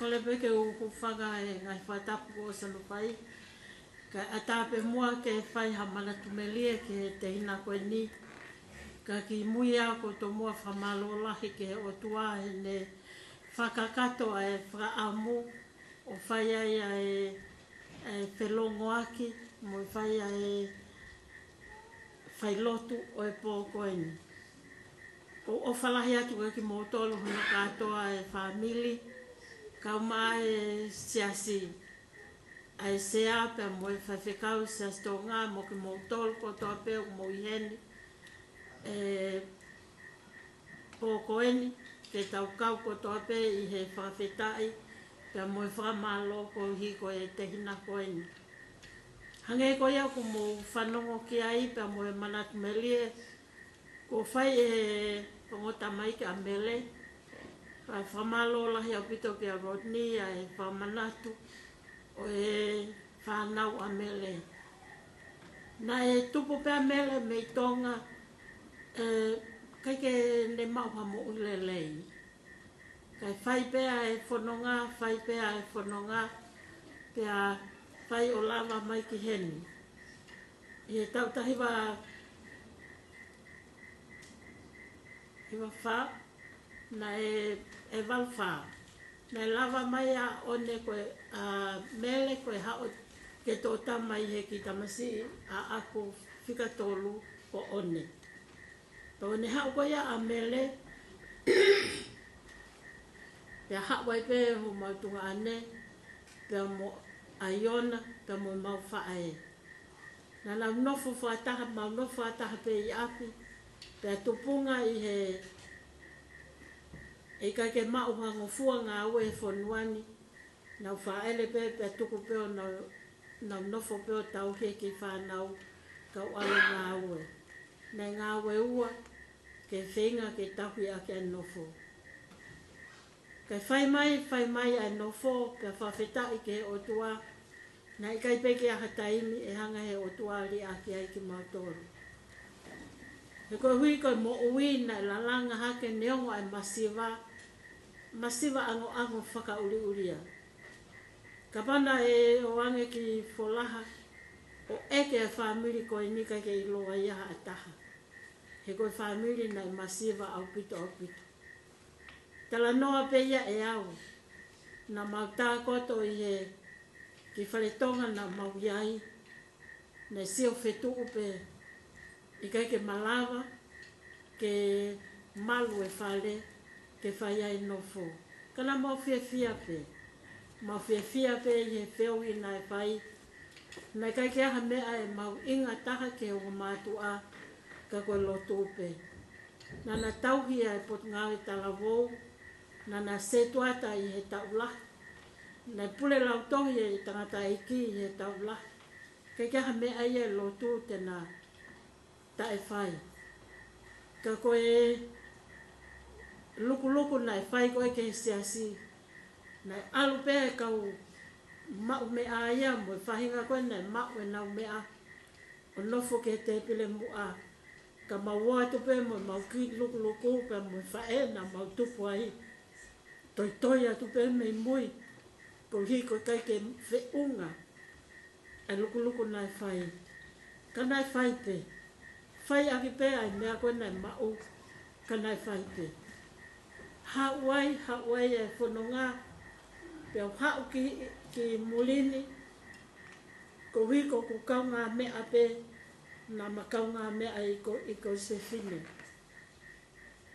Kole pē ke u hūfanga he ngaahi fakatapu kuo ʻosi hono fai. Kae ʻatā pē muʻa ke fai ha manatu melie ki he tehina ko eni. Ka kimuʻa ʻoku ou tomuʻa fakamālō lahi ki he ʻOtua heʻene fakakakato ʻa e fakaʻamu ʻo fai ai ʻa e, ʻa e felongoaki mo e fai ʻa e failotu ʻo e pō ko eni. ʻOku ou ʻofa lahi atu kiate kimoutolu hono kātoa e fāmili, kae ʻumaʻā e siasi, ʻa e sea pea mo e faifekau Siasi Tonga mo kimoutolu kotoa pē ʻoku mou ʻi heni. ʻE pō ko eni, ke tau kau kotoa pē ʻi he fakafetaʻi pea mo e fakamālō koeʻuhi ko e tehina ko eni. Hangē ko ia ʻoku mou fanongo ki ai pea mo e manatu melie kuo fai ʻe he ongo tamaiki ʻa Mele. Ka fakamālō lahi ʻaupito kia Rodney ʻa e fakamanatu ʻo e fānau ʻa Mele. Naʻe tupu pē ʻa Mele mei Tonga, ʻe, ʻikai ke ne maʻu ha moʻui lelei. Kae fai pē ʻa e fononga, fai pē ʻa e fononga, pea fai ʻo lava mai ki heni. ʻI he taʻu taha hiva, hiva fā, naʻe, ʻe valu fā. Naʻe lava mai ʻa ʻOne ko e, ʻa Mele ko e haʻo ke toʻo tama ʻi he kiʻi tamasiʻi ʻaʻaku fika tolu ko ʻOne. Pea ʻoku ne haʻu ko ia ʻa Mele, pea haʻu ai pē homau tuongaʻane, pea mo ʻAiona, pea mo ʻemau faʻē. Naʻa nau nofo fakataha, mau nofo fakataha pē ʻi ʻapi, pea tupunga ʻi he, ʻe ʻikai ke maʻu ha ngofua ngāue he fonua ni, nau fāʻele pē, pea tuku pē ʻo nau, nau nofo pē ʻo tauhi e kiʻi fānau kau ʻalu ngāue. Naʻe ngāue ua, ke feinga ke tauhi ʻaki ʻa e nofo. Kae fai mai, fai mai ʻa e nofo, pea fakafetaʻi ki he ʻOtua, naʻe ʻikai pē ke ʻi ai ha taimi ʻe hanga he ʻOtua ʻo liʻaki ai kimautolu. He koeʻuhi ko e moʻui naʻe lalanga hake neongo ʻa e masiva, masiva ʻangoʻango fakaʻuliʻulia. Kapau naʻe ʻoange ki Folaha, ʻo ʻeke ʻa e fāmili ko eni ʻikai ke ʻiloa ia ʻe ha taha. He ko e fāmili naʻe masiva ʻaupito ʻaupito. Talanoa pē ia ʻe au. Naʻa mau tākoto ʻi he kiʻi fale Tonga naʻa mau ʻi ai. Naʻe sio fetuʻu pē ʻikai ke malava ke malu e fale ke fai ai nofo. Ka naʻa mau fiefia pē. Mau fiefia pē ʻi he feohi naʻe fai. Naʻe ʻikai ke ʻi ai ha meʻa ʻe mahuʻinga taha ki he ongo mātuʻa ka ko e lotu pē. Naʻa na tauhi ʻa e Potungāue Talavou, naʻa na sētuata ʻi he taʻu lahi. Naʻe pule lautohi e tangataʻeiki ʻi he taʻu lahi. ʻIkai ke ʻi ai ha meʻa ia ʻi he lotu te na taʻefai. Ka ko e lukuluku naʻe fai ko ē ki he siasi, naʻe ʻalu pē e kau maʻu meʻa ia mo e faʻahinga ko ē naʻe maʻu ʻenau meʻa ʻo nofo ki he tēpile muʻa. Ka mau ō atu pē mo ʻemau kiʻi lukuluku pea mo e faʻē naʻa mau tupu ai. Toitoi atu pē mei mui, koeʻuhi ko e ʻikai ke feʻunga ʻa e lukuluku naʻe fai. Ka naʻe fai pē. Fai ʻaki pē ʻa e meʻa ko ē naʻe maʻu, ka naʻe fai pē. Haʻu ai, haʻu ai e fononga, pea u haʻu ki, ki muli ni, koeʻuhi ko ʻeku kaungāmeʻa pē, naʻa ma kaungāmeʻa ʻi Ko, ʻi Kosefine.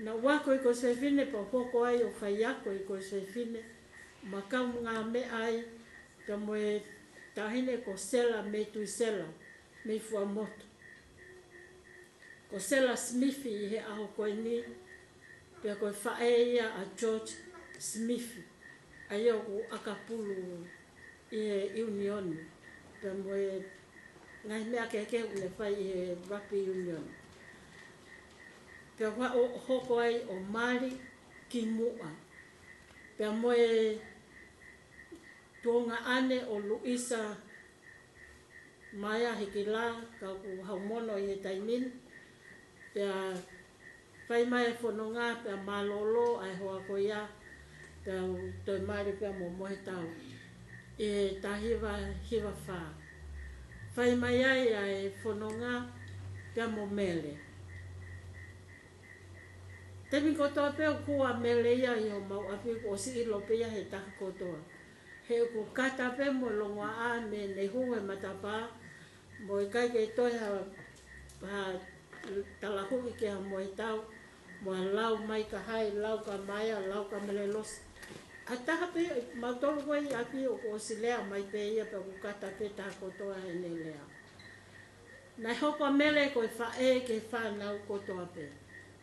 Naʻa ku ako ʻi Kosefine, pea u hoko ai ʻo faiako ʻi Kosefine, ma kaungāmeʻa ai, pea mo e taʻahine ko Sela, mei Tuʻisela, mei Fuaʻamotu. Ko Sela Smith ʻi he ʻaho ko eni, pea ko e faʻē ia ʻa George Smith, ʻa ia ʻoku ʻakapulu ʻi he ʻiunioni, pea mo e ngaahi meʻa kehekehe ʻoku ne fai ʻi he rugby union. Pea u hoko ai ʻo mali ki muʻa. Pea mo e tuongaʻane ʻo Luisa Maea Hikila, ka ʻoku hau mono ʻi he taimi ni. Pea fai mai e fononga, pea mālōlō ʻa e hoa ko ia. Tau toe mali pea mo Mohetau ʻi he taha hiva hiva fā. Fai mai ai ʻa e fononga pea mo Mele. Taimi kotoa pē ʻoku hū ʻa Mele ia ʻi homau ʻapi, kuo ʻosi ʻilo pē ia he taha kotoa. He ʻoku kata pē mo e longoaʻa mei heʻene hū he matapā, mo e ʻikai ke toe ha, ha talahuʻi ki ha Mohetau, mo ha lau mai ka hai, lau ka maea, lau ka melelosi. ʻA e taha pē, mautolu ko ē ʻi ʻapi ʻoku ʻosi lea mai pē ia pea ʻoku kata pē taha kotoa heʻene lea. Naʻe hoko ʻa Mele ko e faʻē ki he fānau kotoa pē.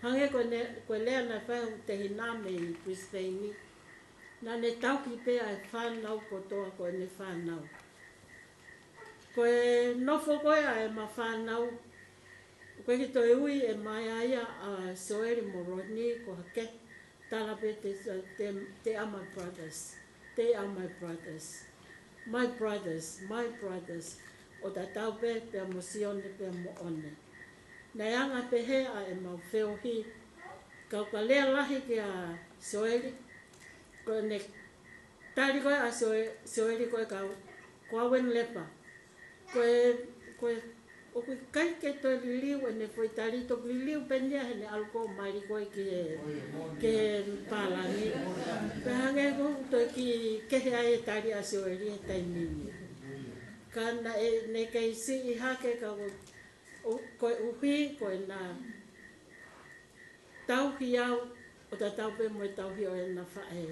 Hangē ko ʻene, ko e lea naʻe fai ʻe hoku tehina mei Brisbane ni. Naʻa ne tauhi pē ʻa e fānau kotoa ko ʻene fānau. Ko e nofo ko ē ʻa ʻema fānau, ʻoku ʻikai ke toe ui ʻe Maea ia ʻa Sioeli mo Rodney ko ha kehe, tala pē te, te, they are my brothers. They are my brothers. My brothers, my brothers. ʻO tatau pē, pea mo Sione, pea mo ʻOne. Naʻe anga pehē ʻa ʻemau feohi. Ka u ka lea lahi kia Sioeli, ko ʻene tali ko ē ʻa Sio-, Sioeli ko e kau, ko au eni lepa. Ko e, ko e, ʻoku ʻikai ke toe liliu ʻene foʻi tali, toki liliu pē eni ia heʻene ʻalu ko ē ʻo mali ko ē ki he, ki he pālangi. Pea hangē ko ē ʻoku toe kiʻi kehe ai e tali ʻa Sioeli he taimi ni. Ka naʻe, ne kei siʻi hake ka ko, ʻo, koeʻuhi, ko ʻena tauhi au, ʻo tatau pē mo e tauhi ʻo ʻena faʻē.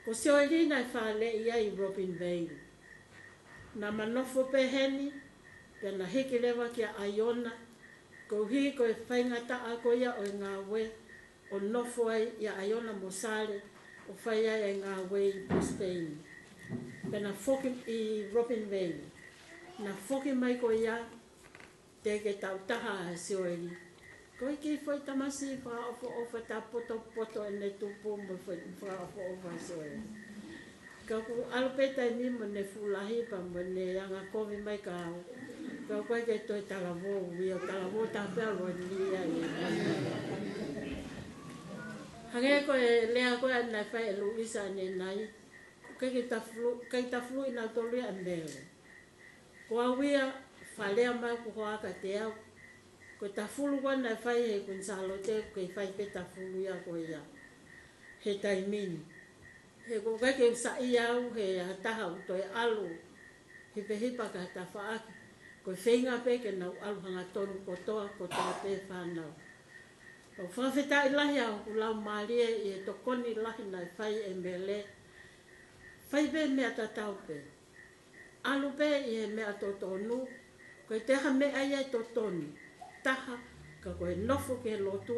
Ko Sioeli naʻe fāʻeleʻi ia ʻi Robinvale. Naʻá ma nofo pē heni, pea na hiki leva kia ʻAiona, koeʻuhi ko e faingataʻa ko ia ʻo e ngāue, ʻo nofo ai ʻia ʻAiona mo Sale, ʻo fai ai e ngāue ʻi Brisbane. Pea na foki ʻi Robinvale. Na foki mai ko ia, teʻeki ke taʻu taha ʻa Sioeli. Ko e kiʻi foʻi tamasiʻi fakaʻofoʻofa, taʻepotopoto ʻene tupu mo e foʻi fakaʻofoʻofa ʻa Sioeli. Ka ʻoku ʻalu pē taimi mo ʻene fuʻu lahi pea mo ʻene angakovi mai kia au. Pea ʻoku ʻikai ke toe talavou ia, talavou taha pē ʻa Sioeli ia ʻi he. Hangē ko e lea ko ē naʻe fai ʻe Luisa ʻanenai. ʻOku ʻikai ke tafulu, ʻikai tafuluʻi nautolu ia ʻe Mele. Ko au ia, fakalea mai ʻoku hoa kiate au. Ko e tafulu ko ē naʻe fai ʻe Kuini Sālote, ʻoku kei fai pē tafulu ia ko ia. He taimi ni. He ʻoku ʻikai ke u saiʻia au he ha taha ʻoku toe ʻalu hipehipa ki ha tafaʻaki. Ko e feinga pē ke nau ʻalu hangatonu kotoa, kotoa pē fānau. ʻOku fakafetaʻi lahi ʻa hoku laumālie ʻi he tokoni lahi naʻe fai ʻe Mele. Fai pē meʻa tatau pē. ʻAlu pē ʻi he meʻa totonu, ʻoku ʻikai toe ha meʻa ia ʻe totonu taha, ka ko e nofo ki he lotu,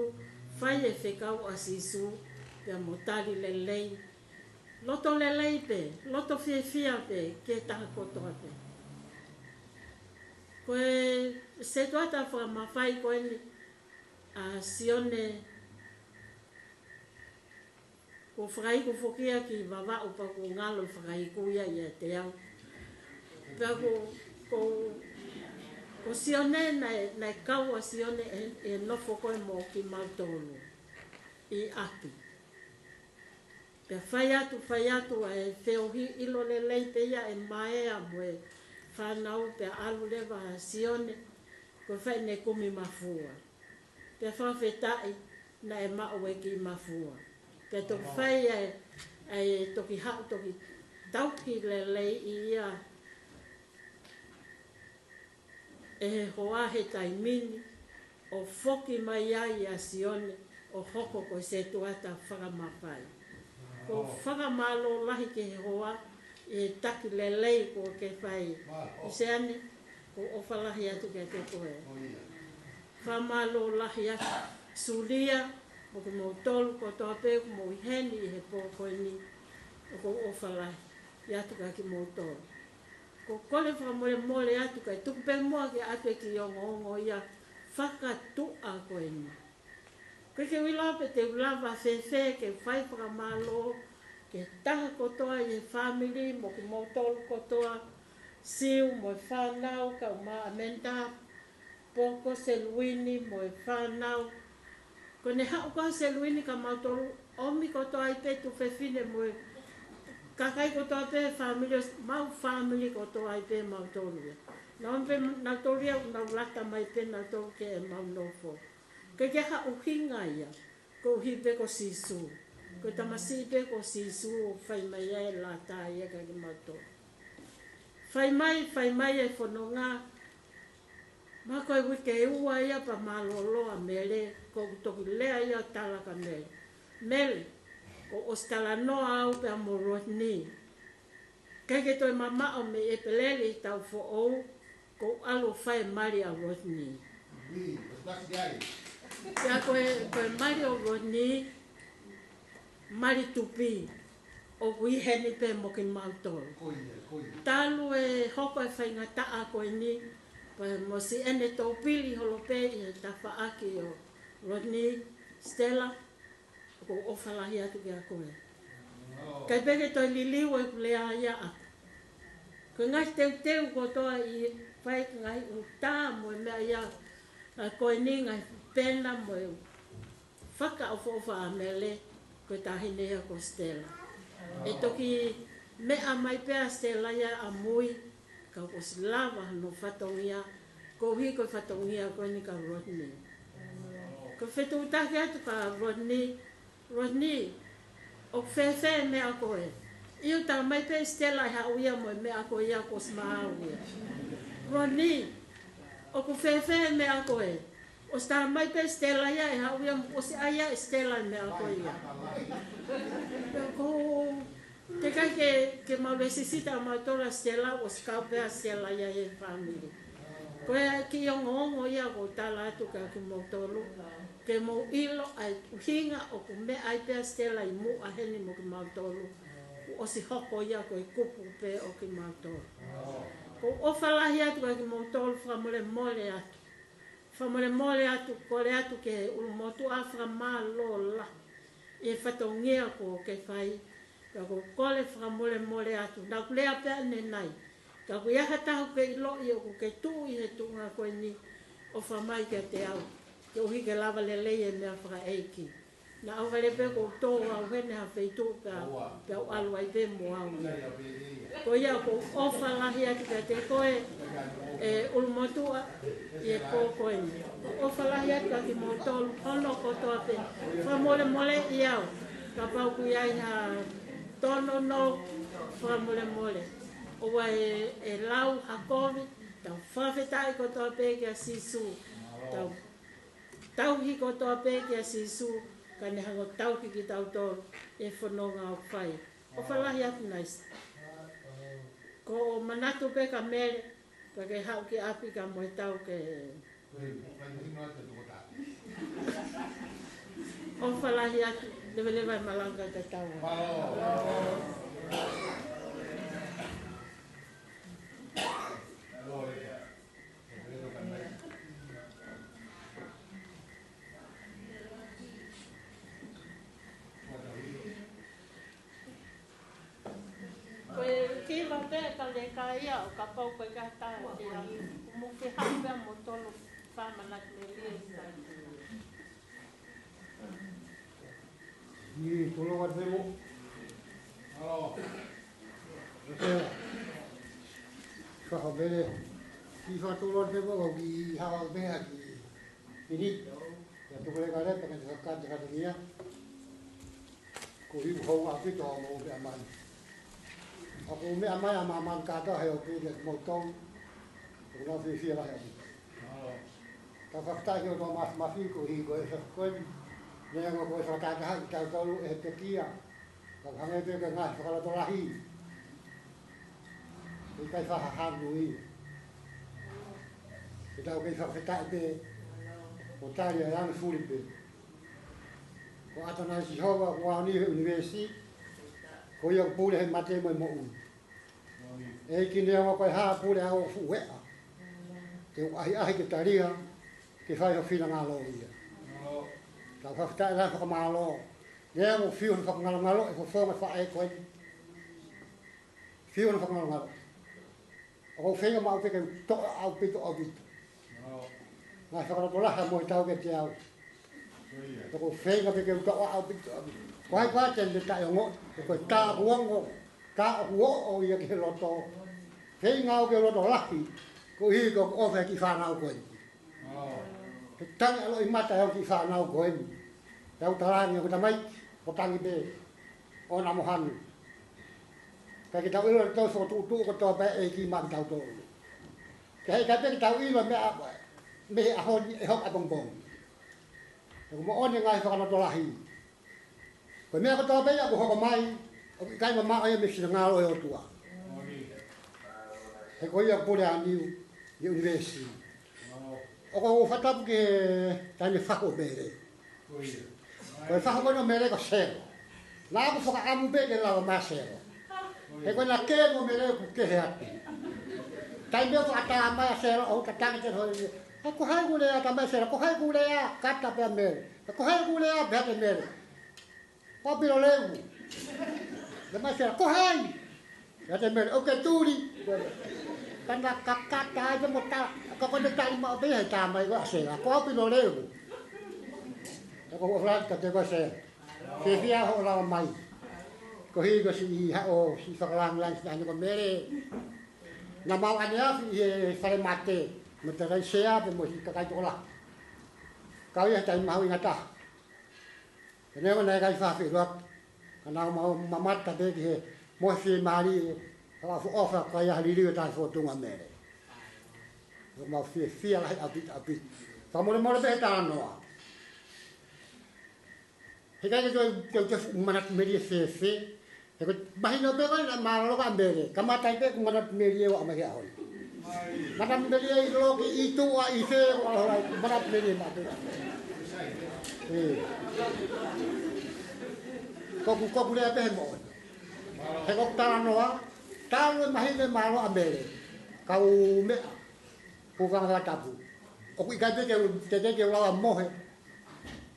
fai e fekau ʻa Sīsū, pea mo tali lelei. Loto lelei pē, loto fiefia pē, ki he taha kotoa pē. Ko e setuata fakamafai ko eni ʻa Sione, kuo fakaiku foki ia ki Vavaʻu pea kuo ngalo e fakaiku ia ʻiate au. Pea ko, ko, ko Sione naʻe, naʻe kau ʻa Sione ʻe, ʻe nofo ko ē mo kimautolu ʻi ʻapi. Pea fai atu, fai atu ʻa e feohi, ʻilo lelei pē ia ʻe Maea mo e fānau pea ʻalu leva ʻa Sione, ko e fai ʻene kumi mafua. Pea fakafetaʻi naʻe maʻu e kiʻi mafua. Pea toki fai ai, ʻa e toki haʻu toki tauhi lelei ia ʻe he hoa he taimi ni, ʻo foki mai ai ʻa Sione, ʻo hoko ko e setuata fakamafai. Ko e fakamālō lahi ki he hoa, ʻi he taki lelei kuo ke fai. ʻIo Sione, ʻoku ou ʻofa lahi atu kiate koe. Fakamālō lahi atu Sulia, mo kimoutolu kotoa pē ʻoku mou ʻi heni ʻi he pō ko eni, ʻoku ou ʻofa lahi atu kiate kimoutolu. ʻOku ou kole fakamolemole atu kae tuku pē muʻa ke ʻatu e kiʻi ongoongo ia fakatuʻa ko eni. ʻOku ʻikai ke u ʻilo pe te u lava fēfē ke fai fakamālō ki he taha kotoa ʻi he fāmili mo kimoutolu kotoa, Siu mo e fānau, kau mai ʻa Amanda, Poko, Seluini mo e fānau, Ko ʻene haʻu ko ē ʻa Seluini kia mautolu, ʻomi kotoa ai pē tuofefine mo e kakai kotoa pē fāmili, mau fāmili kotoa ai pē mautolu ia. Naʻe ʻomi pē nautolu ia, nau lata mai pē nautolu ke mau nofo. Ko e ʻuhinga ia, koeʻuhi pē ko Sīsū. Ko e tamasiʻi pē ko Sīsū ʻoku fai mai ai e lata ia kia kimautolu. Fai mai, fai mai e fononga, ma ko e uike ua ia pea mālōlō ʻa Mele, ko ʻeku toki lea ia ʻo tala kia Mele. Mele, kuo ʻosi talanoa au pea mo Rodney. ʻIkai ke toe mamaʻo mei ʻEpeleli ʻi he taʻu foʻou, kuo u ʻalu ʻo fai e mali ʻa Rodney. Pea ko e, ko e mali ʻo Rodney, mali tupi, ʻoku ʻi heni pē mo kimautolu. Talu e hoko e faingataʻa ko eni, pea mo siʻene toupili holo pē ʻi he tafaʻaki ʻo Rodney, Stella, ʻoku ou ʻofa lahi atu kia koe. ʻIkai pē ke toe liliu ʻeku lea ia ʻaʻaku. Ko e ngaahi teuteu kotoa ʻi he fai ngaahi ʻuta mo e meʻa ia, ʻa ko eni ngaahi pena mo e fakaʻofoʻofa ʻa Mele, ko e taʻahine ia ko Stella. ʻE toki meʻa mai pē ʻa Stella ia ʻamui, ka kuo ʻosi lava hono fatongia, koeʻuhi ko e fatongia ko eni kia Rodney. Ko e fetuʻutaki atu kia Rodney, Rodney, ʻoku fēfē e meʻa ko ē? ʻIo, tala mai pē ʻe Stella ʻe haʻu ia mo e meʻa ko ia kuo ʻosi maau ia. Rodney, ʻoku fēfē e meʻa ko ē? ʻOsi tala mai pē ʻe Stella ia ʻe haʻu ia mo ʻosi ʻai ia ʻe Stella e meʻa ko ia. Ko Teʻeki ai ke, ke mau lēsisita ʻa mautolu ʻa Stella, ʻosi kau pē ʻa Stella ia he fāmili. Ko e kiʻi ongoongo ia ʻoku ou tala atu kia kimoutolu, ke mou ʻilo ʻa e ʻuhinga ʻoku meʻa ai pē ʻa Stella ʻi muʻa heni mo kimautolu, kuo ʻosi hoko ia ko e kupu pē ʻo kimautolu. ʻOku ou ʻofa lahi atu kia kimoutolu, fakamolemole atu. Fakamolemole atu, kole atu ki he ʻulumotuʻa fakamālō lahi ʻi he fatongia kuo ke fai, ka ʻoku ou kole fakamolemole atu. Naʻá ku lea pē ʻanenai, ka ʻoku ʻi ai ha taha ʻoku ke ʻiloʻi ʻoku ke tuʻu ʻi he tuʻunga ko eni, ʻofa mai kiate au, koeʻuhi ke lava lelei e meʻa fakaʻeiki. Naʻa ʻohovale pē kuo u tō au heni ha feituʻu pea, pea u ʻalu ai pē mo au. Ko ia ʻoku ou ʻofa lahi atu kiate koe, ʻe ʻulumotuʻa ʻi he pō ko eni. ʻOfa lahi atu kia kimoutolu hono kotoa pē. Fakamolemoleʻi au kapau ʻoku ʻi ai ha tōnounou, fakamolemole. ʻOua ʻe, ʻe lau ha kovi, tau fakafetaʻi kotoa pē kia Sīsū. Tau tauhi kotoa pē kia Sīsū, ka ne hanga ʻo tauhi kitautolu he fononga ʻoku fai. ʻOfa lahi atu Naisi. Ko e manatu pē kia Mele, pea ke haʻu ki ʻapi ka mo e tau ke. ʻOfa lahi atu, leveleva e malanga ke tau. Ko e kiva pē ka leka ia ʻo kapau ko e kata te a muke hau pē mo tolo fāmanatu melie. Ni tolo wa temo. Alo. Ese. Kaha bele. Ki fa tolo temo ki hawa bea ki. Ini. Ya tu kole kale pake te kaka te kaka nia. Ko hiu hou a pito a mo te amai. A ko me amai a maman kata he o pe ke mo tong. Ko na fi fi la he. Ka fakataha ki o tō mafi mafi ko hi ko e sa ko ni. Ne anga ko e fakataha ki tau tolu e te kia. Ka hangē pē ko e ngaahi fakalotolahi. ʻIkai fakahanu ia. Ke tau kei fakafetaʻi pē. ʻO tali ʻa e anga fuli pē. Ko ʻAtonai Sihova, ko au ni he ʻunivēsi. Ko ia ʻoku pule he mate mo e moʻui. ʻEiki neongo ko e hā pule ʻa hoʻo fuʻu eʻa. Ke u ʻahiʻahi ke talia, ke fai ho finangalo ia. Tau fakafetaʻi lahi fakamālō. Neongo fiu hono fakangalongalo e fofonga faʻē ko eni. Fiu hono fakangalongalo. ʻOku ou feinga maʻu pē ke toʻo ʻaupito ʻaupito. Ngaahi fakalotolahi mo e tau kiate au. Ko e feinga pē ke u tau ʻaupito. Ko hai koā te ne taʻeongoʻi, ko e tā ʻoku ongo, tā ʻoku ʻoʻo ia ki he loto. Feinga au ke loto lahi, koeʻuhi ko ʻeku ʻofa ki he fānau ko eni. He tangi ʻa loʻimata ʻa e kiʻi fānau ko eni. Pea u talaange ʻoku tamaiki, ko e tangi pē ʻo na mohanu. Ka ke tau ʻilo ʻe tau fokotuʻutuʻu kotoa pē ʻe he ʻEiki maʻa kitautolu. Ka heʻikai pē ke tau ʻilo meʻa, mei he ʻaho ni ʻe hoko ʻapongipongi. He ʻoku moʻoni e ngaahi fakalotolahi. Ko e meʻa kotoa pē ia ʻoku hoko mai, ʻoku ʻikai mamaʻo ia mei he finangalo ʻo e ʻOtua. He ko ia pule a niu, ʻi he ʻunivēsi. ʻOku ou fakatapu ki he taimi fahu ʻo Mele. Ko e fahu ko eni ʻo Mele ko Selo. Naʻa ku fakaʻamu pē ke lava mai Selo. He ko e na ke mo Mele ʻoku kehe atu. Taimi ʻoku ʻatā mai ʻa Selo, ʻo tatangi ke hoi. He ko hai kuo lea ʻatā mai Selo, ko hai kuo lea, kata pē ʻa Mele. He ko hai kuo lea, pehē ʻe Mele. Ko Pilo Leu. Lea mai Selo, ko hai? Pehē ʻe Mele, ʻoku ke tuli. Kana kakata ai pē mo tā, ka ko e tali maʻu pē ia he tā mai ko ē ʻa Selo. Ko Pilo Leu. He ko e ʻofa lahi kiate koe Selo. Fiefia hoʻo lava mai. Koeʻuhi ko siʻi haʻo siʻi fakalāngilangi siʻi ʻaho ni ko Mele. Naʻa mau ʻaneafi ʻi he fale mate. Mo e takai sea pē mo siʻi kakai tokolahi. Kau ia he taimi mahuʻinga taha. Ka neongo naʻe ʻikai fafeʻiloaki. Ka naʻa mau mamata pē ki he mohe fiemālie. Ka ʻofa ʻofa ko ia ha liliu e taʻefōtunga Mele. Naʻa mau fiefia lahi ʻaupito ʻaupito. Fakamolemole pē he talanoa. Heʻikai ke toe, ke toe fuʻu manatu melie fēfē. He ko e mahino pē ko ē naʻe mālōlō ka Mele. Kamata ai pē ʻeku manatu melie ʻo aʻu mai ki he ʻaho ni. Manatu melie ʻi loki, ʻi tuʻa, ʻi fē, ʻo aʻu ai, manatu melie maʻu pē. ʻE. Ko ʻeku, ko ʻeku lea pē he moʻoni. He ko ʻeku talanoa, talu e mahino e mālōlō ʻa Mele. Kau meʻa. Ko e fanga fakatapu. ʻOku ʻikai pē ke u, ke, ke, ke u lava mohe.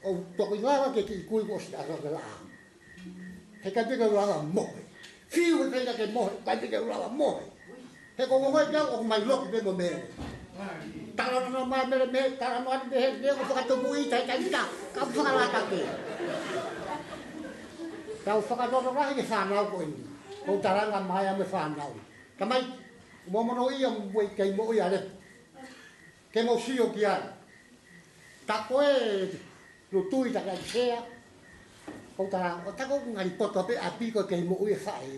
ʻOku toki lava ke kiʻi kui kuo ʻosi ʻalu ke laʻā. Heʻikai pē ke u lava mohe. Fiu he feinga ke mohe, ʻikai pē ke u lava mohe. He ko e ongo ia ʻoku mai loki pē mo Mele. Talanoa mai Mele mei, talanoa ni mei he, mei he ʻoku fakatupu ʻi tai tai ta. Kau fakalata pē. Kau fakalata lahi ki he fānau ko eni. Ko e talanga mai ʻa e fānau. Tamai, mo mono ia mo e kei moʻui ʻa Lepu. Ke mo sio ki ai. Ta ko e lutui ta ke ʻai sea. Ko ta, ʻo ta ko ngali poto pē ʻapi ko e kei moʻui e faʻē.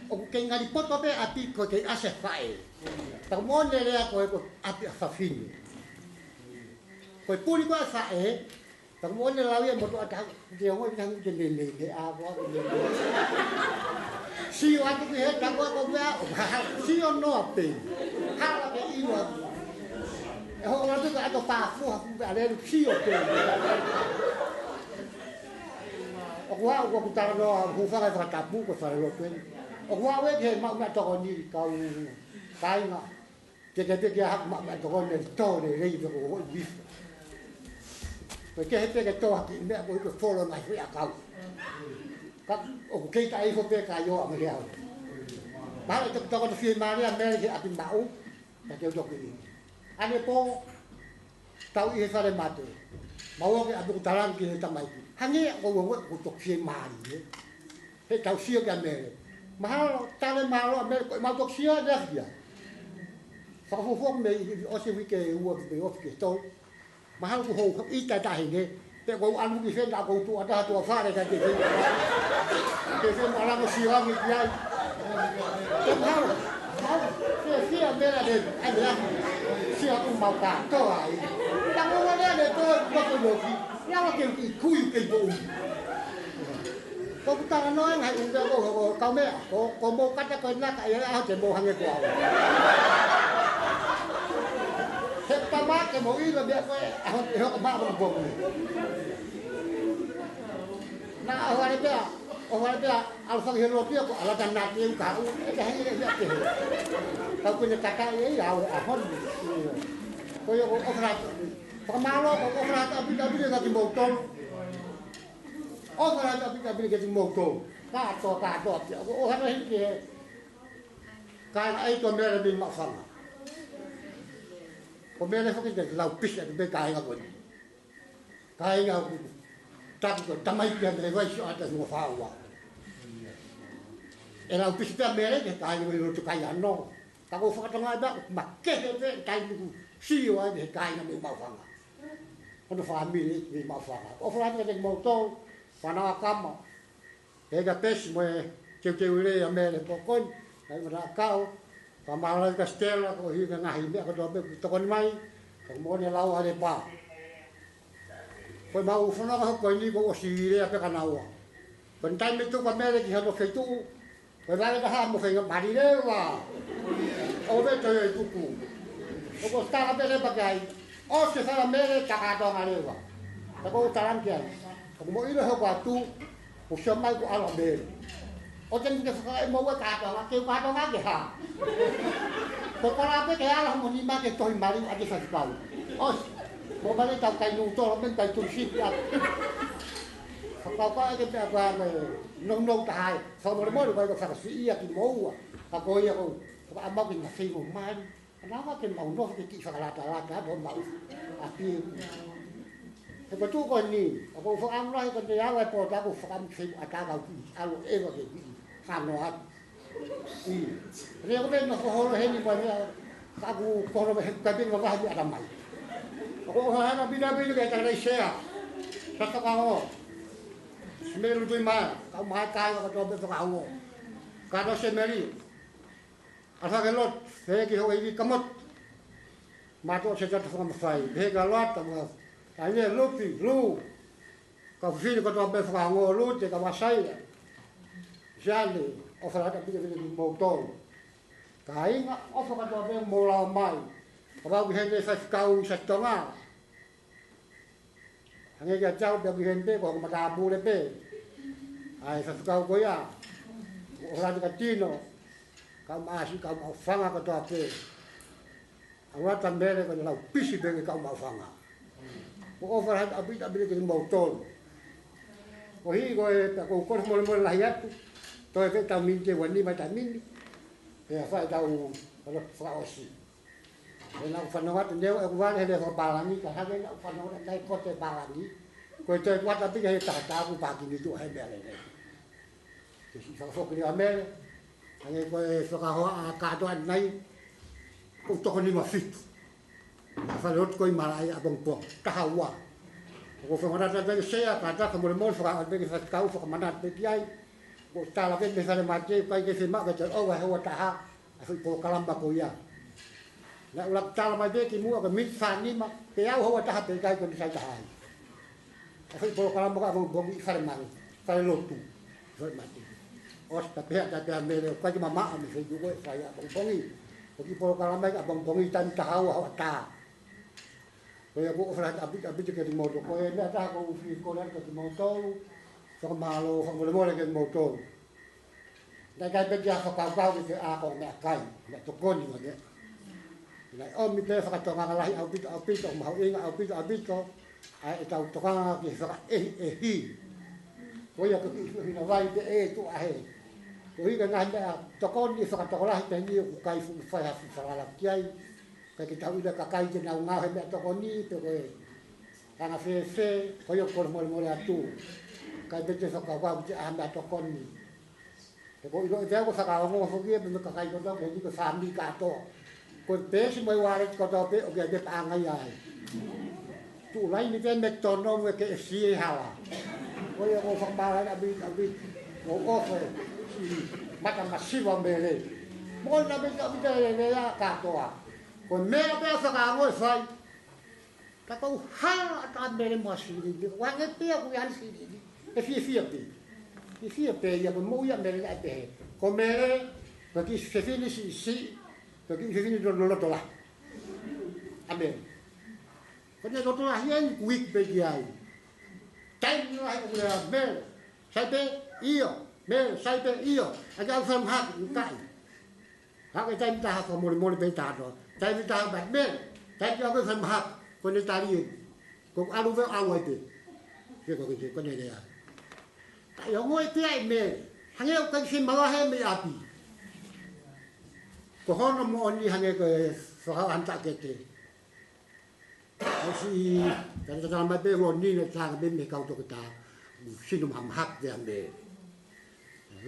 ʻOku kei ngali poto pē ʻapi ko e kei ʻasi e faʻē. Ta ko moʻoni e lea ko e ko ʻapi ʻa fafine. Ko e puli ko e faʻē, ta ko moʻoni e lau ia mo toʻa taha, te ongo i taha te me me me a ko a me me. Sio atu ki he ta ko ko mea, o ha ha, sio noa pē. Hala ke inu atu. ʻE hoʻo atu ka ʻato pāfua, ku pē alelu, sio pē. ʻOku ʻa, ʻoku ʻoku talanoa, hūfanga he fakatapu, ko e falelotu eni. ʻOku ʻa ue ke maʻu meʻatokoni, kau kāinga. Ke ke peke a haku maʻu meʻatokoni, tō lelei pē ko ʻoku ui. Ko e kehe pē ke tō hake meʻa ko e ʻikai folo mai hui ʻakau. Ka ʻoku kei taʻe ifo pē ka ʻio ʻa Mele au. Mahalo ʻe tokotoko atu fiemālie ʻa Mele he ʻapi maʻu, ka ke u toki ʻi. ʻAnepō, tau ʻi he fale mate. Mau ō ke ʻapi ʻoku talaange ki he tamaiki. Hangē ʻoku ou ongo ʻoku toki fiemālie. He tau sio kia Mele. Mahalo, tale mālō ʻa Mele, ko e mau toki sio ʻa Mele kia. Fakafuofua mei, ʻosi uike ʻe ua, mei ofi ke tolu. Mahalo kuo hou, ʻita tahi ne. Pea kou anu ki fena, kou tuʻa taha tuʻa fale ka ke fena. Ke fena mo alango sio ange ki ai. Ke mahalo, mahalo, ke fia Mele ne, ai Mele. Sio aku mau kātoa ai. Tango wale ne, tō, tō, tō, tō, ia wa ke, ke kui, ke pou. Ko ʻeku talanoa ʻi he ngaahi ʻū meʻa ko, ko, ko e kau meʻa, ko, ko mou kata ko e naka ia ʻaho te mou hangē ko au. He pama ke mou ʻilo meʻa ko e ʻaho, ʻe hoko mai ʻapongipongi. Naʻa ʻohovale pea, ʻohovale pea, ʻalu faki he lotu ia ko ʻAlata na ke u kahaʻu, ʻe kahe ia ia ke he. Kau kune kata ia ia au ʻaho ni. Ko ia ko ʻohovale. Fakamālō ko ʻohovale ʻaupito ʻaupito kia kimoutolu. ʻOhovale ʻaupito ʻaupito kia kimoutolu. Kātoa, kātoa pē. ʻOhovale hiki he kāinga ʻeiki ʻo Mele mei Maʻufanga. Ko Mele foki te lau pisi atu pē kāinga ko eni. Kāinga, ʻoku taku ko e tamai pē ia mei Vaisi ʻo ʻAta Hingoa Fā Ua. ʻE lau pisi pē ʻa Mele ki he kāinga mei loto Kaiano. Ka ʻoku ou fakatokangaʻi pē ʻoku makehe pē e taimi ʻoku sio ai ki he kāinga mei Maʻufanga. Hono fāmili mei Maʻufanga. ʻOfa lahi atu kiate kimoutolu, fānau ʻa Kama. Pea kia Pesi mo e teuteu lelei ʻa Mele he pō ko eni, kae ʻumaʻā ʻa Kau, fakamālō kia Stella, koeʻuhi ko e ngaahi meʻa kotoa pē kuo tokoni mai, ka ko e moʻoni e lau ʻa Lepa. Ko ʻemau fononga hoko ko eni kuo ʻosi lea pē kia naua. Ko e taimi ʻe tuku ʻa Mele ki hono feituʻu, ko e vale taha mo feinga mali leva. ʻO vete ʻi tuku. ʻOku ou tala pē leva ki ai, ʻosi e fala Mele, ta kātoanga leva. Ka ʻoku ou tala ange ki ai, ʻoku mou ʻilo hoko atu, ʻoku sio mai kuo ʻalu ʻa Mele. ʻOku te mou fakaʻamu e kātoanga, ke kātoanga ke hā? Ko e kola pē ke ala mo nima ke tohi mali ʻa e faifekau. ʻOsi, mou mali tau kai nutolo mei kai tuli sipi atu. Fakakaukau ʻe ke pea kua me nounou taha ē. Fakamolemole, ʻoku ʻikai ko e fakasiʻia kimoua. Ka ko ia ʻoku ou fakaʻamu ke na feinga mali. Ka naʻa ke mau nofo ke kiʻi fakalatalata atu homau ʻapi. He ko e tuʻu ko eni, ʻoku ou fakaʻamu lahi ko e te awa e pō taku fakaʻamu ke feinga ʻatā kau kiʻi ʻalu ʻeva ke kiʻi hano atu. ʻIo. Lea ko e meʻa nofo holo heni mo e meʻa, ka ʻoku ou kono mei he kapi mavahe mei ʻatamai. ʻOku ou hana pina pina ke tala i sea. Sa fakaongo. Mele Lutui Maea, kau mai kāinga kotoa pē fakaongo. Kātoa Semeli. ʻAfake Lot, fē ki ho ivi Kamot. Mātuʻa Setata Fakamafai, pehē kia Loata mo Taine, Lupi, Lu. Kau fefine kotoa pē fakaongo, Lute, kau Masaia. Siane, ʻofa lahi atu pē kiate kimoutolu. Kāinga, ʻofa kotoa pē mou lava mai. Ka vau ki heʻene faifekau ʻi Saitonga. Hangē kiate au pea ki heni pē, ko hoku matāpule pē. ʻA e faifekau ko ia. ʻOfa lahi atu kia Tino. Kau Maʻasi, kau Maʻufanga kotoa pē. ʻAlu atu ʻa Mele ko ʻene lau pisi pē ki he kau Maʻufanga. ʻOku ou ʻofa lahi ʻaupito ʻaupito kiate kimoutolu. Koeʻuhi ko e, pea ʻoku ou kole fakamolemole lahi atu. Toe pē ʻetau miniti ʻe ua nima ʻi he taimi ni. Pea fai ʻetau fakaʻosi. ʻE naʻa ku fanongo atu, neongo ʻeku vale he lea fakapālangi, ka hangē naʻa ku fanongo atu ʻa e kote pālangi, ko e toe kuata pē ki he taha taku pākini tuʻa he meʻa lelei. Ke siʻi fakafoki leva Mele, hangē ko e fakahoa ʻa kātoa ʻanenai, ʻoku toko nima fitu. Fale lotu ko ē ʻi malaʻe ʻapongipongi, taha ua. ʻOku ou fakamanatu atu ki he sea, kātoa fakamolemole, fakaʻamu pē ke faikau, fakamanatu pē ki ai. ʻOku ou tala pē mei fale mate, ʻikai ke fiemaʻu ke toe ʻova he houa taha, ʻa e foʻi polokalama ko ia. Naʻa ku lava tala mai pē kimuʻa ko e miniti fā nima, pea ʻosi houa taha pea ʻikai ko eni sai taha ai. ʻA e foʻi polokalama ko ē ʻapongipongi ʻi fale mate, fale lotu, fale mate. ʻOsi ta pehē ta pehē Mele, ʻoku ʻikai ke mamaʻo mei he feituʻu ko ē ʻe fai ʻapongipongi. Ko e kiʻi polokalama ia ʻapongipongi taimi taha ua houa taha. Ko ia ʻoku ou ʻofa lahi atu ʻaupito ʻaupito kiate kimoutolu. Ko e meʻa ʻe taha ʻoku ou fie kole atu kiate kimoutolu. Fakamālō, fakamolemole kiate kimoutolu. Naʻe ʻikai pē ke ʻi ai ha fakakaukau ke ke ako meʻakai, meʻatokoni mo e meʻa. Naʻe ʻomi pē fakatokanga lahi ʻaupito ʻaupito, mahuʻinga ʻaupito ʻaupito, ʻa ʻetau tokanga ki he fakaʻehiʻehi. Ko ia ko e kiʻi hina vai pē ʻe tuʻu ʻa hē. Koeʻuhi ko e ngaahi meʻatokoni fakatokolahi pē eni ʻoku ʻikai fuʻu fai ha fuʻu falala ki ai. ʻIkai ke tau ʻilo e kakai te nau ngāue he meʻatokoni, pe ko e anga fēfē, ko ia ʻoku ou kole fakamolemole atu. ʻIkai pē te u fakakaukau ke ʻi ai ha meʻatokoni. He ʻoku ou ʻilo ʻe te au ko e fakaongo foki ia, pea mo e kakai kotoa, ko eni ko e fāmili kātoa. Ko e peesi mo e wallet kotoa pē, ʻoku ʻi ai pē paʻanga ia ai. Tuʻu laini pē McDonald mo e KFC ʻi hala. Ko ia ʻoku ou fakamālō ʻaupito ʻaupito, ʻoku ou ʻofa ʻi he mata masiva Mele. Moʻoni ʻaupito ʻaupito e lea kātoa. Ko e meʻa pē ʻa e fakaongo ʻe fai. Ka ʻoku ou hala atu ʻa Mele mo e silini. Ua nge pea ʻoku ʻi ai silini. ʻE fiefia pē. Fiefia pē ia ko e moʻui ʻa Mele naʻe pehē. Ko Mele, ko e kiʻi fefine siʻisiʻi, ko e kiʻi fefine loloto lahi. ʻA Mele. Ko ʻene loto lahi eni kuo ʻikai pē ki ai. Taimi lahi ʻoku lea Mele. Sai pē, ʻio. Mele, sai pē, ʻio. ʻAi ke u fai mahaki, ʻikai. Haʻu e taimi taha fakamolemole pē tātou. Taimi taha pē Mele. Taimi ʻoku fai mahaki. Ko ʻene tali ē. Ko e ʻalu pē ʻalu ai pē. Ke ko ke ko ʻene lea. Ka ʻi he ongoʻi pē ʻa Mele. Hangē ʻoku ʻikai ke mavahe mei ʻapi. Ko hono moʻoni hangē ko e fakaʻantaʻakete. ʻOsi, ka ne tatala mai pē ʻo nina tanga pē mei he kau toketā, sino mahamahaki pē ʻa Mele.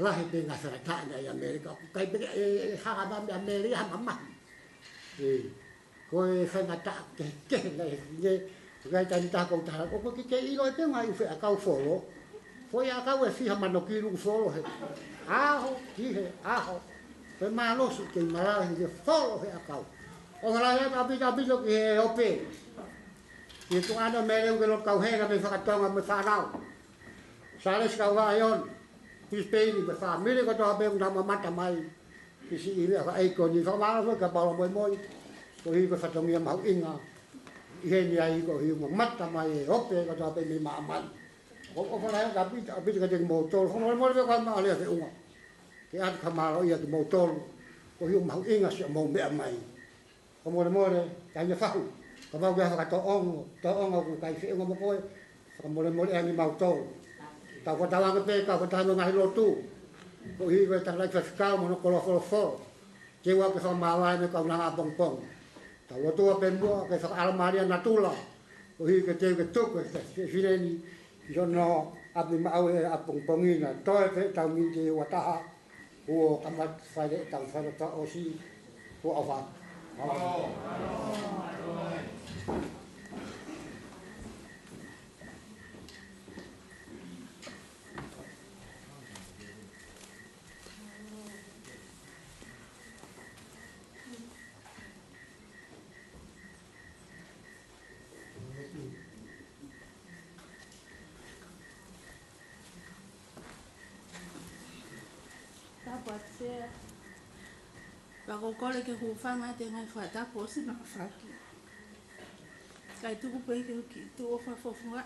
Lahi pē ngaahi faingataʻa ʻi ʻAmelika, ʻoku ʻikai pē ke, ʻe, ʻe hanga mai mei ʻAmelika ha mamahi. ʻE, ko e faingataʻa kehekehe lahi, ne, ʻikai taimi taha kou tala, ʻoku ke, ke ʻilo ʻe pē ngaahi ʻū feʻakau folo. Foʻi ʻakau ʻe fiha mano kilu ʻoku folo he ʻaho, ki he ʻaho. Pe malosi ke malava he folo he ʻakau. ʻOku lahi ʻaupito ʻaupito ki he ope. Ki he tuʻa ʻana ʻo Mele ʻoku ke lotu kau henga mei fakatonga mo e fānau. Sālesi Kauvaʻe ʻi Brisbane, mo e fāmili kotoa pē ʻoku nau mamata mai. Ki siʻi ʻIlea Faʻeiko ni, fakamālō foki kia Paula Moimoi. Koeʻuhi ko e fatongia mahuʻinga ʻi heni ai koeʻuhi ʻoku mamata mai e ope kotoa pē mei māmani. ʻOku, ʻoku lahi ʻaupito ʻaupito kiate kimoutolu. Fakamolemole pē ko e maʻu lea feʻunga ke ʻoatu ha mālō ia kimoutolu. Koeʻuhi ʻoku mahuʻinga siʻomou meʻa mai. Fakamolemole, Taina Fahu, kapau ʻoku ʻi ai ha fakatōʻonga, tōʻonga ʻoku ʻikai feʻunga mo koe, fakamolemoleʻi ange kimautolu. Tau fakatauange pē, kau fakataha mo e ngaahi lotu. Koeʻuhi ko e takalai faifekau mo hono koloa folofolo. Teu ʻaki e fakamāvae mei he kaunanga ʻapongipongi. Tau lotua pē muʻa ke fakaʻalomālie ʻa natula. Koeʻuhi ke teu ke tuku e fefine ni ki hono ʻapi maʻau he ʻapongipongi na. Toe pē ʻetau miniti ʻe ua taha. Kuo kamata fai ʻetau failautoa ʻosi, kuo ʻofa. Tapu atu Sea. Pea ʻoku ou kole ke hūfanga atu he ngaahi fakatapu ʻosi makafaki. Kae tuku pē ke u kiʻi tuʻu ʻo fakafofonga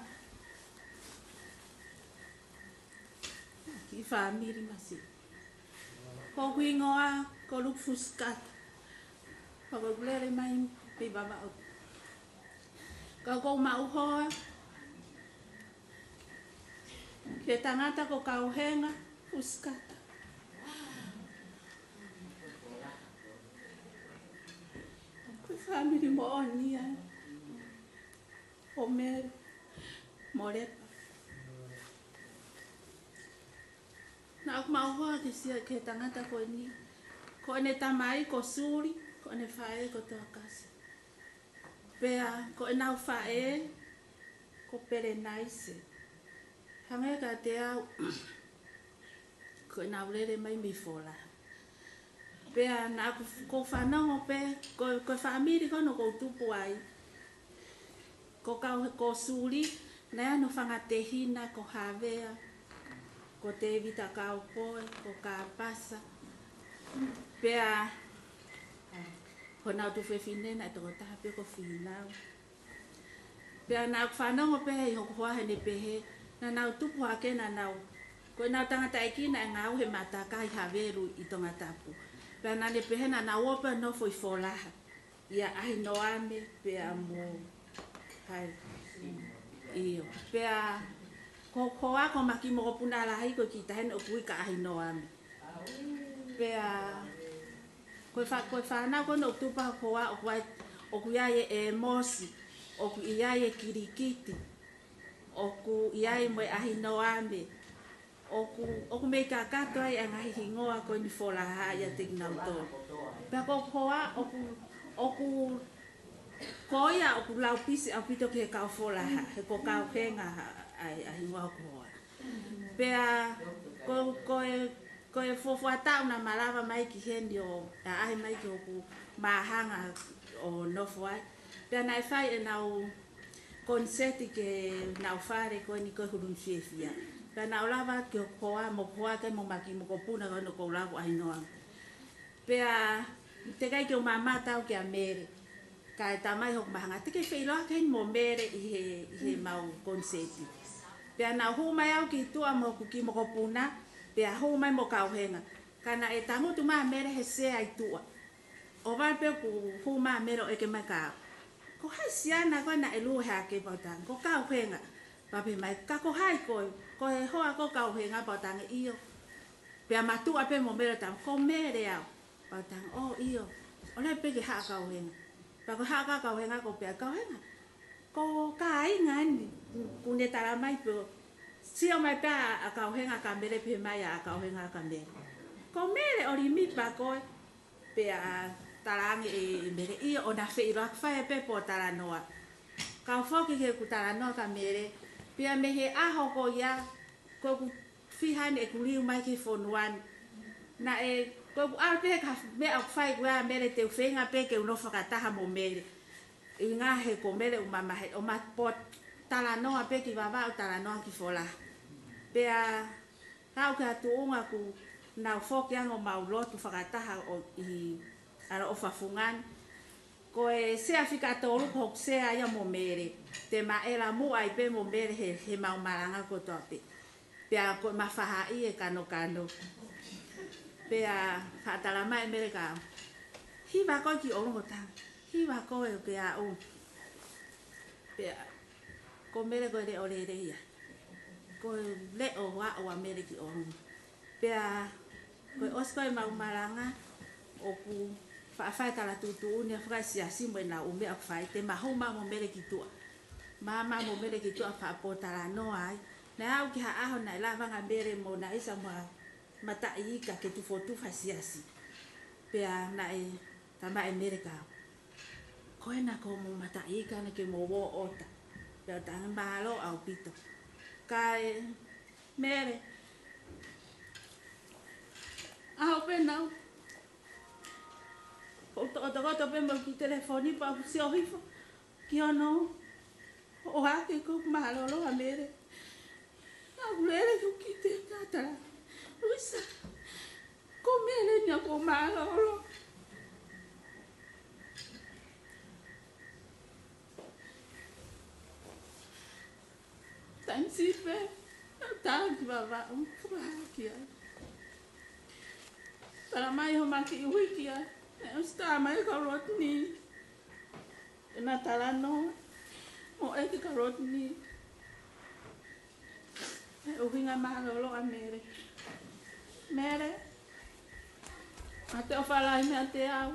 ki he fāmili masiʻi. Ko hoku hingoa ko Luke Fusikata. Pea ʻoku ou lele mai mei Vavaʻu. Ka ʻoku ou maʻu hoa ki he tangata ko Kauhenga Fusikata. Ko e fāmili moʻoni ia ʻo Mele Molepa. Naʻa ku maʻu hoa ki he, ki he tangata ko eni. Ko ʻene tamai ko Suli, ko ʻene faʻē ko Toakasi. Pea ko ʻenau faʻē ko Pelenaise. Hangē kiate au, ko ʻenau lele mai mei Folaha. Pea naʻa ku, ʻoku ou fanongo pē, ko, ko e fāmili ko ena ʻoku ou tupu ai. Ko Kau, ko Suli, naʻe ʻi ai hono fanga tehina, ko Havea, ko Tēvita Kaupoe, ko Kāpasa. Pea ko honau tuofefine naʻe toko taha pē ko Fīnau. Pea naʻa ku fanongo pē ʻi hoku hoa heʻene pehē, naʻa nau tupu hake naʻa nau, ko ʻenau tangataʻeiki naʻe ngāue he matakai Havelu ʻi Tongatapu. Pea naʻa ne pehē naʻa nau ō pē ʻo nofo ʻi Folaha, ʻia ʻAhinoame pea mo, hai, ʻio. Pea ko, ko hoku hoa ko Maki Mokopuna Lahi ko e kiʻi taʻahine ʻoku ui kia ʻAhinoame. Pea ko e fā-, ko e fānau ko ena ʻoku tupu ai hoku hoa, ʻoku ʻi ai, ʻoku ʻi ai ʻa ʻĒmosi, ʻoku ʻi ai ʻa Kilikiti, ʻoku ʻi ai mo e ʻAhinoame, ʻoku, ʻoku mei kakato ai ʻa e ngaahi hingoa ko eni Folaha ʻiate kinautolu. Pea ko hoku hoa, ʻoku, ʻoku, ko ia ʻoku laupisi ʻaupito ki he kau Folaha, he ko Kauhenga ʻa, ʻa, ʻa e hingoa hoku hoa. Pea ko, ko e, ko e fuofua taʻu naʻa ma lava mai ki heni ʻo ʻaʻahi mai ki hoku māhanga ʻo nofo ai. Pea naʻe fai ʻenau koniseti ki heʻenau fale ko eni ko e Huluni Fiefia. Pea naʻa ku lava ki hoku hoa, mo hoku hoa ki ai mo Maki Mokopuna ko ena ʻoku ou lau ʻa e hingoa. Pea teʻeki ai ke u mamata au kia Mele. Kae talamai hoku māhanga, te ke feʻiloaki heni mo Mele ʻi he, ʻi heʻemau koniseti. Pea naʻa ku hū mai au ki tuʻa mo hoku kiʻi mokopuna, pea hū mai mo Kauhenga. Ka naʻe tangutu mai ʻa Mele he sea ʻi tuʻa. ʻO vale pē kuo hū mai ʻa Mele ʻo ʻeke mai kia au, ko hai siana ko ē naʻe lue hake? Pea u talaange, ko Kauhenga. Pea pehē mai, ka ko hai koe? Ko e hoa koe ʻo Kauhenga? Pea u talaange, ʻio. Pea mātuʻa pē mo Mele ʻo talaange, ko Mele au. Pea u talaange, ʻō ʻio. ʻOua pē ke haʻa Kauhenga. Pea ko e haʻa ʻa Kauhenga ko e pehē, Kauhenga, Ko kāinga ni, kuo ne tala mai pē, sio mai pē ʻa Kauhenga kia Mele, pehē mai ʻa Kauhenga kia Mele, ko Mele ʻo limipa koe? Pea talaange ʻe Mele, ʻio, ʻoua naʻa feʻiloaki, fai pē pōtalanoa. Kau foki ki heʻeku talanoa kia Mele, pea mei he ʻaho ko ia, ko ʻeku fiha ni ʻeku liu mai ki he fonua ni. Naʻe, ko ʻeku ʻalu pē ki ha meʻa ʻoku fai ko ia ʻa Mele, te u feinga pē ke u nofo fakataha mo Mele. ʻUhinga he ko Mele ʻoku mamahi, ʻo ma pōtalanoa pē ki Vavaʻu, talanoa ki Folaha. Pea ka aʻu ki ha tuʻunga kuo nau foki ange ʻo mau lotu fakataha ʻo ʻi ʻAloʻofa Fungani. Ko e sea fika tolu ko hoku sea ia mo Mele. Te ma ʻela muʻa ai pē mo Mele he, he mau malanga kotoa pē. Pea ko ʻema faʻahi ʻe kanokano. Pea faʻa tala mai ʻe Mele kia au, hiva koe ki ʻolunga ʻo tangi. Hiva koe ʻo ke aʻu. Pea ko Mele ko e leʻo lelei ia. Ko e leʻo ʻo aʻu ʻa Mele ki ʻolunga. Pea ko e ʻosi ko ē ʻemau malanga, ʻoku faʻa fai e tala tuʻutuʻuni ʻa e fakaesiasi mo ʻenau ʻū meʻa ʻoku fai, te ma hū mai mo Mele ki tuʻa. Ma ma mo Mele ki tuʻa faʻa pōtalanoa ai. Naʻe aʻu ki ha ʻaho naʻe lava ange ʻa Mele mo Naisa mo ha mataʻi ika ke tufotufa e siasi. Pea naʻe tala mai ʻe Mele kia au, ko ena ko hoʻomou mataʻi ika ena ke mou ō ʻo ʻota. Pea u talaange, mālō ʻaupito. Kae Mele, ʻaho pē naʻa ku tokoto pē mo e kiʻi telefoni pea u sio hifo ki hono ʻohake, ko e mālōlō ʻa Mele. Naʻa ku lele ʻo kiʻi te tatala. Luisa, ko Mele eni ʻoku mālōlō. Taimi siʻi pē, tā ki Vavaʻu, fakahā ki ai. Tala mai homa kiʻi uike ai, ʻe ʻosi tā mai kia Lotini ʻena talanoa mo e kiʻi kia Lotini. ʻUhinga mālōlō ʻa Mele. Mele, ʻoua te ke ʻofa lahi meiate au.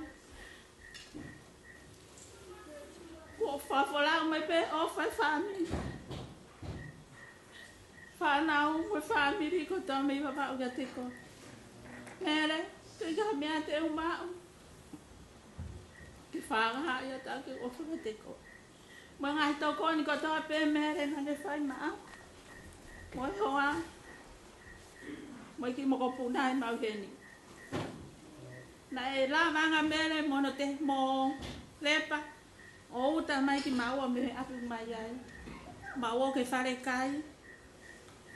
Kuo fakafolau mai pē ʻofa e fāmili. Fānau mo e fāmili kotoa mei Vavaʻu kiate koe. Mele, teʻeki ha meʻa te u maʻu ke fakahā ʻe au ʻeku ʻofa kiate koe. Mo e ngaahi tokoni kotoa pē Mele naʻa ke fai maʻau. Mo e hoa, mo e kiʻi mokopuna ʻi maʻu heni. Naʻe lava ange ʻa Mele mo hono te mo Lepa ʻo uta mai kimaua mei he ʻapi ʻoku ma ʻi ai. Mau ō ki he falekai,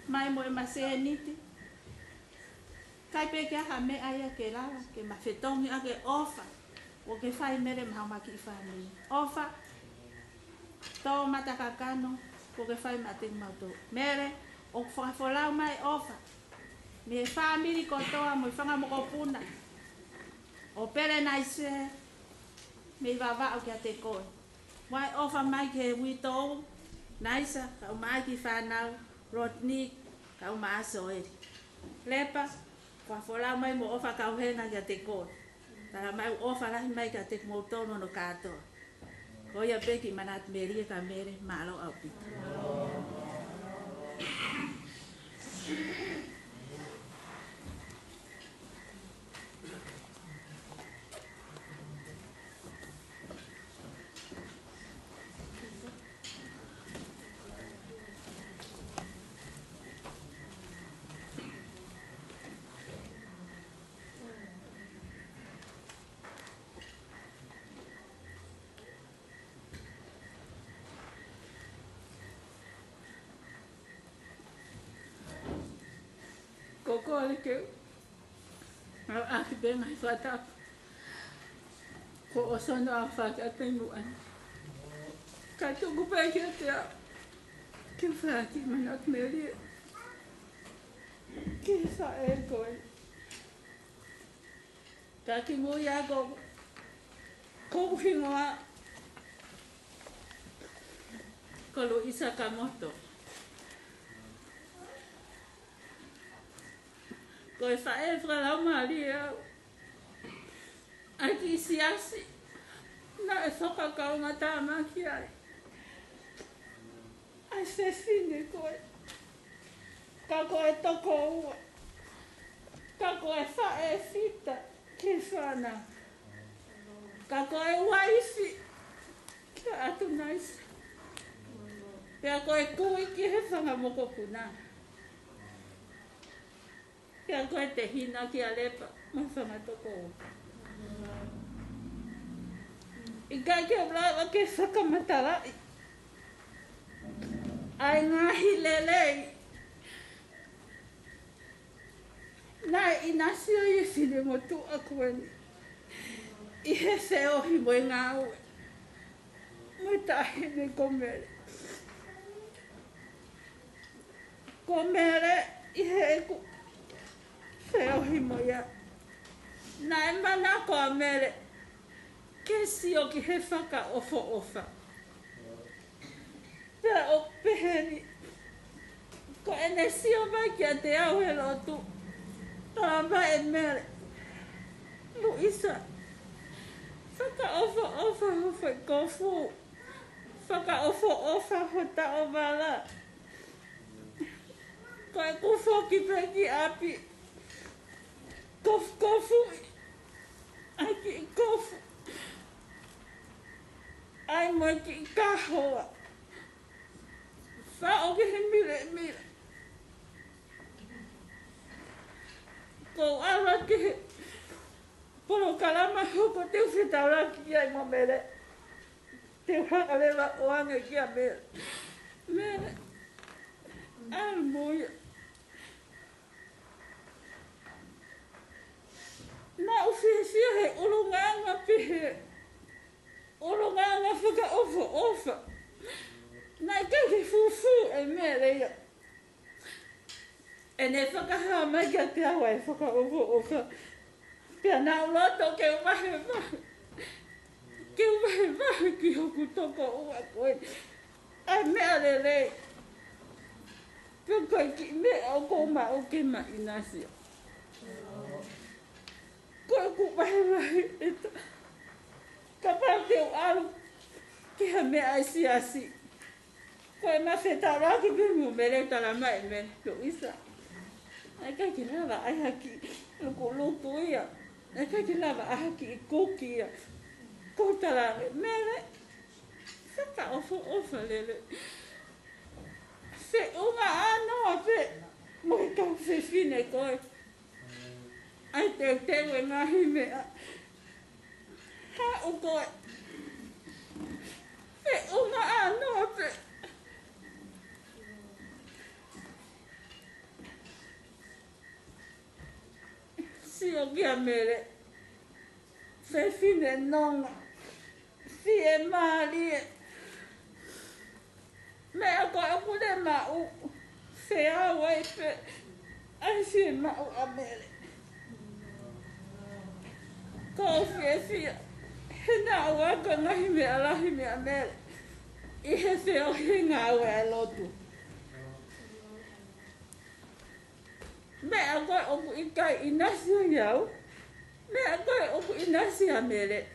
mai mo e masēniti. ʻIkai pē ke ʻi ai ha meʻa ia ke lava ke ma fetongi ʻaki e ʻofa kuo ke fai Mele maʻa homau kiʻi fāmili. ʻOfa tō mata kakano kuo ke fai maʻa kimautolu. Mele, ʻoku fakafolau mai e ʻofa mei he fāmili kotoa mo e fanga mokopuna ʻo Pele Naise mei Vavaʻu kiate koe. Mo e ʻofa mai ki he uitou, Naisa, kae ʻumaʻā e kiʻi fānau, Lotini, kae ʻumaʻā Soeli. Lepa, fakafolau mai mo e ʻofa Kauhenga kiate koe. Tala mai ʻoku ʻofa lahi mai kiate kimoutolu hono kātoa. Ko ia pē kiʻi manatu melie kia Mele, mālō ʻaupito. Ko e kole ke u ʻaʻaki pē ngaahi fakatapu kuo ʻosi hono ʻohake atu pē muʻa ni. Kae tuku pē kiate au ke u fai ha kiʻi manatu melie ki he faʻē ko ē. Ka kimui ā ko, ko hoku hingoa ko Luisa Kamoto. Ko e faʻē fakalaumālie au ʻa e kiʻi siasi naʻe fakakaungātāmaki ai ʻa e fefine ko ē. Ka ko e tokoua. Ka ko e faʻē fita ki he fānau. Ka ko e uaifi kia ʻAtunaisa. Pea ko e kui ki he fanga mokopuna. Pea ko e tehina kia Lepa mo e fanga tokoua. ʻIkai ke u lava ke fakamatalaʻi ʻa e ngaahi lelei naʻe ʻinasi ai e finemotuʻa ko eni ʻi he feohi mo e ngāue mo e taʻahine ko Mele. Ko Mele ʻi heʻeku feohi mo ia. Naʻe manako ʻa Mele ke sio ki he fakaʻofoʻofa. Pea ʻoku pehē ni, ko ʻene sio mai kiate au he lotu, talamai ʻe Mele, Luisa, fakaʻofoʻofa ho foʻi kofu. Fakaʻofoʻofa ho taʻovala. Ko ʻeku foki pē ki ʻapi, kofukofuʻi ʻa e kiʻi kofu ʻa e mo e kiʻi kahoa. Faʻo ki he milemile. Ko u ʻalu ki he polokalama hoko te u fetaulaki ai mo Mele. Te u hanga leva ʻo ʻoange kia Mele. Mele, ʻalu mo ia. Naʻa ku fiefia he ʻulungaanga pehē. ʻUlungaanga fakaʻofoʻofa. Naʻe ʻikai ke fufū ʻe Mele ia ʻene fakahā mai kiate au ʻa e fakaʻofoʻofa. Pea naʻa ku loto ke u vahevahe, ke u vahevahe ki hoku tokoua ko ē ʻa e meʻa lelei. Pea ko e kiʻi meʻa ʻoku ou maʻu ke ma ʻinasi. Ko ʻeku vahevahe ʻe ta-, kapau te u ʻalu ki ha meʻa ʻa e siasi. Ko e ma fetaulaki pē mo Mele, talamai ʻe Mele, Luisa, ʻikai ke lava ʻai ha kiʻi lukuluku ia. ʻIkai ke lava ʻai ha kiʻi kuki ia. Ko u tala ange, Mele, fakaʻofoʻofa lelei. Feʻunga ʻānoa pē mo e kau fefine ko ē. ʻAi teuteu e ngaahi meʻa. Haʻu ko ē. Feʻunga ʻānoa pē. Sio kia Mele. Fefine nonga. Fiemālie. Meʻa ko ē ʻoku ne maʻu, feau ai pē ʻa e fiemaʻu ʻa Mele. Ko u fiefia he naʻa ku ako e ngaahi meʻa lahi meia Mele ʻi he feohi he ngāue ʻa e lotu. Meʻa ko ē ʻoku ʻikai ʻinasi ai au, meʻa ko ē ʻoku ʻinasi ʻa Mele.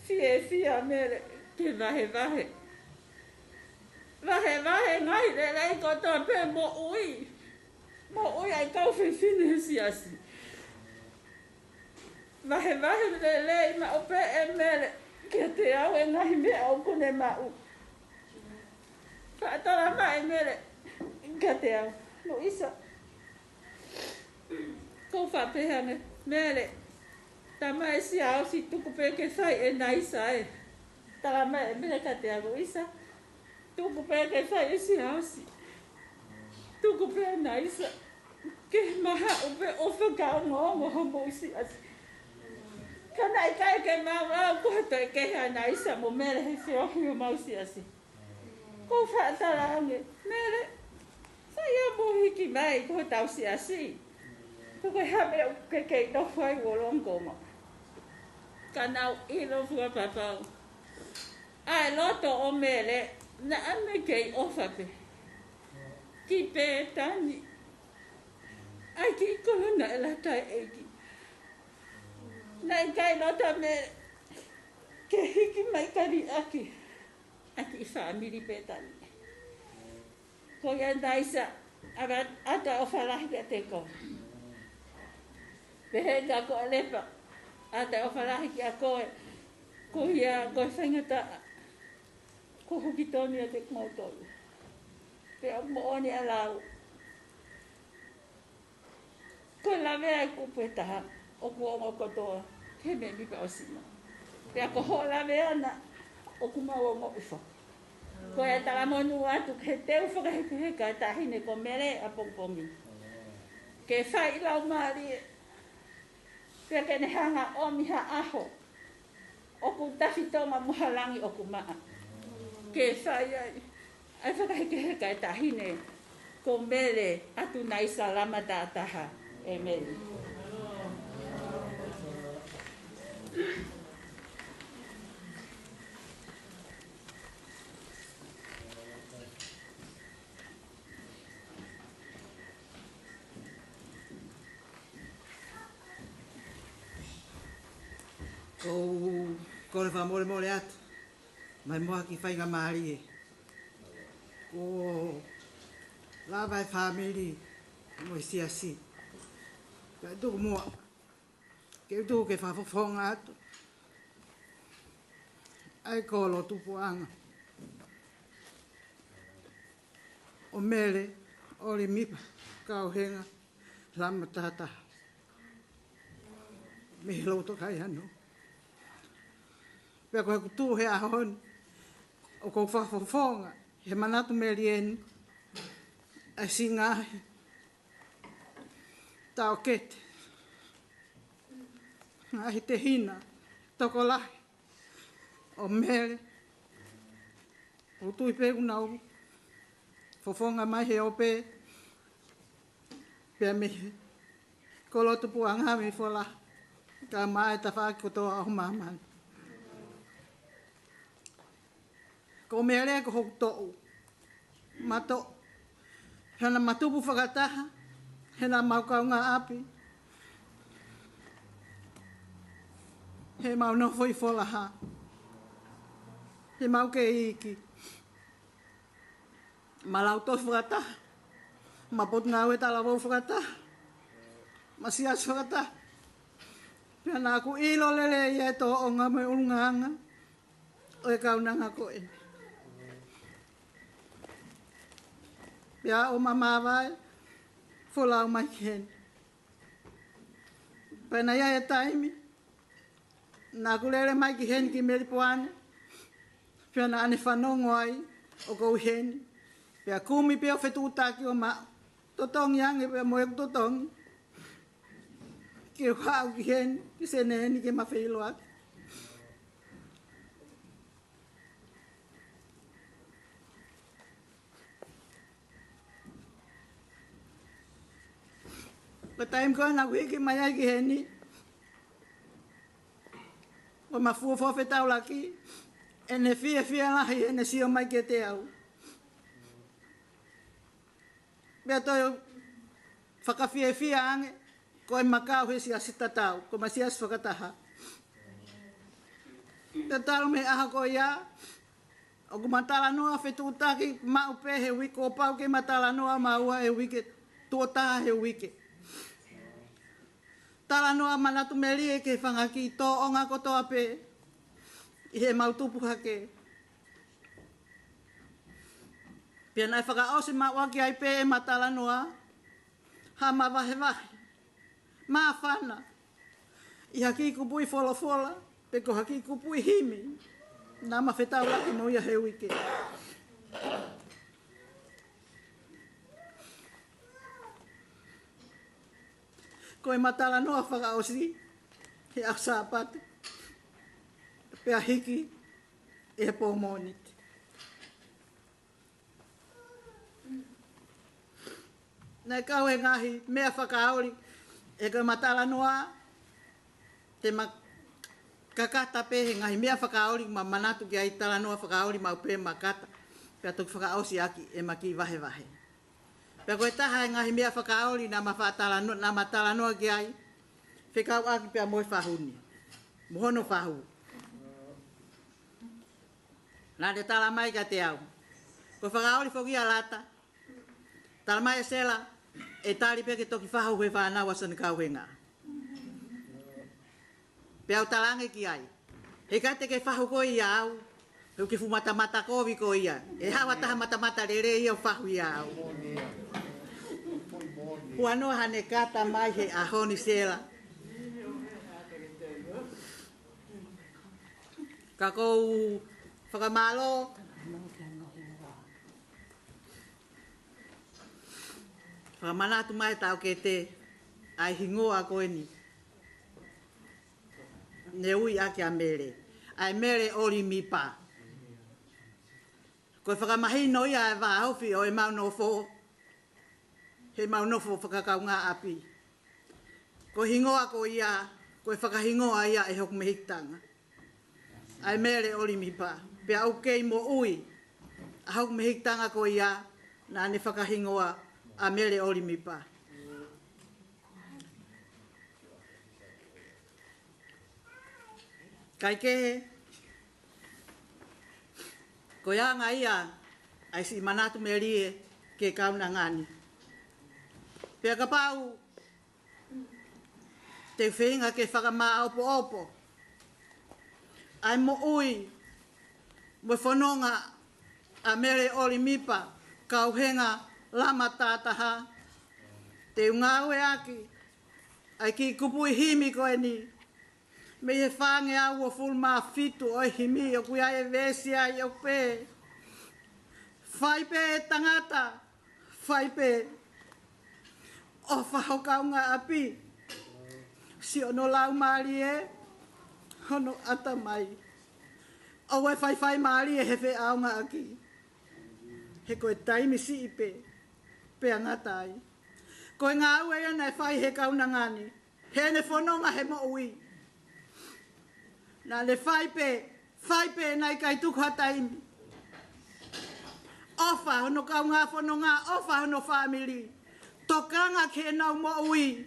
Fiefia Mele ke vahevahe. Vahevahe ngaahi lelei kotoa pē moʻui. Moʻui ʻa e kau fefine he siasi. Vahevahe lelei maʻu pē ʻe Mele kiate au e ngaahi meʻa ʻoku ne maʻu. Faʻa talamai ʻe Mele kiate au, Luisa, ko u faʻa pehē ange, Mele, tamai Siaosi, tuku pē ke fai ʻe Naisa ē. Talamai ʻe Mele kiate au, Luisa, tuku pē ke fai ʻe Siaosi. Tuku pē ʻe Naisa. Ke mahaʻu pē ʻo fakaongoongo homou siasi. Ka naʻe ʻikai ke mau lau ko ha toe kehe ʻa Naisa mo Mele he feohi homau siasi. Ko u faʻa tala ange, Mele, sai ia mo hiki mai ki hotau siasi. Ko e hā e meʻa ʻoku ke kei nofo ai ʻo longokonga? Ka nau ʻilo fakapapau ʻa e loto ʻo Mele, naʻa ne kei ʻofa pē ki Pētani, ʻa e kiʻi kolo naʻe lata ai e ʻEiki. Naʻe ʻikai loto ʻa Mele ke hiki mai ka liʻaki ʻa e kiʻi fāmili Pētani. Ko ia Naisa, ʻave ʻa e ʻofa lahi kiate koe. Pehē kia Koʻalepa, ʻave ʻa e ʻofa lahi kia koe. Ko ia, ko e faingataʻa, ko hoku tonu ʻiate kimoutolu. Pea moʻoni ʻa e lau. Ko e lavea ʻa e kupu ʻe taha, ʻoku ongo kotoa ki he mēmipa ʻo Sino. Pea ko hoʻo lavea na, ʻoku mau ongoʻi foki. Ko e talamonū atu ki he teu fakahekeheka ʻa e taʻahine ko Mele ʻApongipongi. Ke fai ʻi laumālie, pea ke ne hanga ʻo ʻomi ha ʻaho ʻoku tafitonga mo ha langi ʻoku maʻa. Ke fai ai ʻa e fakahekeheka ʻa e taʻahine ko Mele ʻAtunaisa Lamatātaha. ʻĒmeni. Ko u kole fakamolemole atu mai mo ha kiʻi faingamālie. Kuo lava e fāmili mo e siasi. Kae tuku muʻa ke u tuku ke fakafofonga atu ʻa e kolo tupuʻanga ʻo Mele ʻOlimipa Kauhenga Lamatātaha mei he Lotokaihano. Pea ko ʻeku tuʻu he ʻaho ni, ʻoku ou fakafofonga he manatu meli eni ʻa e siʻi ngaahi taʻokete, ngaahi tehina tokolahi ʻo Mele. ʻOku ou tui pē kuo nau fofonga mai he ope, pea mei he kolo tupuʻanga mei Folaha, kae ʻumaʻā e tafaʻaki kotoa ʻo māmani. Ko Mele ko hoku toʻu matoʻi. He naʻa ma tupu fakataha, he naʻa mau kaungāʻapi, he mau nofo ʻi Folaha, he mau kei iiki. Ma lautohi fakataha, ma potungāue talavou fakataha, ma siasi fakataha. Pea naʻa ku ʻilo lelei ʻa e tōʻonga mo e ʻulungaanga ʻo e kaunanga ko eni. Pea ʻo ma māvae folau mai ki heni. Pea naʻe ʻi ai e taimi naʻa ku lele mai ki heni ki Melipoane, pea naʻa ne fanongo ai ʻoku ou ʻi heni. Pea kumi pē ʻo fetuʻutaki ʻo ma totongi ange pea mo ʻeku totongi ke u haʻu ki heni, ki Senē ni ke ma feʻiloaki. Ko e taimi ko ē naʻa ku hiki mai ai ki heni, ko e ma fuofua fetaulaki ʻene fiefia lahi ʻene sio mai kiate au. Pea toe fakafiefia ange, ko e ma kau he siasi tatau, ko e ma siasi fakataha. Pea talu mei he ʻaho ko ia, ʻoku ma talanoa fetuʻutaki maʻu pē he uike, kuo pau ke ma talanoa maua he uike, tuʻo taha he uike. Talanoa manatu melie ki he fanga kiʻi tōʻonga kotoa pē ʻi heʻemau tupu hake. Pea naʻe fakaʻosi maʻu ʻaki ai pē ʻema talanoa ha mavahevahe māfana ʻi ha kiʻi kupuʻi folofola, pe ko ha kiʻi kupuʻi himi naʻa ma fetaulaki mo ia he uike. Ko ʻema talanoa fakaʻosi he ʻaho Sāpate, pea hiki ʻi he pō Mōnite. Naʻe kau he ngaahi meʻa fakaoli ʻe ko ʻema talanoa, te ma kakata pē he ngaahi meʻa fakaoli ma manatu ki ai, talanoa fakaoli maʻu pē ma kata, pea toki fakaʻosi ʻaki ʻema kiʻi vahevahe. Pea ko e taha e ngaahi meʻa fakaoli naʻa ma faʻa talanoa, naʻa ma talanoa ki ai, fekauʻaki pea mo e fahu ni, mo hono fahu. Naʻa ne tala mai kiate au, ko e fakaoli foki ʻa Lata, Tala mai ʻe Sela, ʻe tali pē ke toki fahu he fānau ʻa Sani Kauhenga. Pea u talaange ki ai, heʻikai te ke fahu koe ʻia au, he ʻoku ke fuʻu matamata kovi koe ia. ʻE haʻu ha taha matamata lelei ia ʻo fahu ʻia au. Huanoa haʻane kata mai he ʻaho ni Sela. Ka ʻoku ou fakamālō. Fakamanatu mai ʻe Taukete ʻa e hingoa ko eni ne ui ʻaki ʻa Mele, ʻa e Mele ʻOlimipa. Ko e fakamahino ia ʻa e vāofi ʻo ʻemau nofo, heʻemau nofo fakakaungāʻapi. Ko e hingoa ko ia, ko e fakahingoa ia ʻe hoku mehikitanga, ʻa e Mele ʻOlimipa. Pea ʻoku kei moʻui ʻa hoku mehikitanga ko ia naʻa ne fakahingoa ʻa Mele ʻOlimipa. Kaikehe, ko e anga ia ʻa e siʻi manatu melie ki he kaunanga ni. Pea kapau te u feinga ke fakamāʻopoʻopo ʻa e moʻui mo e fononga ʻa Mele ʻOlimipa Kauhenga Lama Tātaha, te u ngāueʻaki ʻa e kiʻi kupuʻi himi ko eni, mei he fāngeau uofulu mā fitu ʻo e himi, ʻoku ʻi ai e veesi ai ʻoku pehē: Fai pē ʻe tangata, fai pē, ʻofa ho kaungāʻapi, siʻono laumālie, hono ʻatamai. ʻOua ʻe faifai mālie he feʻaongaʻaki, he ko e taimi siʻi pē, pea ngata ai. Ko e ngāue ia naʻe fai he kaunanga ni, heʻene fononga he moʻui. Naʻa ne fai pē, fai pē, naʻe ʻikai tuku ha taimi. ʻOfa hono kaungā fononga, ʻofa hono fāmili. Tokanga ki heʻenau moʻui.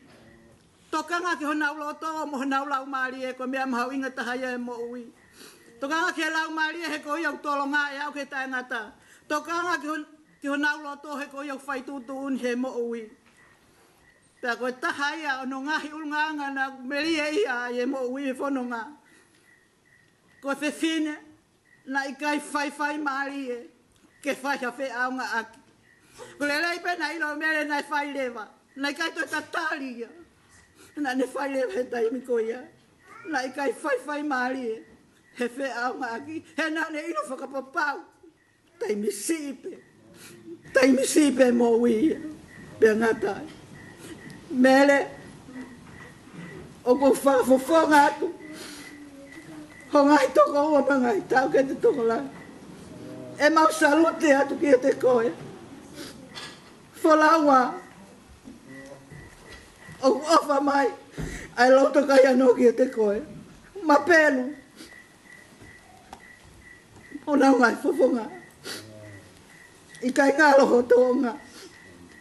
Tokanga ki honau loto mo honau laumālie, ko e meʻa mahuʻinga taha ia he moʻui. Tokanga ki he laumālie, he ko ia ʻoku tolonga ʻe aʻu ki he taʻengata. Tokanga ki hon-, ki honau loto, he ko ia ʻoku fai tuʻutuʻuni he moʻui. Pea ko e taha ia ʻo hono ngaahi ʻulungaanga naʻa ku melie ʻi ai he moʻui he fononga. Ko e fefine naʻe ʻikai faifai mālie ke fai ha feʻaongaʻaki. Ko e lelei pē naʻe ʻilo ʻe Mele naʻe fai leva. Naʻe ʻikai toe tatali ia. Naʻa ne fai leva he taimi ko ia. Naʻe ʻikai faifai mālie he feʻaongaʻaki. He naʻa ne ʻilo fakapapau taimi siʻi pē. Taimi siʻi pē moʻui ia. Pea ngata ai. Mele, ʻoku ou fakafofonga atu ho ngaahi tokoua mo e ngaahi taukete tokolahi. ʻEmau salute atu kiate koe. Folaua, ʻoku ʻofa mai ʻa e loto Kaiano kiate koe. Mapelu, ʻo nau ngaahi fofonga. ʻIkai ngalo ho toʻonga.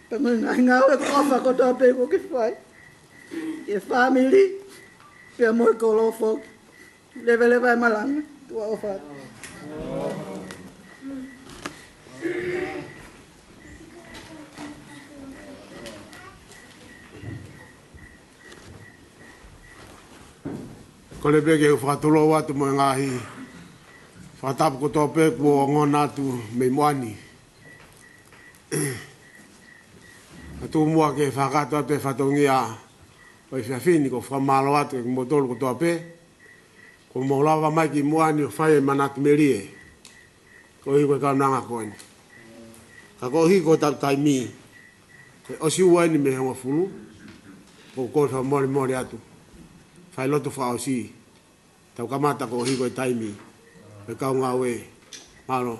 Pea mo e ngaahi ngāue ʻoku ʻofa kotoa pē ʻoku ke fai ki he fāmili, pea mo e kolo foki. Leveleva e malanga. Tuʻa ʻofa atu. Kole pē ke u fakatulou atu mo e ngaahi fakatapu kotoa pē kuo ongona atu mei muʻa ni. Ka tuku muʻa ke fakakakato atu e fatongia ʻo e efiafi ni, ʻoku ou fakamālō atu kiate kimoutolu kotoa pē kuo mou lava mai ki muʻa ni ʻo fai e manatu melie koeʻuhi ko e kaunanga ko eni. Ka koeʻuhi ko ʻetau taimi, ko e ʻosi ua eni mei he hongofulu, ʻoku ou kole fakamolemole atu. Fai lotu fakaʻosi. Tau kamata koeʻuhi ko e taimi. Ko e kau ngāue. Mālō.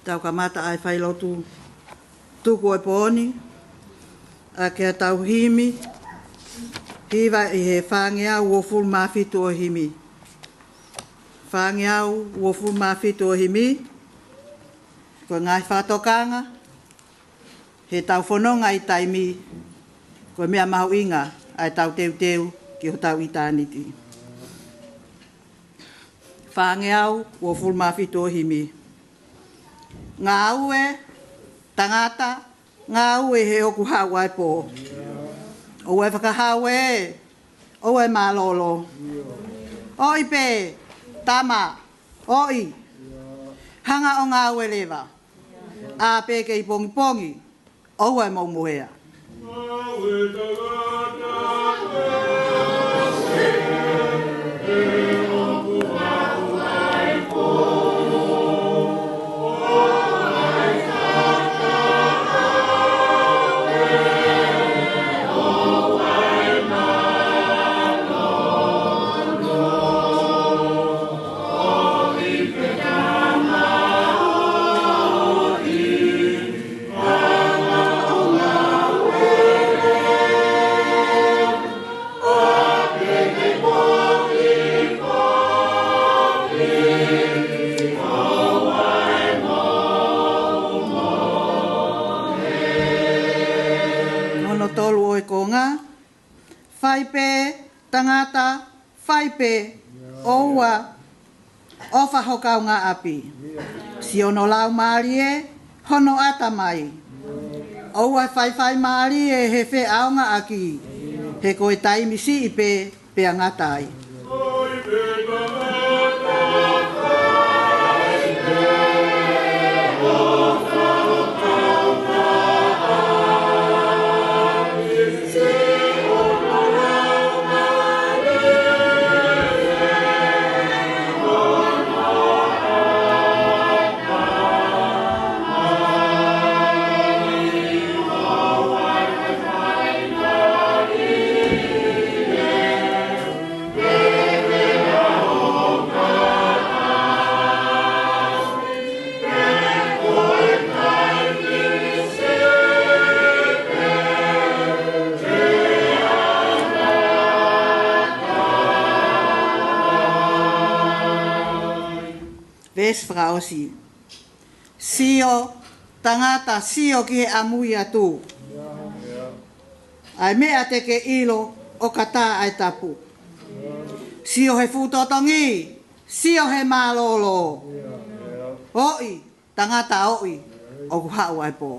Tau kamata ʻa e failotu tuku ʻo e pō ni ʻaki ʻetau himi, hiva ʻi he fāngeau uofulu mā fitu ʻo e himi. Fāngeau uofulu mā fitu ʻo e himi, ko e ngaahi fakatokanga heʻetau fononga ʻi taimi, ko e meʻa mahuʻinga ʻa ʻetau teuteu ki hotau ʻitāniti. Fāngeau uofulu mā fitu ʻo e himi. Ngāue, tangata, ngāue he ʻoku haʻu ʻa e pō. ʻOua ʻe fakahau ē, ʻoua ʻe mālōlō. ʻOi pē, tama, ʻoi. Hanga ʻo ngāue leva. ʻĀ pē kei pongipongi, ʻoua ʻe mou moea. Hono tolu ʻo e konga. Fai pē, tangata, fai pē, ʻoua ʻofa ho kaungāʻapi. Siʻono laumālie hono ʻatamai. ʻOua ʻe faifai mālie he feʻaongaʻaki, he ko e taimi siʻi pē pea ngata ai. Veesi fakaʻosi. Sio, tangata, sio ki he ʻamui atu. ʻA e meʻa te ke ʻilo ʻo ka tā ʻa e tapu. Sio he fuʻu totongi, sio he mālōlō. ʻOi, tangata ʻoi, ʻoku haʻu ʻa e pō.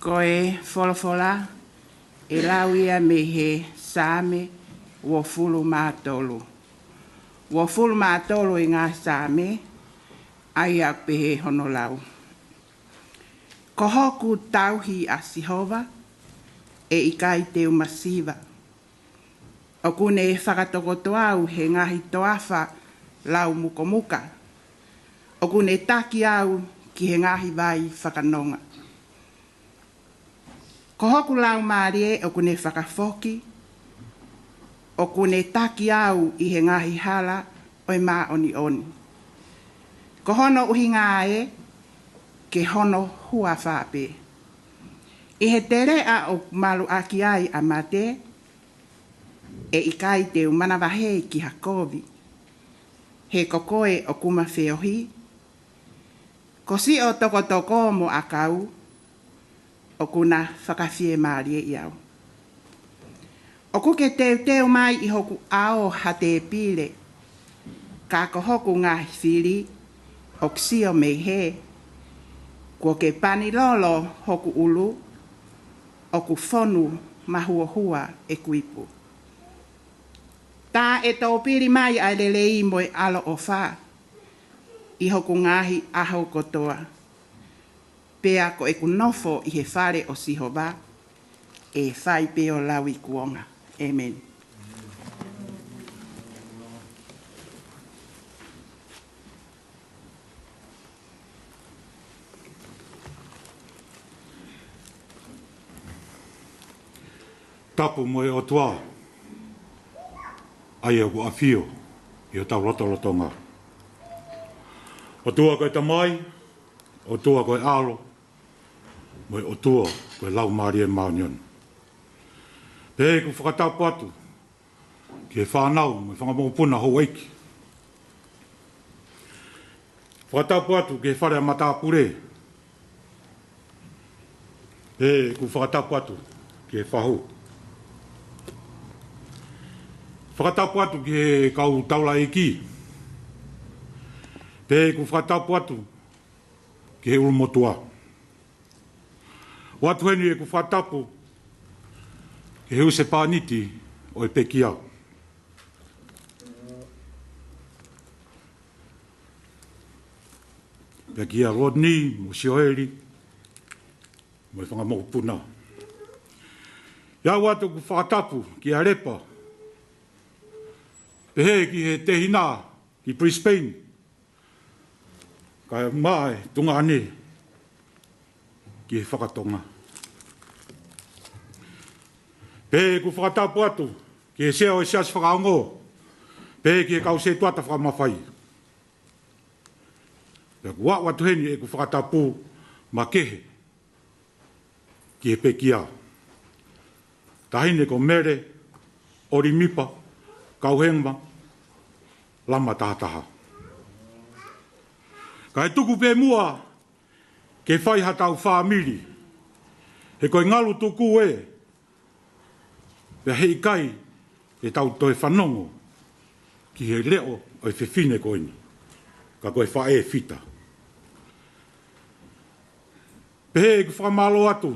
Ko e folofola ʻe lau ia mei he Saame uofulu mā tolu. Uofulu mā tolu ʻi he ngaahi Saame, ʻa ia ʻoku pehē hono lau. Ko hoku tauhi ʻa Sihova, ʻe ʻikai te u masiva. ʻOku ne fakatokoto au he ngaahi toafa lau mukomuka. ʻOku ne taki au ki he ngaahi vai fakanonga. Ko hoku laumālie ʻoku ne fakafoki, ʻoku ne taki au ʻi he ngaahi hala ʻo e māʻoniʻoni. Ko hono ʻuhinga ē, ke hono huafa pē. ʻI he teleʻa ʻoku maluʻaki ai ʻa mate, ʻe ʻikai te u manavahē ki ha kovi. He ko koe ʻoku ma feohi, ko siʻo tokotoko mo ʻakau, ʻOku na fakafiemālieʻi au. ʻOku ke teuteu mai ʻi hoku ʻao ha tēpile, ka ko hoku ngaahi fili ʻoku sio mei hē. Kuo ke pani lolo hoku ʻulu, ʻoku fonu mahuohua ʻeku ipu. Tā ʻe tōpili mai ʻa e lelei mo e ʻaloʻofa ʻi hoku ngaahi ʻaho kotoa. Pea ko ʻeku nofo ʻi he fale ʻo Sihova, ʻe fai pē ʻo lauikuonga. ʻĒmeni. Tapu mo e ʻOtua, ʻa ia ʻoku ʻafio ʻi hotau lotolotonga. ʻOtua ko e Tamai, ʻOtua ko e ʻAlo, mo e ʻOtua ko e Laumālie Māʻoniʻoni. Pea ʻoku fakatapu atu ki he fānau mo e fanga mokopuna houʻeiki. Fakatapu atu ki he fale ʻa matāpule. Pea ʻoku fakatapu atu ki he fahu. Fakatapu atu ki he kau taulaʻeiki. Pea ʻoku fakatapu atu ki he ʻulumotuʻa. ʻOatu heni ʻeku fakatapu ki he husepāniti ʻo e pekia. Pea kia Rodney mo Sioeli mo e fanga mokopuna. ʻOatu ʻeku fakatapu kia Lepa. Pehē ki he tehina ki Brisbane. Kae ʻumaʻā e tuongaʻane ki he fakatonga. Pea ʻoku fakatapu atu ki he sea ʻo e Siasi Fakaongo, pea ki he kau setuata fakamafai. Pea ʻoku ʻoatu heni ʻeku fakatapu makehe ki he pekia. Taʻahine ko Mele ʻOlimipa Kauhema Lama Tahataha. Kae tuku pē muʻa ke fai haʻatau fāmili, he ko e ngalu tuku ē, pea heʻikai ke tau toe fanongo ki he leʻo ʻo e fefine ko eni, ka ko e faʻē fita. Pehē ʻeku fakamālō atu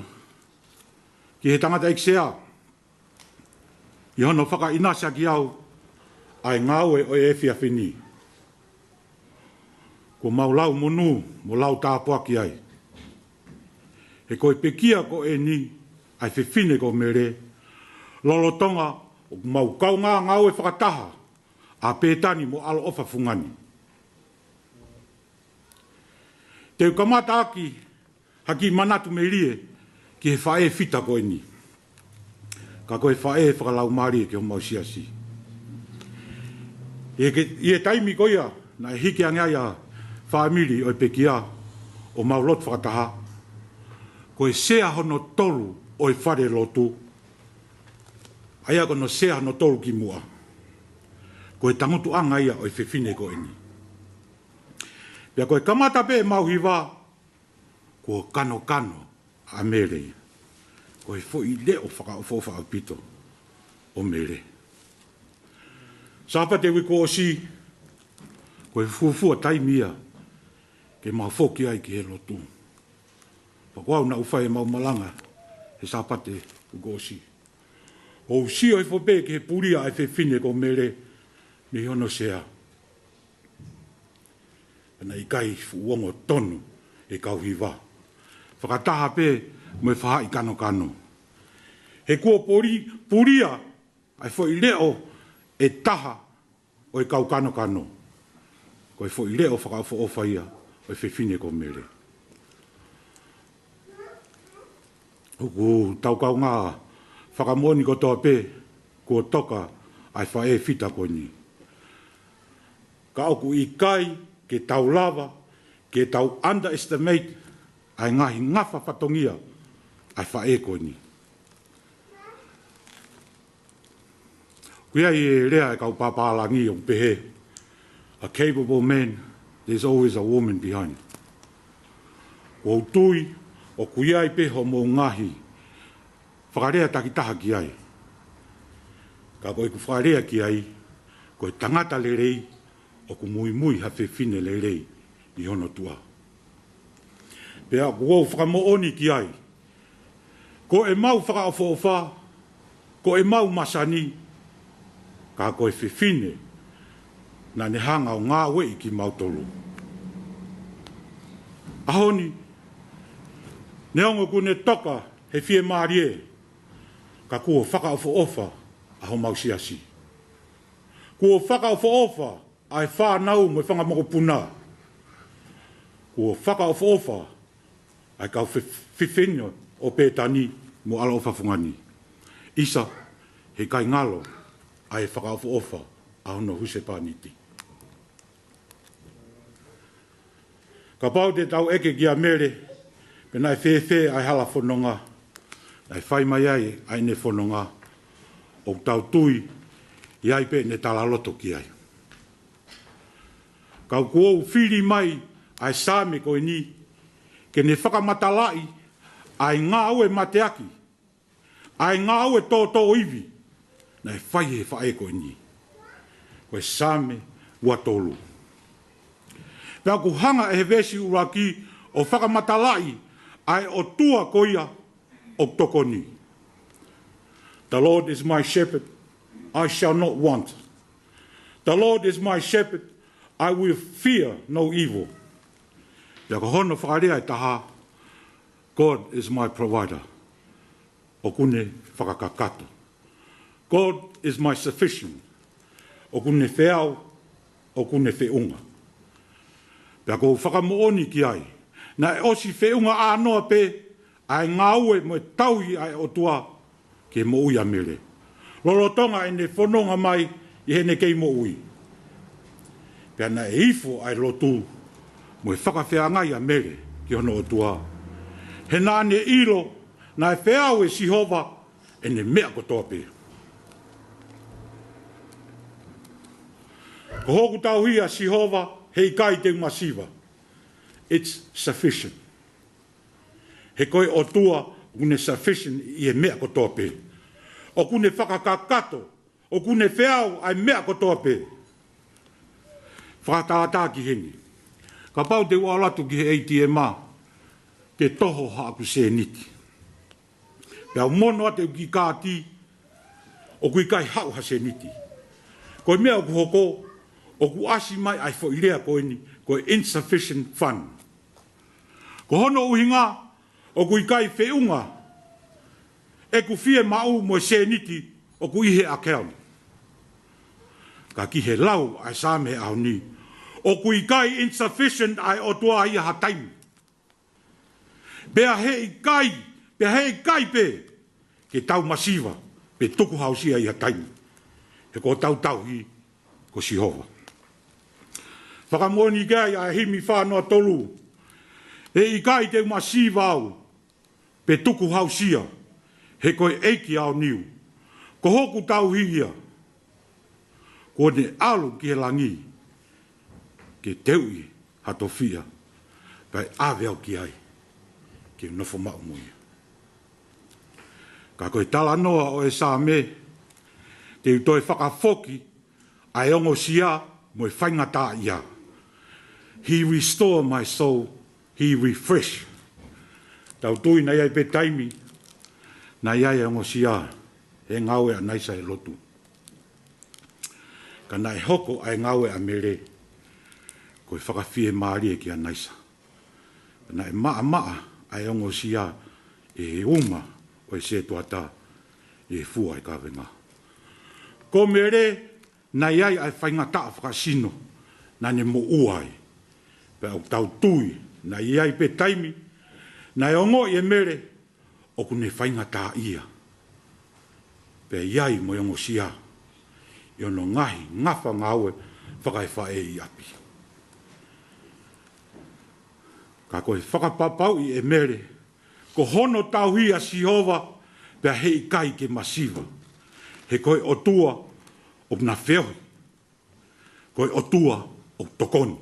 ki he tangataʻeiki sea ʻi hono fakaʻinasi ʻaki au ʻa e ngāue ʻo e efiafi ni. Kuo mau lau monū mo lau tāpuaki ai. He ko e pekia ko eni ʻa e fefine ko Mele, lolotonga ʻoku mau kaungā ngāue fakataha ʻa Pētani mo ʻAloʻofa Fungani. Te u kamata ʻaki ha kiʻi manatu melie ki he faʻē fita ko eni. Ka ko e faʻē fakalaumālie ki homau siasi. ʻI he, ʻi he taimi ko ia naʻe hiki ange ai ʻa e fāmili ʻo e pekia ʻo mau lotu fakataha, ko e sea hono tolu ʻo e fale lotu, ʻa ia ko hono sea hono tolu ki muʻa, ko e tangutuʻanga ia ʻo e fefine ko eni. Pea ko e kamata pē ʻemau hiva, kuo kanokano ʻa Mele. Ko e foʻi leʻo fakaʻofoʻofa ʻaupito ʻo Mele. Sāpate uike kuo ʻosi, ko e fuofua taimi ia ke mau foki ai ki he lotu. Pea ko au naʻa ku fai ʻemau malanga he Sāpate uike kuo ʻosi, ʻo u sio hifo pē ki he pulia ʻa e fefine ko Mele mei hono sea. Pea naʻe ʻikai fuʻu ongo tonu e kau hiva, fakataha pē mo e faʻahi kanokano. He kuo poli-, pulia ʻa e foʻi leʻo ʻe taha ʻo e kau kanokano, ko e foʻi leʻo fakaʻofoʻofa ia ʻo e fefine ko Mele. ʻOku tau kaungā fakamoʻoni kotoa pē kuo toka ʻa e faʻē fita ko eni. Ka ʻoku ʻikai ke tau lava ke tau underestimate ʻa e ngaahi ngafa fatongia ʻa e faʻē ko eni. ʻOku ʻi ai e lea ʻa e kau pāpālangi ʻoku pehē, "A capable man, there's always a woman behind." ʻOku ou tui, ʻoku ʻi ai pē hoʻomou ngaahi fakalea takitaha ki ai. Ka ko ʻeku fakalea ki ai, ko e tangata lelei ʻoku muimui ha fefine lelei ʻi hono tuʻa. Pea ʻoku ou fakamoʻoni ki ai, ko ʻemau fakaʻofoʻofa, ko ʻemau masani, ka ko e fefine naʻa ne hanga ʻo ngāueʻi kimautolu. ʻAho ni, neongo kuo ne toka he fiemālie, ka kuo fakaʻofoʻofa ʻa homau siasi. Kuo fakaʻofoʻofa ʻa e fānau mo e fanga mokopuna. Kuo fakaʻofoʻofa ʻa e kau fe-, fefine ʻo Pētani mo ʻAlaʻofa Fungani. ʻIsa, heʻikai ngalo ʻa e fakaʻofoʻofa ʻa hono husepāniti. Kapau te tau ʻeke kia Mele, pe naʻe fēfē ʻa e hala fononga, naʻe fai mai ai ʻa ʻene fononga, ʻoku tau tui ʻe ʻi ai pē ʻene talaloto ki ai. Ka ʻoku ou fili mai ʻa e Saame ko eni, ke ne fakamatalaʻi ʻa e ngāue mateaki, ʻa e ngāue tōtōivi naʻe fai ʻe he faʻē ko eni. Ko e Saame ua tolu. Pea ʻoku hanga ʻe he veesi ʻuluaki ʻo fakamatalaʻi ʻa e ʻOtua ko ia ʻoku tokoni. "The Lord is my shepherd, I shall not want. The Lord is my shepherd, I will fear no evil." Pea ko hono fakalea ʻe taha, "God is my provider." ʻOku ne fakakakato. "God is my sufficient." ʻOku ne feau, ʻoku ne feʻunga. Pea ʻoku ou fakamoʻoni ki ai, naʻe ʻosi feʻunga ʻānoa pē ʻa e ngāue mo e tauhi ʻa e ʻOtua ki he moʻui ʻa Mele, lolotonga ʻene fononga mai ʻi heʻene kei moʻui. Pea naʻe ifo ʻa e lotu mo e fakafeangai ʻa Mele ki hono ʻOtua, he naʻa ne ʻilo naʻe feau ʻe Sihova ʻene meʻa kotoa pē. "Ko hoku tauhi ʻa Sihova, heʻikai te u masiva." It's sufficient. He ko e ʻOtua ʻoku ne sufficient ʻi he meʻa kotoa pē. ʻOku ne fakakakato, ʻoku ne feau ʻa e meʻa kotoa pē. Fakatātā ki heni. Kapau te u ʻalu atu ki he A T M ke toho haʻaku sēniti, pea u mono atu ʻeku kiʻi kaati, ʻoku ʻikai haʻu ha sēniti. Ko e meʻa ʻoku hoko, ʻoku ʻasi mai ʻa e foʻi lea ko eni, ko e insufficient fund. Ko hono ʻuhinga, ʻoku ʻikai feʻunga ʻeku fiemaʻu mo e sēniti ʻoku ʻi he account. Ka ki he lau ʻa e Saame he ʻaho ni, ʻoku ʻikai insufficient ʻa e ʻOtua ʻi ha taimi. Pea heʻikai, pea heʻikai pē ke tau masiva pe tukuhausia ʻi ha taimi. He ko hotau tauhi ko Sihova. Fakamoʻoni ki ai ʻa e himi fā noa tolu. "Heʻikai te u masiva au pe tukuhausia, he ko e ʻEiki ʻaoniu. Ko hoku tauhi ia. Kuo ne ʻalu ki he langi ke teuʻi ha tofiʻa, kae ʻave au ki ai ke nofo maʻu mo ia." Ka ko e talanoa ʻo e Saame, te u toe fakafoki ʻa e ongosia mo e faingataʻaʻia. He restore my soul, he refresh. Tau tui naʻe ʻi ai pē taimi naʻe ʻi ai e ongosia he ngāue ʻa ʻAnaisa he lotu. Ka naʻe hoko ʻa e ngāue ʻa Mele ko e fakafiemālie kia ʻAnaisa. Ka naʻe maʻamaʻa ʻa e ongosia ʻe he uma ʻo e sētuata ʻi he fua ʻa e kavenga. Ko Mele, naʻe ʻi ai ʻa e faingataʻa fakasino naʻa ne moʻua ai. Pea ʻoku tau tui naʻe ʻi ai pē taimi naʻe ongoʻi ʻe Mele ʻoku ne faingataʻaʻia, pea ʻi ai mo e ongosia ʻi hono ngaahi ngafa ngāue fakaefaʻē ʻi ʻapi. Ka ko e fakapapauʻi ʻe Mele, ko hono tauhi ʻa Sihova, pea heʻikai ke masiva. He ko e ʻOtua ʻoku na feohi. Ko e ʻOtua ʻoku tokoni.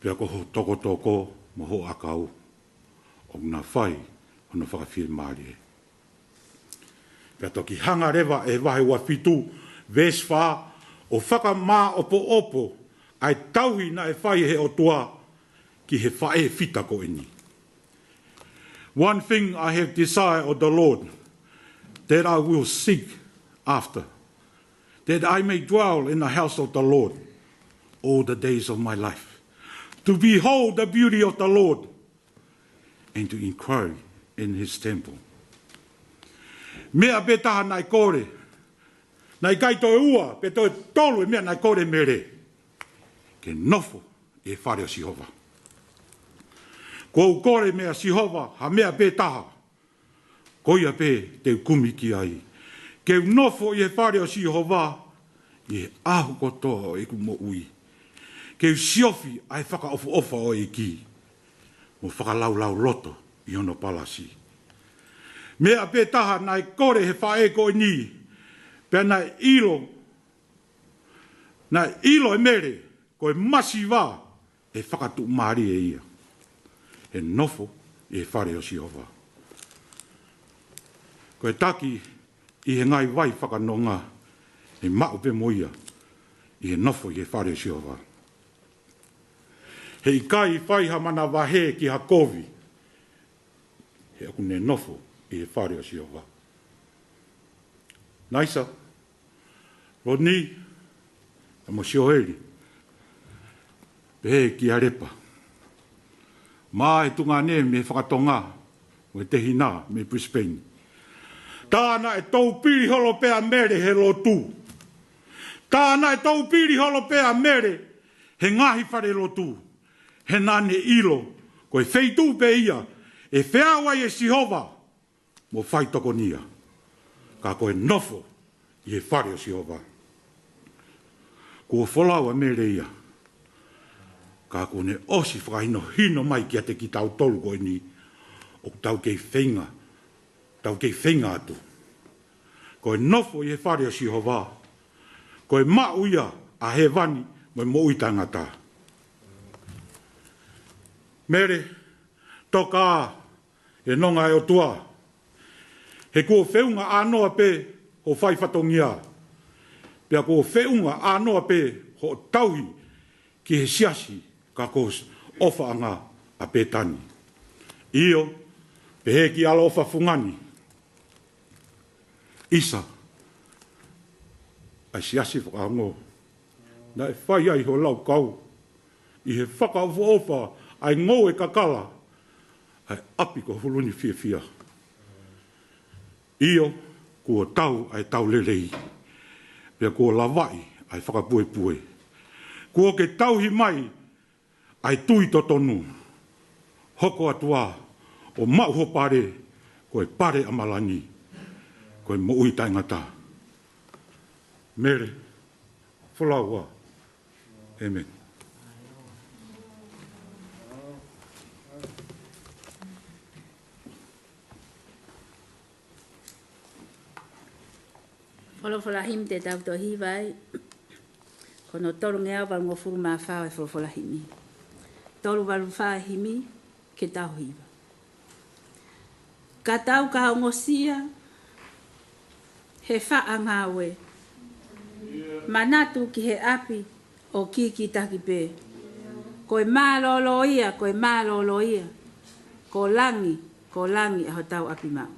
pea ko ho tokotoko mo ho ʻakau ʻoku na fai hono fakafiemālie. Pea toki hanga leva ʻe he vahe ua fitu, veesi fā, ʻo fakamāʻopoʻopo ʻa e tauhi naʻe fai ʻe he ʻOtua ki he faʻē fita ko eni. One thing I have desired of the Lord, that I will seek after, that I may dwell in the house of the Lord all the days of my life, to behold the beauty of the Lord, and to inquire in his temple. Meʻa pē taha naʻe kole, naʻe ʻikai toe ua pe toe tolu e meʻa naʻe kole ʻe Mele, ke nofo ʻi he fale ʻo Sihova. Kuo u kole meia Sihova ha meʻa pē taha, ko ia pē te u kumi ki ai, ke u nofo ʻi he fale ʻo Sihova ʻi he ʻaho kotoa ʻo ʻeku moʻui, ke u siofi ʻa e fakaʻofoʻofa ʻo e ʻEiki, mo fakalaulauloto ʻi hono palasi. Meʻa pē taha naʻe kole ʻe he faʻē ko eni, pea naʻe ʻilo, naʻe ʻilo ʻe Mele ko e masiva ʻe fakatuʻumālie ia, ʻe nofo ʻi he fale ʻo Sihova. Ko e taki ʻi he ngaahi vai fakanonga, ʻe maʻu pē mo ia ʻi he nofo ʻi he fale ʻo Sihova. Heʻikai fai ha manavahē ki ha kovi, he ʻoku ne nofo ʻi he fale ʻo Sihova. Naisa, Loni, mo Sioeli, pehē kia Lepa. Mo e tuongaʻane mei fakatonga, mo e tehina mei Brisbane. Tā naʻe toupili holo pē ʻa Mele he lotu. Tā naʻe toupili holo pē ʻa Mele he ngaahi fale lotu. He naʻa ne ʻilo, ko e feituʻu pē ia ʻe feau ai ʻe Sihova mo fai tokonia, ka ko e nofo ʻi he fale ʻo Sihova. Kuo folau ʻa Mele ia, ka kuo ne ʻosi fakahinohino mai kiate kitautolu ko eni, ʻoku tau kei feinga, tau kei feinga atu. Ko e nofo ʻi he fale ʻo Sihova, ko e maʻu ia ʻa hēvani mo e moʻui taʻengata. Mele, toka ʻi he nonga ʻo e ʻOtua. He kuo feʻunga ʻānoa pē hoʻo fai fatongia. Pea kuo feʻunga ʻānoa pē hoʻo tauhi ki he siasi ka ko e ʻofaʻanga ʻa Pētani. ʻIo, pehē ki ʻAloʻofa Fungani, ʻisa, ʻa e siasi fakaongo naʻe fai ai hoʻo laukau ʻi he fakaʻofoʻofa ʻa e ngoue kakala ʻa e ʻapi ko Huluni Fiefia. ʻIo, kuo tau ʻa e tau lelei, pea kuo lavaʻi ʻa e fakapuepue. Kuo ke tauhi mai ʻa e tui totonu. Hoko atu ā ʻo maʻu ho pale, ko e pale ʻa Malani, ko e moʻui taʻengata. Mele, folau ā. ʻĒmeni. Folofola himi te tau toe hiva ai, ko hono tolungeau valungofulu mā fā ʻo e folofola himi. Tolu valu fā e himi, ke tau hiva. Ka tau ka ongosia he faʻa ngāue, manatu ki he ʻapi ʻo kikitaki pē. Ko e mālōlō ia, ko e mālōlō ia. Ko langi, ko langi ʻa hotau ʻapi maʻu.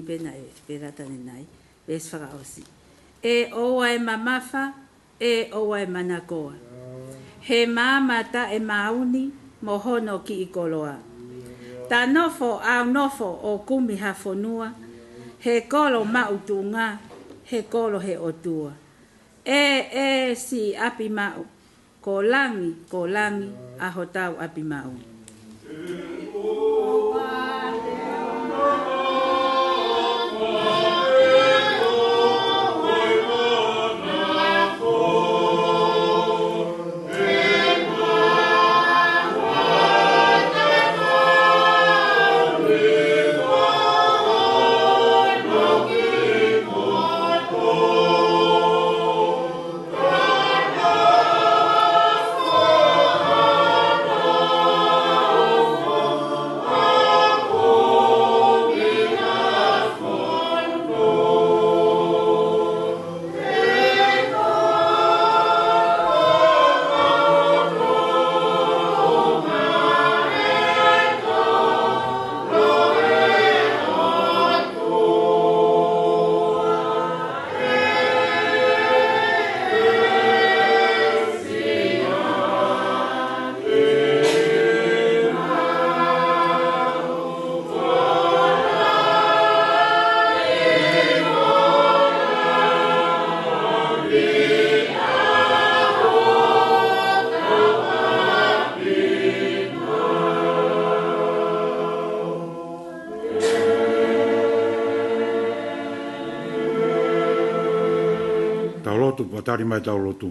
Pea naʻe pē lata ʻanenai, veesi fakaʻosi. ʻE ʻoua ʻe mamafa, ʻe ʻoua ʻe manakoa. He maama taʻemaʻu ni mo hono kiʻi koloa. Ta nofo ʻaunofo ʻo kumi ha fonua, he kolo maʻu tuʻunga, he kolo he ʻOtua. ʻE, ʻe siʻi ʻapi maʻu, ko langi, ko langi ʻa hotau ʻapi maʻu. Tau lotu, pea tali mai ʻetau lotu.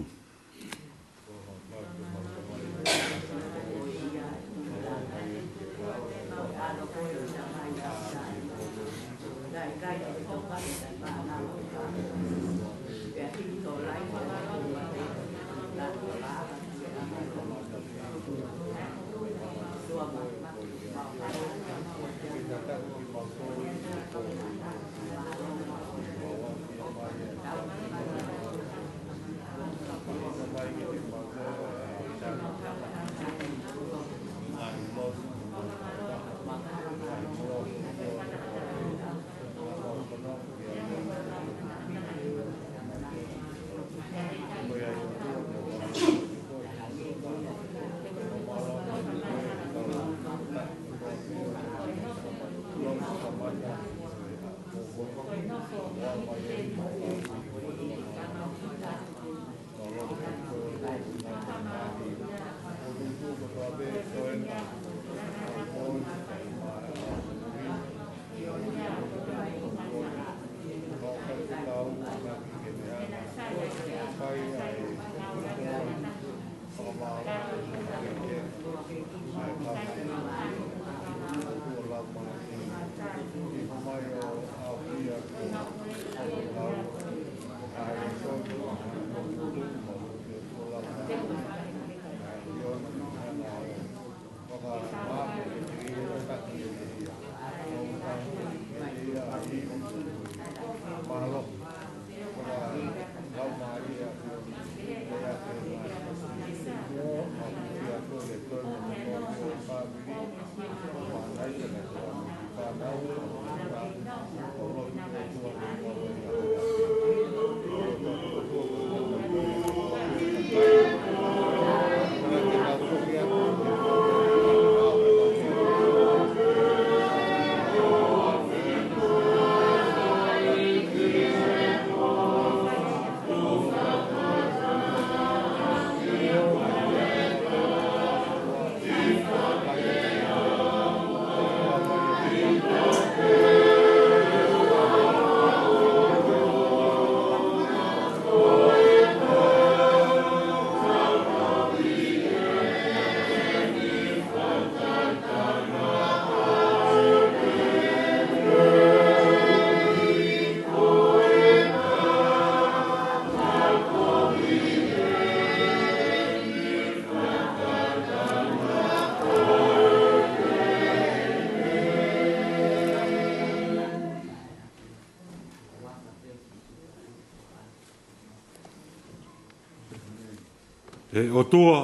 ʻE ʻOtua,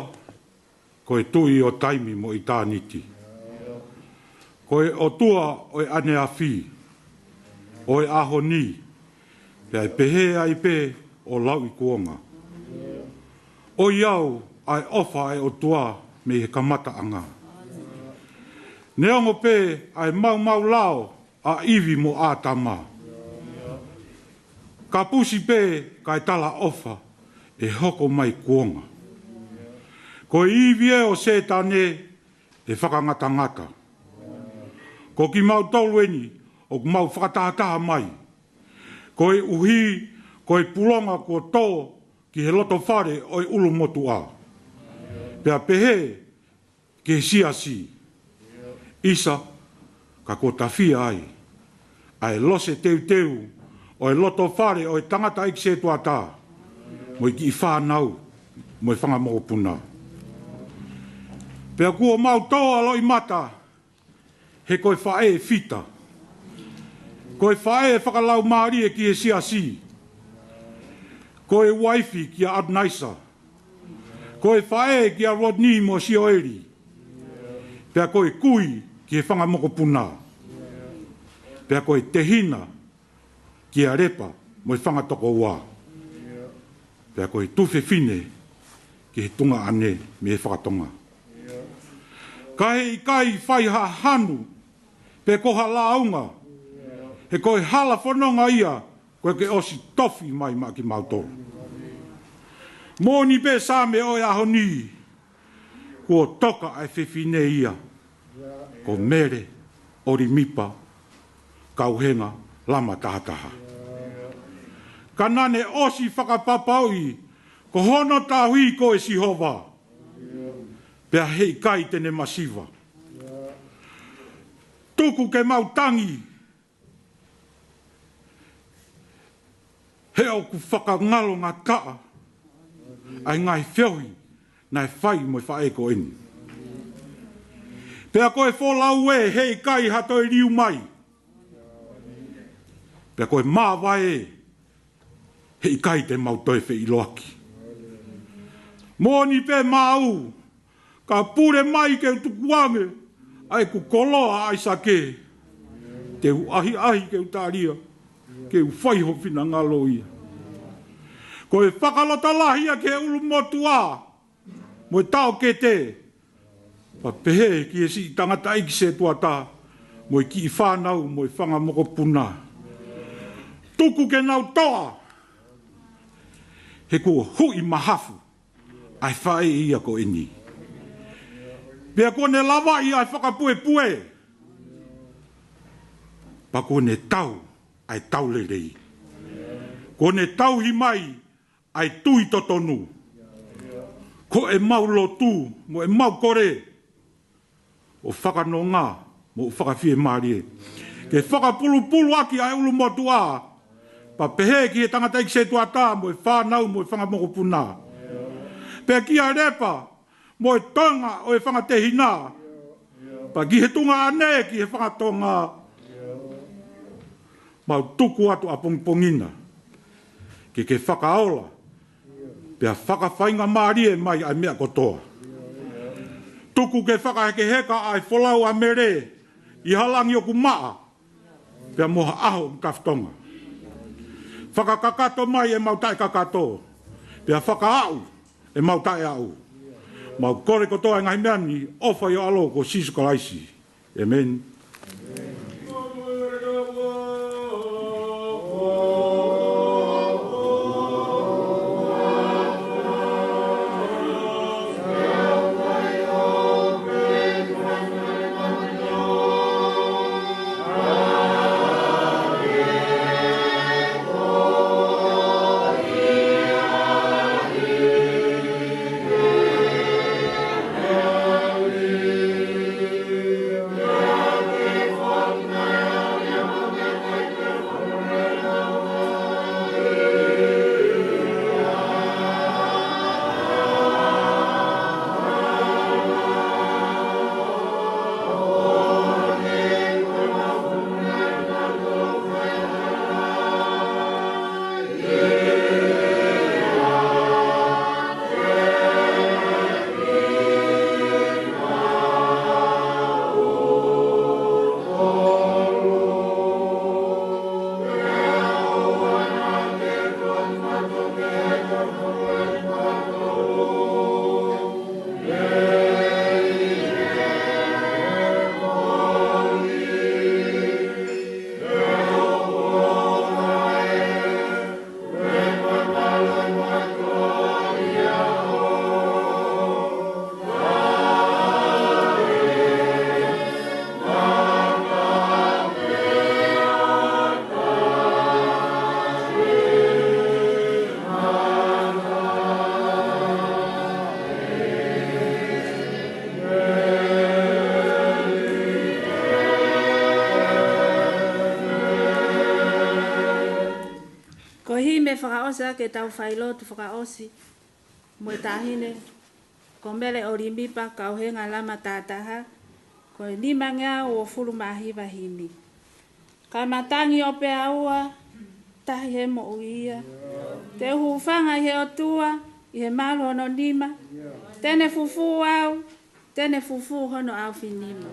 ko e Tuʻi ʻo taimi mo ʻitāniti. Ko e ʻOtua ʻo e ʻaneafi. ʻo e ʻaho ni, pea ʻe pehē ai pē ʻo lauʻikuonga. ʻOiauē ʻa e ʻofa ʻa e ʻOtua mei he kamataʻanga. Neongo pē ʻa e maumau lao ʻa ʻIvi mo ʻĀtama, kapusi pē kae talaʻofa ʻe hoko mai kuonga. Ko e ivi ē ʻo Sētane ʻe fakangatangata. Ko kimautolu eni ʻoku mau fakatahataha mai, koeʻuhi ko e pulonga kuo tō ki he lotofale ʻo e ʻulumotuʻa. Pea pehē ki he siasi, ʻisa, ka kuo tafia ai ʻa e lose teuteu ʻo e lotofale ʻo e tangataʻeiki sētuata mo e kiʻi fānau mo e fanga mokopuna. Pea kuo mau tō ʻa loʻimata, he ko e faʻē ʻe fita. Ko e faʻē ʻe fakalaumālie ki he siasi. Ko e uaifi kia ʻAtonaisa. Ko e faʻē kia Rodney mo Sioeli. Pea ko e kui ki he fanga mokopuna. Pea ko e tehina kia Lepa mo e fanga tokoua. Pea ko e tuofefine ki he tuongaʻane mei he fakatonga. Ka heʻikai fai ha hanu pe ko ha lāunga, he ko e hala fononga ia kuo ke ʻosi tofi mai maʻa kimautolu. Moʻoni pē Saame ʻo e ʻaho ni, kuo toka ʻa e fefine ia ko Mele ʻOlimipa Kauhenga Lama Tahataha. Ka naʻa ne ʻosi fakapapauʻi ko hono tauhi ko e Sihova, pea heʻikai te ne masiva. Tuku ke mau tangi, he ʻoku fakangalongataʻa ʻa e ngaahi feohi naʻe fai mo e faʻē ko eni. Pea ko e folau ē, heʻikai ha toe liu mai. Pea ko e māvae ē, heʻikai te mau toe feʻiloaki. Moʻoni pē maʻau, ka pule mai ke u tukuange ʻa ʻeku koloa ʻa ʻAisake, te u ʻahiʻahi ke u talia, ke u fai ho finangalo ia. Ko e fakalotolahi ia ki he ʻulumotuʻa mo e taʻokete, pea pehē ki he siʻi tangataʻeiki sētuata mo e kiʻi fānau mo e fanga mokopuna. Tuku ke nau toʻa, he kuo huʻi mahafu ʻa e faʻē ia ko eni. Pea kuo ne lavaʻi ʻa e fakapuepue, pea kuo ne tau ʻa e tau lelei. Kuo ne tauhi mai ʻa e tui totonu. Ko ʻemau lotu mo ʻemau kole ʻo fakanonga mo fakafiemālie ke fakapulupulu ʻaki ʻa e ʻulumotuʻa, pea pehē ki he tangataʻeiki sētuata mo e fānau mo e fanga mokopuna. Pea kia Lepa mo e tonga ʻo e fanga tehina, pea ki he tuongaʻane ki he fanga tonga. Mau tuku atu ʻapongipongi na ke ke fakaola pea fakafaingamālie mai ʻa e meʻa kotoa. Tuku ke fakahekeheka ʻa e folau ʻa Mele ʻi ha langi ʻoku maʻa, pea mo ha ʻaho ʻoku tafitonga. Fakakakato mai ʻemau taʻekakato, pea fakaaʻu ʻemau taʻeaʻu. Mau kole kotoa e ngaahi meʻa ni ʻofa ʻi ho ʻAlo ko Sīsū Kalaisi. ʻĒmeni. Ko e himi fakaʻosi ʻa ʻetau failotu fakaʻosi mo e taʻahine ko Mele ʻOlimipa Kauhenga Lama Tataha, ko e nimangeau uofulu mā hiva himi. Kae matangi ʻo pea ua, tahi he moʻui ia. Te u hūfanga ʻi he ʻOtua, ʻi he malu hono nima. Te ne fufū au, te ne fufū hono ʻaofinima.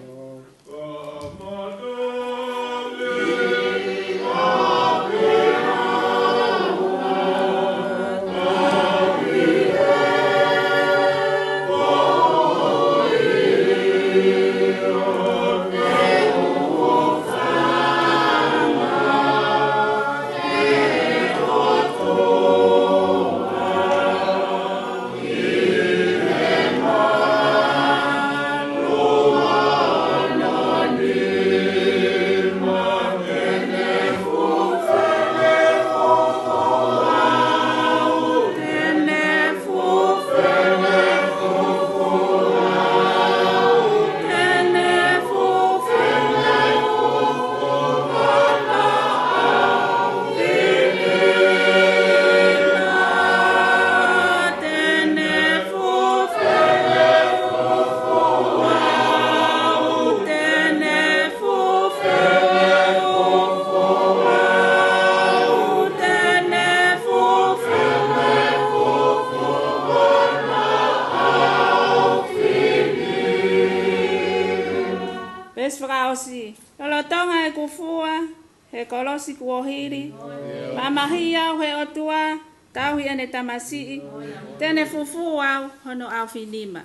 Veesi fakaʻosi. Lolotonga ʻeku fua he kolosi kuo hili, mamahiʻi au ʻe he ʻOtua, tauhi ʻene tamasiʻi, te ne fufū au hono ʻaofinima.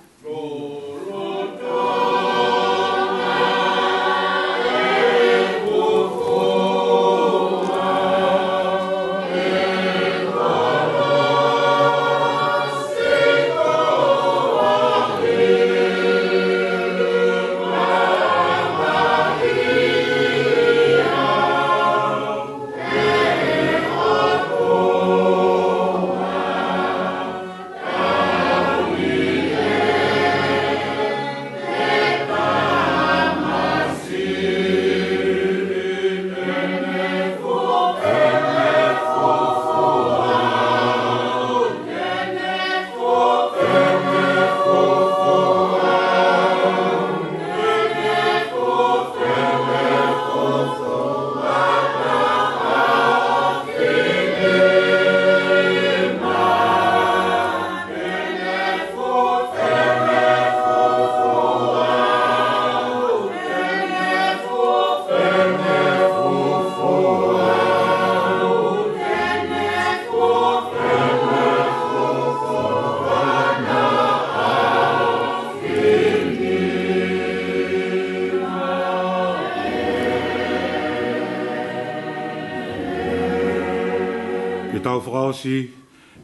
Ke tau fakaʻosi,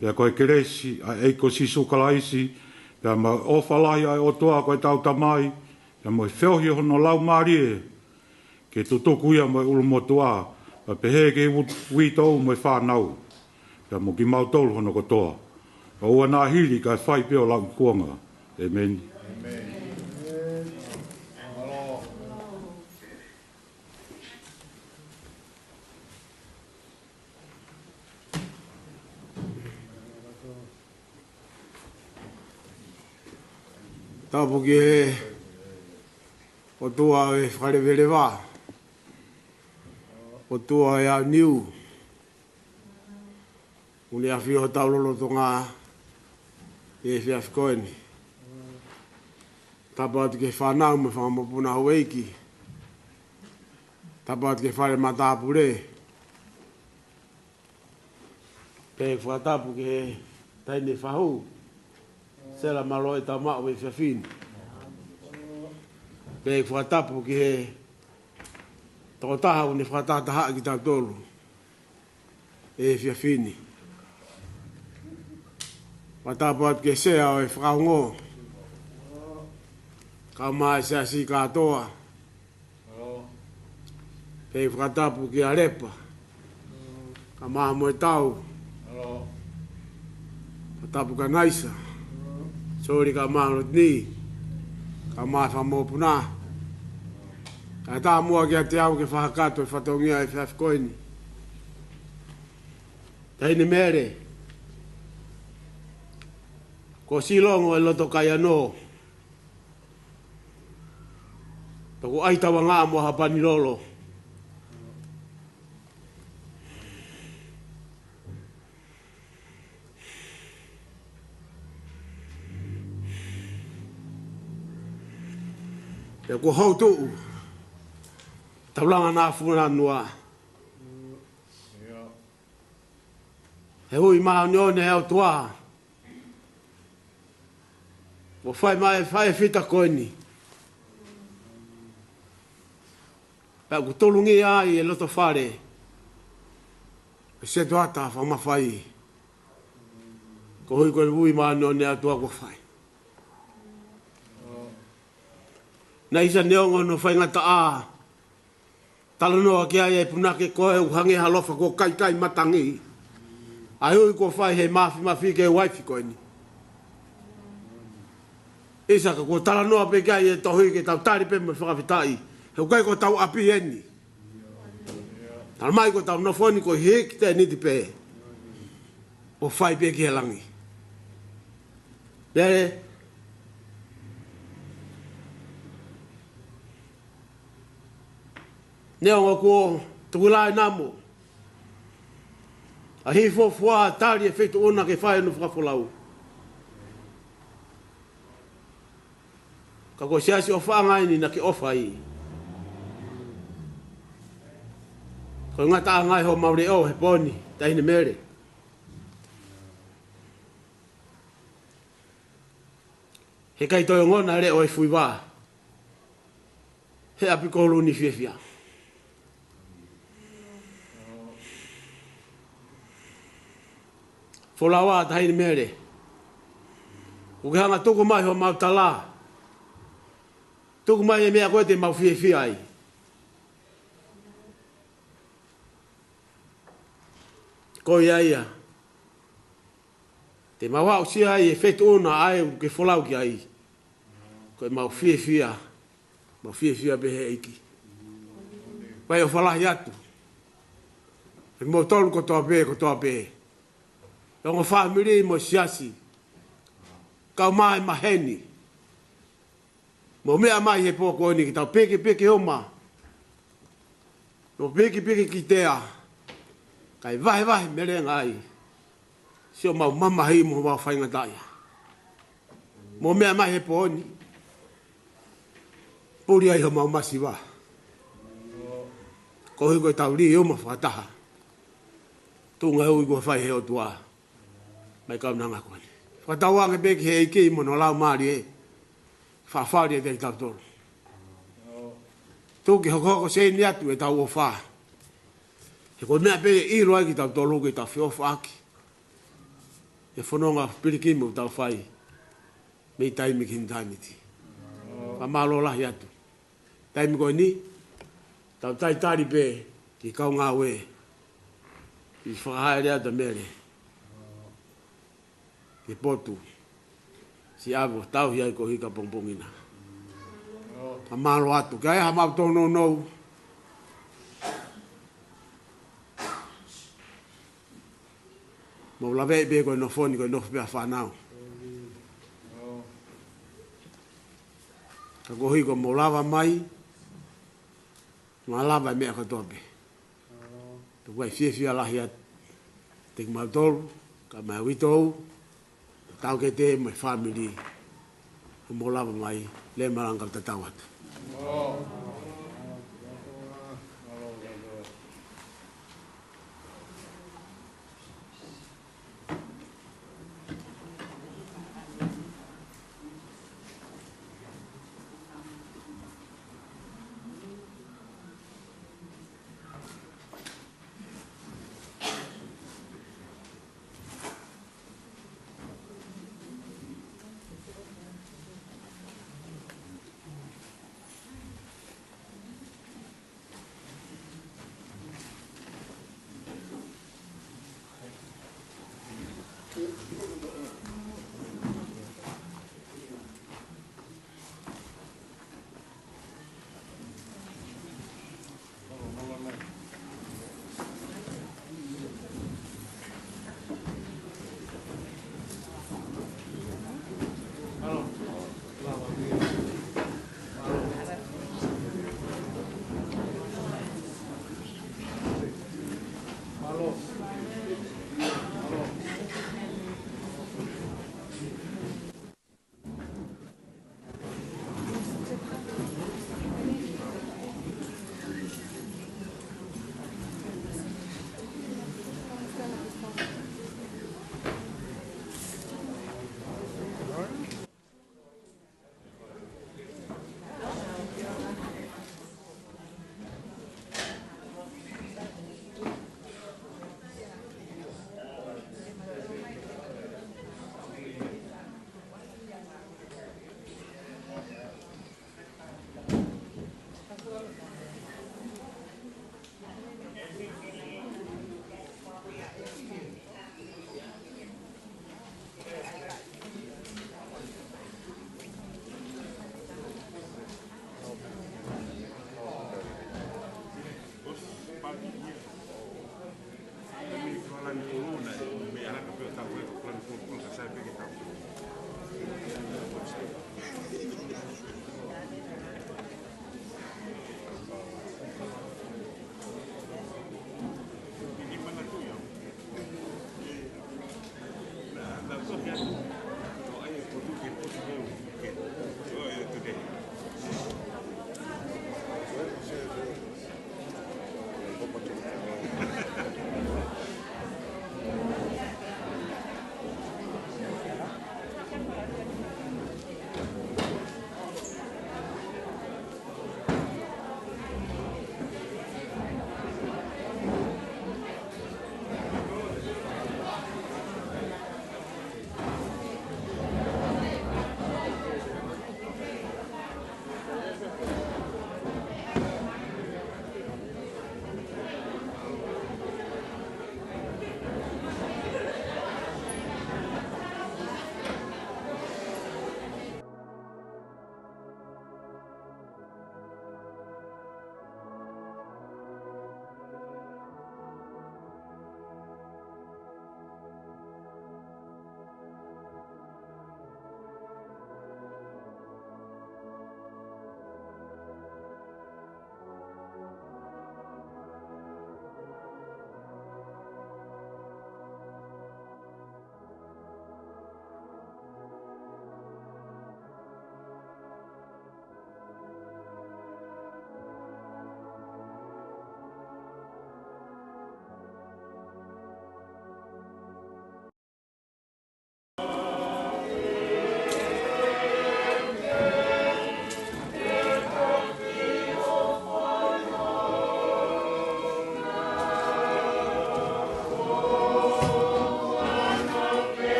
pea ko e kelesi ʻa e ʻEiki ko Sīsū Kalaisi, pea mo e ʻofa lahi ʻa e ʻOtua ko ʻetau Tamai, pea mo e feohi ʻo hono Laumālie, ke tutuku ia mo e ʻulumotuʻa, pea pehē ki he uitou mo e fānau, pea mo kimautolu hono kotoa, ʻo ʻoua naʻa hili kae fai pē ʻo lauikuonga. ʻĒmeni. Tapu ki he ʻOtua ʻo e fakaleveleva, ʻOtua ʻo e aoniu, ʻoku ne ʻafio ʻi hotau lotolotonga ʻi he efiafi ko eni. Tapu atu ki he fānau mo e fanga mokopuna houʻeiki. Tapu atu ki he fale matāpule. Pea fakatapu ki he taʻahine fahu, Sela Maloʻi, tau maʻu he efiafi ni. Pea fakatapu ki he tokotaha ʻoku ne fakatahatahaʻi kitautolu he efiafi ni. Fakatapu atu ki he sea ʻo e fakaongo, kae ʻumaʻā e siasi kātoa. Pea fakatapu kia Lepa, kae ʻumaʻā mo e tau. Fakatapu kia Naisa, Soli kae ʻumaʻā Lotini, kae ʻumaʻā e fanga mokopuna. Kae ʻatā muʻa kiate au ke fakakakato e fatongia he efiafi ko eni. Taʻahine Mele, ko Silongo e loto kai ano. Toko ai tawanga mo Hapanilolo. Pea ko houtu taulanga na funa nua. He ui māʻoniʻoni ʻa e ʻOtua. Mo fai mai, fai fita ko eni. Pea ʻoku tolungia ai e loto fale. E setuata fakamafai. Ko hui ko e ui māʻoniʻoni ʻa e ʻOtua ko fai. Na isa neongo no faingataʻa. Talanoa ki ai e punake ko e ʻuhange halofa ko kaikai matangi. ʻA e ui ko fai he mafimafi ke uaifi ko eni. Isa ka ko talanoa pē ki ai e tohi ke tau tali pē mo fakafetaʻi. He ʻoku ʻikai ko tau ʻapi eni. Tala mai ko tau nofo ni ko hiki te niti pē. ʻO fai pē ki he langi. Pea neongo kuo tukulai namo. ʻA hifo fua tali e feituʻu na ke fai ʻa e fakafolau. Ka ko e siasi ʻofaʻanga eni na ke ʻofa ai. Ko e ngataʻanga ʻi homau leʻo he pō ni, Taʻahine Mele. He ʻikai toe ongona leʻo e fuiva. He ʻapi ko Luni fiefia. Folaua Taʻahine Mele. ʻOku ke hanga tuku mai homau tala. Tuku mai e meʻa ko ē te mau fiefia ai. Ko ia ia. Te mau aʻusia ai e feituʻu na ʻa e ʻoku ke folau ki ai. Ko e mau fiefia. Mau fiefia pē he ʻEiki. Pea ʻofa lahi atu. He mau tolu kotoa pē, kotoa pē. Ongo fāmili mo siasi. Kau mai maheni. Mo meʻa mai he pō ko eni ke tau pekepeke oma. Mo pekepeke kitea. Kae vahevahe melenga ai. Sio mau mamahi mo mau faingataʻa. Mo meʻa mai he pō ni. Puli ai homau masiva. Ko hui ko e tau li oma fakataha. Tuʻunga e ui ko fai he ʻOtua. Mai kaunanga ko eni. Fakatauange pē ki he ʻEiki mo hono laumālie. Fafali e te tautolu. Tuku ke hokohoko seini atu e tau ʻofa. He ko e meʻa pē ʻe ʻilo ai kitautolu ke tau feʻofaʻaki. E fononga pilikimi ʻoku tau fai. Mei taimi ki he taimi ti. Fakamālō lahi atu. Taimi ko eni, tau taitali pē ki he kau ngāue. Ki he fakahaere atu ʻa Mele. Ki he potu. Siʻi ʻave ʻo tauhi ai ko hika pongipongi na. Fakamālō atu. Ka ʻi ai ha mau tōnounou. Mau lave pē ko e nofo ni ko e nofo pē ʻa fānau. Ka ko hiko mau lava mai. Mau lava e meʻa kotoa pē. Tuku ai fiefia lahi atu. Te kimautolu, ka mau uitou. Tau ke te mo e fāmili. Mo lava mai, le malanga tatau atu.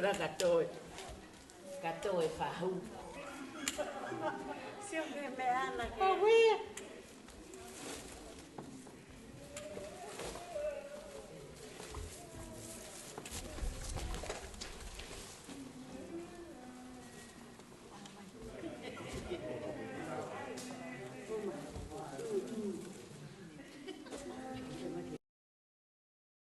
Rā ka toe. Ka toe fahu. Sio ke me ana ke. Oh, we.